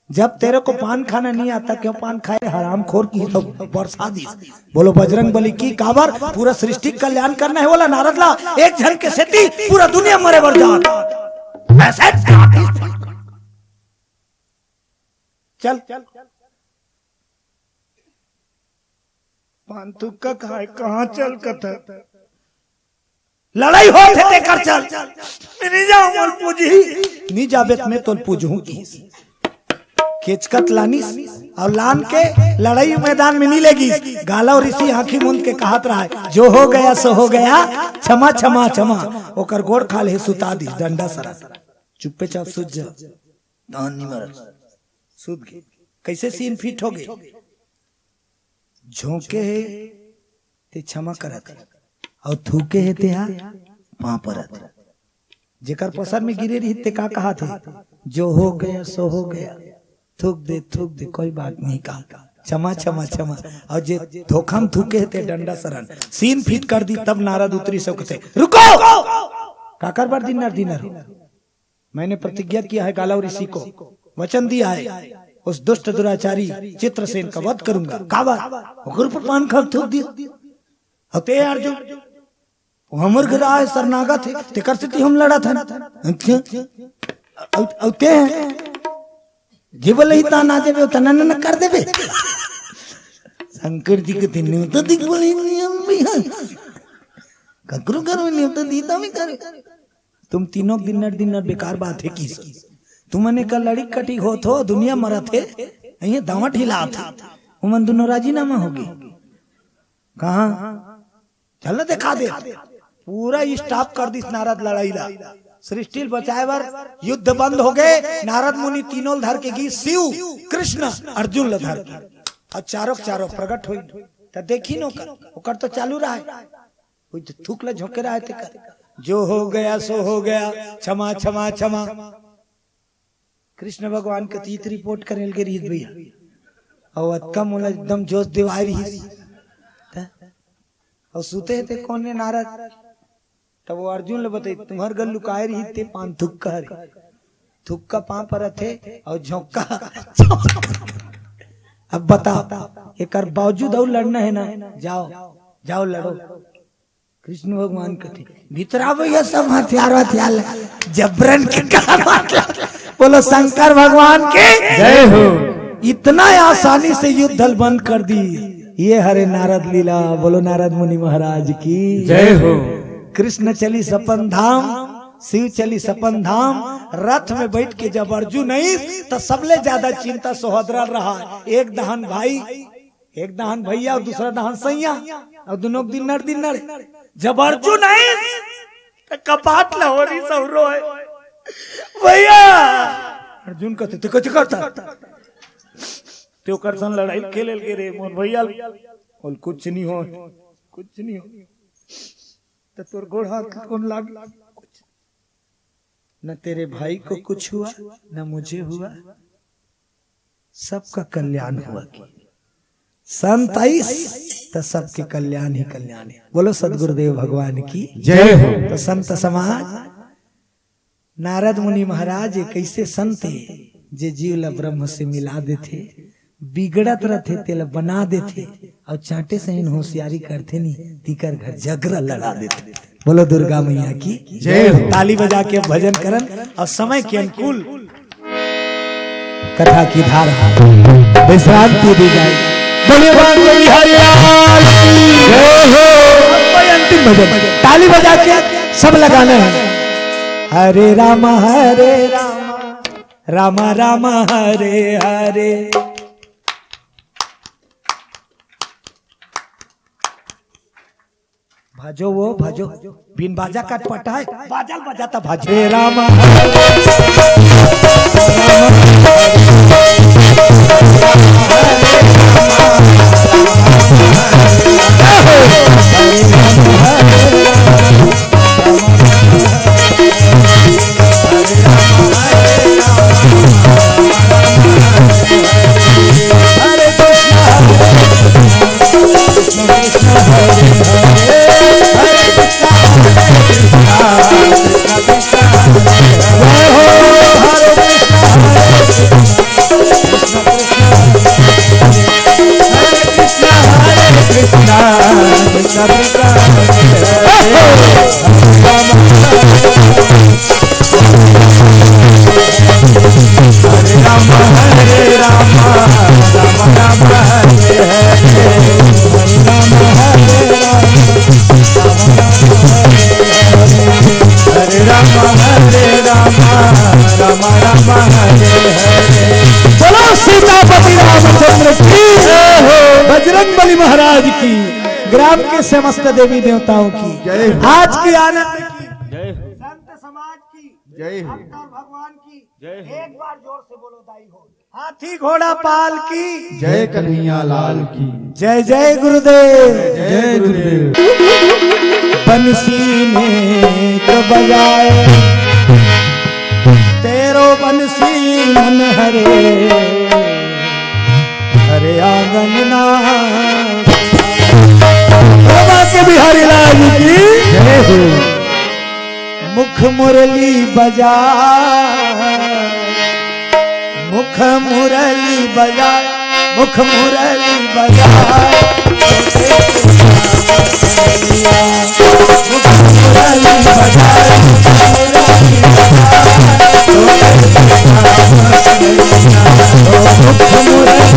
जब तेरे को पान खाना नहीं आता, क्यों पान खाए? हरामखोर की तो बरसा दी। बोलो बजरंग बली की। काबर? पूरा सृष्टि कल्याण करना है बोला नारद ला, एक झन के सेती पूरा दुनिया मरे बर जात। ऐसे चल, पान थुक्का खाए कहाँ चल कथा? लड़ाई होत हे तेकर चल। मैं नहीं जाऊं, मोल पूजी। नहीं जाबे त मैं तोल पूजहूं की। केचकत लानिस और लान के लड़ाई मैदान में नहीं लेगी। गालव ऋषि आंखी मूंद के कहत रहा है, जो हो गया सो हो गया, क्षमा क्षमा क्षमा। ओकर गोड़ खाल हे सुता दी डंडा सरा। चुप्पे चाप सुत जा। दान नहीं मरत। सुत गए। कैसे सीन फिट हो गए? झोंके हे ते क्षमा करत हे, अउ थूके हे ते हा पांव परत हे। जेकर पसर में गिरे रही ते का कहा थे, जो हो गया सो हो गया, थूक दे थूक दे, कोई बात नहीं का, क्षमा क्षमा क्षमा। अउ जे धोखा में थूके हे ते डंडा सरन सीन फिट कर दी। तब नारद उतरी से कहते, रुको, काकर बर दिनर दिनर हो? मैंने प्रतिज्ञा किया है गालव ऋषि को, वचन दिया है उस दुष्ट दुराचारी चित्रसेन का वध करूंगा। काबर? ओकर ऊपर पान खा थूक दिया। अते अर्जुन, वो हमर घर आए शरणागत है, तेकर से हम लड़ा था। अच्छा, अउ-, अउ ते हैं। जे बोले ही ताना देवे, तना न कर देवे। शंकर जी के दिन में तो दिख बोले नियम भी है। ककरो करो नहीं तो दीता भी करे। तुम तीनों दिनर दिनर बेकार बात है की सो। तुमने का लड़ी कटी हो थो, दुनिया मरत हे, ये दावट हिलात हे। उमन दोनों राजीनामा हो गए। कहाँ? चल ना दिखा दे। पूरा स्टॉप कर दिस नारद लड़ाई ला। सृष्टि ल बचाए बर युद्ध बंद हो गए। नारद मुनि तीनों ल धर के गी, शिव, कृष्ण, अर्जुन ल धर के। और चारों के चारों प्रगट हुई। त देखी नो कर, ओकर तो चालू रहा है। कोई तो थूक ला झोंके रहा है तेकर। जो हो गया सो हो गया, क्षमा क्षमा क्षमा। कृष्ण भगवान के तीत रिपोर्ट करे के रहित भैया। अउ अतका मोला एकदम जोश दिवाए रहिस। त? अउ सुते हे ते कौन ने नारद? तब वो अर्जुन ले बताई, तुम्हर गल लुकाए रहित ते पान थुक्का रे। थुक्का पांव परत हे अउ झोंका। अब बताओ, एकर बावजूद अउ लड़ना है ना? जाओ, जाओ लड़ो। कृष्ण भगवान कथे, भीतरा भैया सब हथियार हथियार ले, जबरन के कहा बात ले। बोलो शंकर भगवान की जय हो। इतना आसानी से युद्ध बंद कर दी, ये हरे नारद लीला। बोलो नारद मुनि महाराज की जय हो। कृष्ण चली सपन धाम, शिव चली सपन धाम। रथ में बैठ के जब अर्जुन आई तो सबले ज्यादा चिंता सहोदरा रहा, एक दहन भाई, एक दहन भैया अउ दूसरा दहन सैया, अउ दोनों दिनर दिनर। जब अर्जुन आई त कपाट ला होरी सौरो है भैया। अर्जुन कहते, "तू कुछ करता?" ते ओकर सन लड़ाई खेले के रे मोर भैया। बोल, "कुछ नहीं हो, कुछ नहीं हो।" तो तोर गोड़ हाथ कौन लाग? कुछ। न तेरे भाई को कुछ हुआ, न मुझे हुआ, सबका कल्याण हुआ कि। संत आइस, त सबके कल्याण ही कल्याण हे। बोलो सदगुरुदेव भगवान की। जय हो। त संत समाज, नारद मुनि महाराज एक ऐसे संत हे, जे जीव ला ब्रह्म से मिला देथे, बिगड़त रथे तेला बना देथे, अउ चांटे सही होशियारी करथे नी, तिकर घर झगरा लड़ा देथे। बोलो दुर्गा मैया की जय हो। ताली बजा के भजन करन अउ समय के अनुकूल कथा की धारा विश्रांति दी जाए। बोलिए बांके बिहारी लाल की जय हो। कोई अंतिम भजन, ताली बजा के सब लगाना है। हरे राम हरे राम, राम राम हरे हरे। भाजो वो भाजो, बिन बाजा का पटाए, बाजल बजाता भाजो। हरे राम। हरे राम, हरे राम, राम राम, हरे हरे। बोलो सीतापति रामचंद्र की, बजरंग बली महाराज की, ग्राम के समस्त देवी देवताओं की, जय हो। आज के आनंद की, जय हो। संत समाज की, जय हो। भक्त और भगवान की, जय हो। एक बार जोर से बोलो दाई हो। हाथी घोड़ा पाल की। जय कन्हैया लाल की। जय जय गुरुदेव। जय गुरुदेव। बंसी ने तो बजाए तेरो बंसी मन हरे, हरे आंगन ना। बांके बिहारी लाल की जय हो। मुख मुरली बजा, मुख मुरली बजा, मुख मुरली बजा। मुख मुरली बजा, मुख मुरली बजा।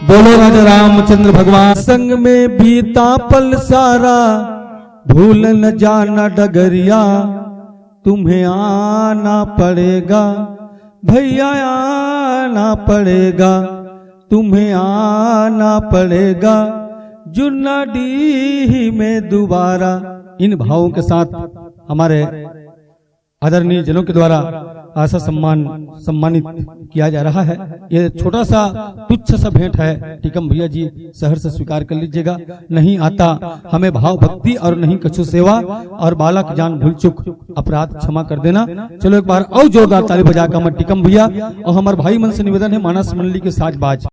बोलो राजा रामचंद्र भगवान। संग में बीता पल सारा, भूल न जाना डगरिया, तुम्हें आना पड़ेगा भैया, आना पड़ेगा, तुम्हें आना पड़ेगा जुन्ना डीह में दोबारा। इन भावों के साथ हमारे आदरणीय जनों के द्वारा आशा सम्मान सम्मानित किया जा रहा है। ये छोटा सा तुच्छ सा भेंट है, टीकम भैया जी सहर्ष स्वीकार कर लीजिएगा। नहीं आता हमें भाव भक्ति और नहीं कछु सेवा, और बालक जान भूल चुक अपराध क्षमा कर देना। चलो एक बार और जोरदार ताली बजा के हमर टीकम भैया और हमर भाई मन से निवेदन है, मानस मंडली के साज बाज।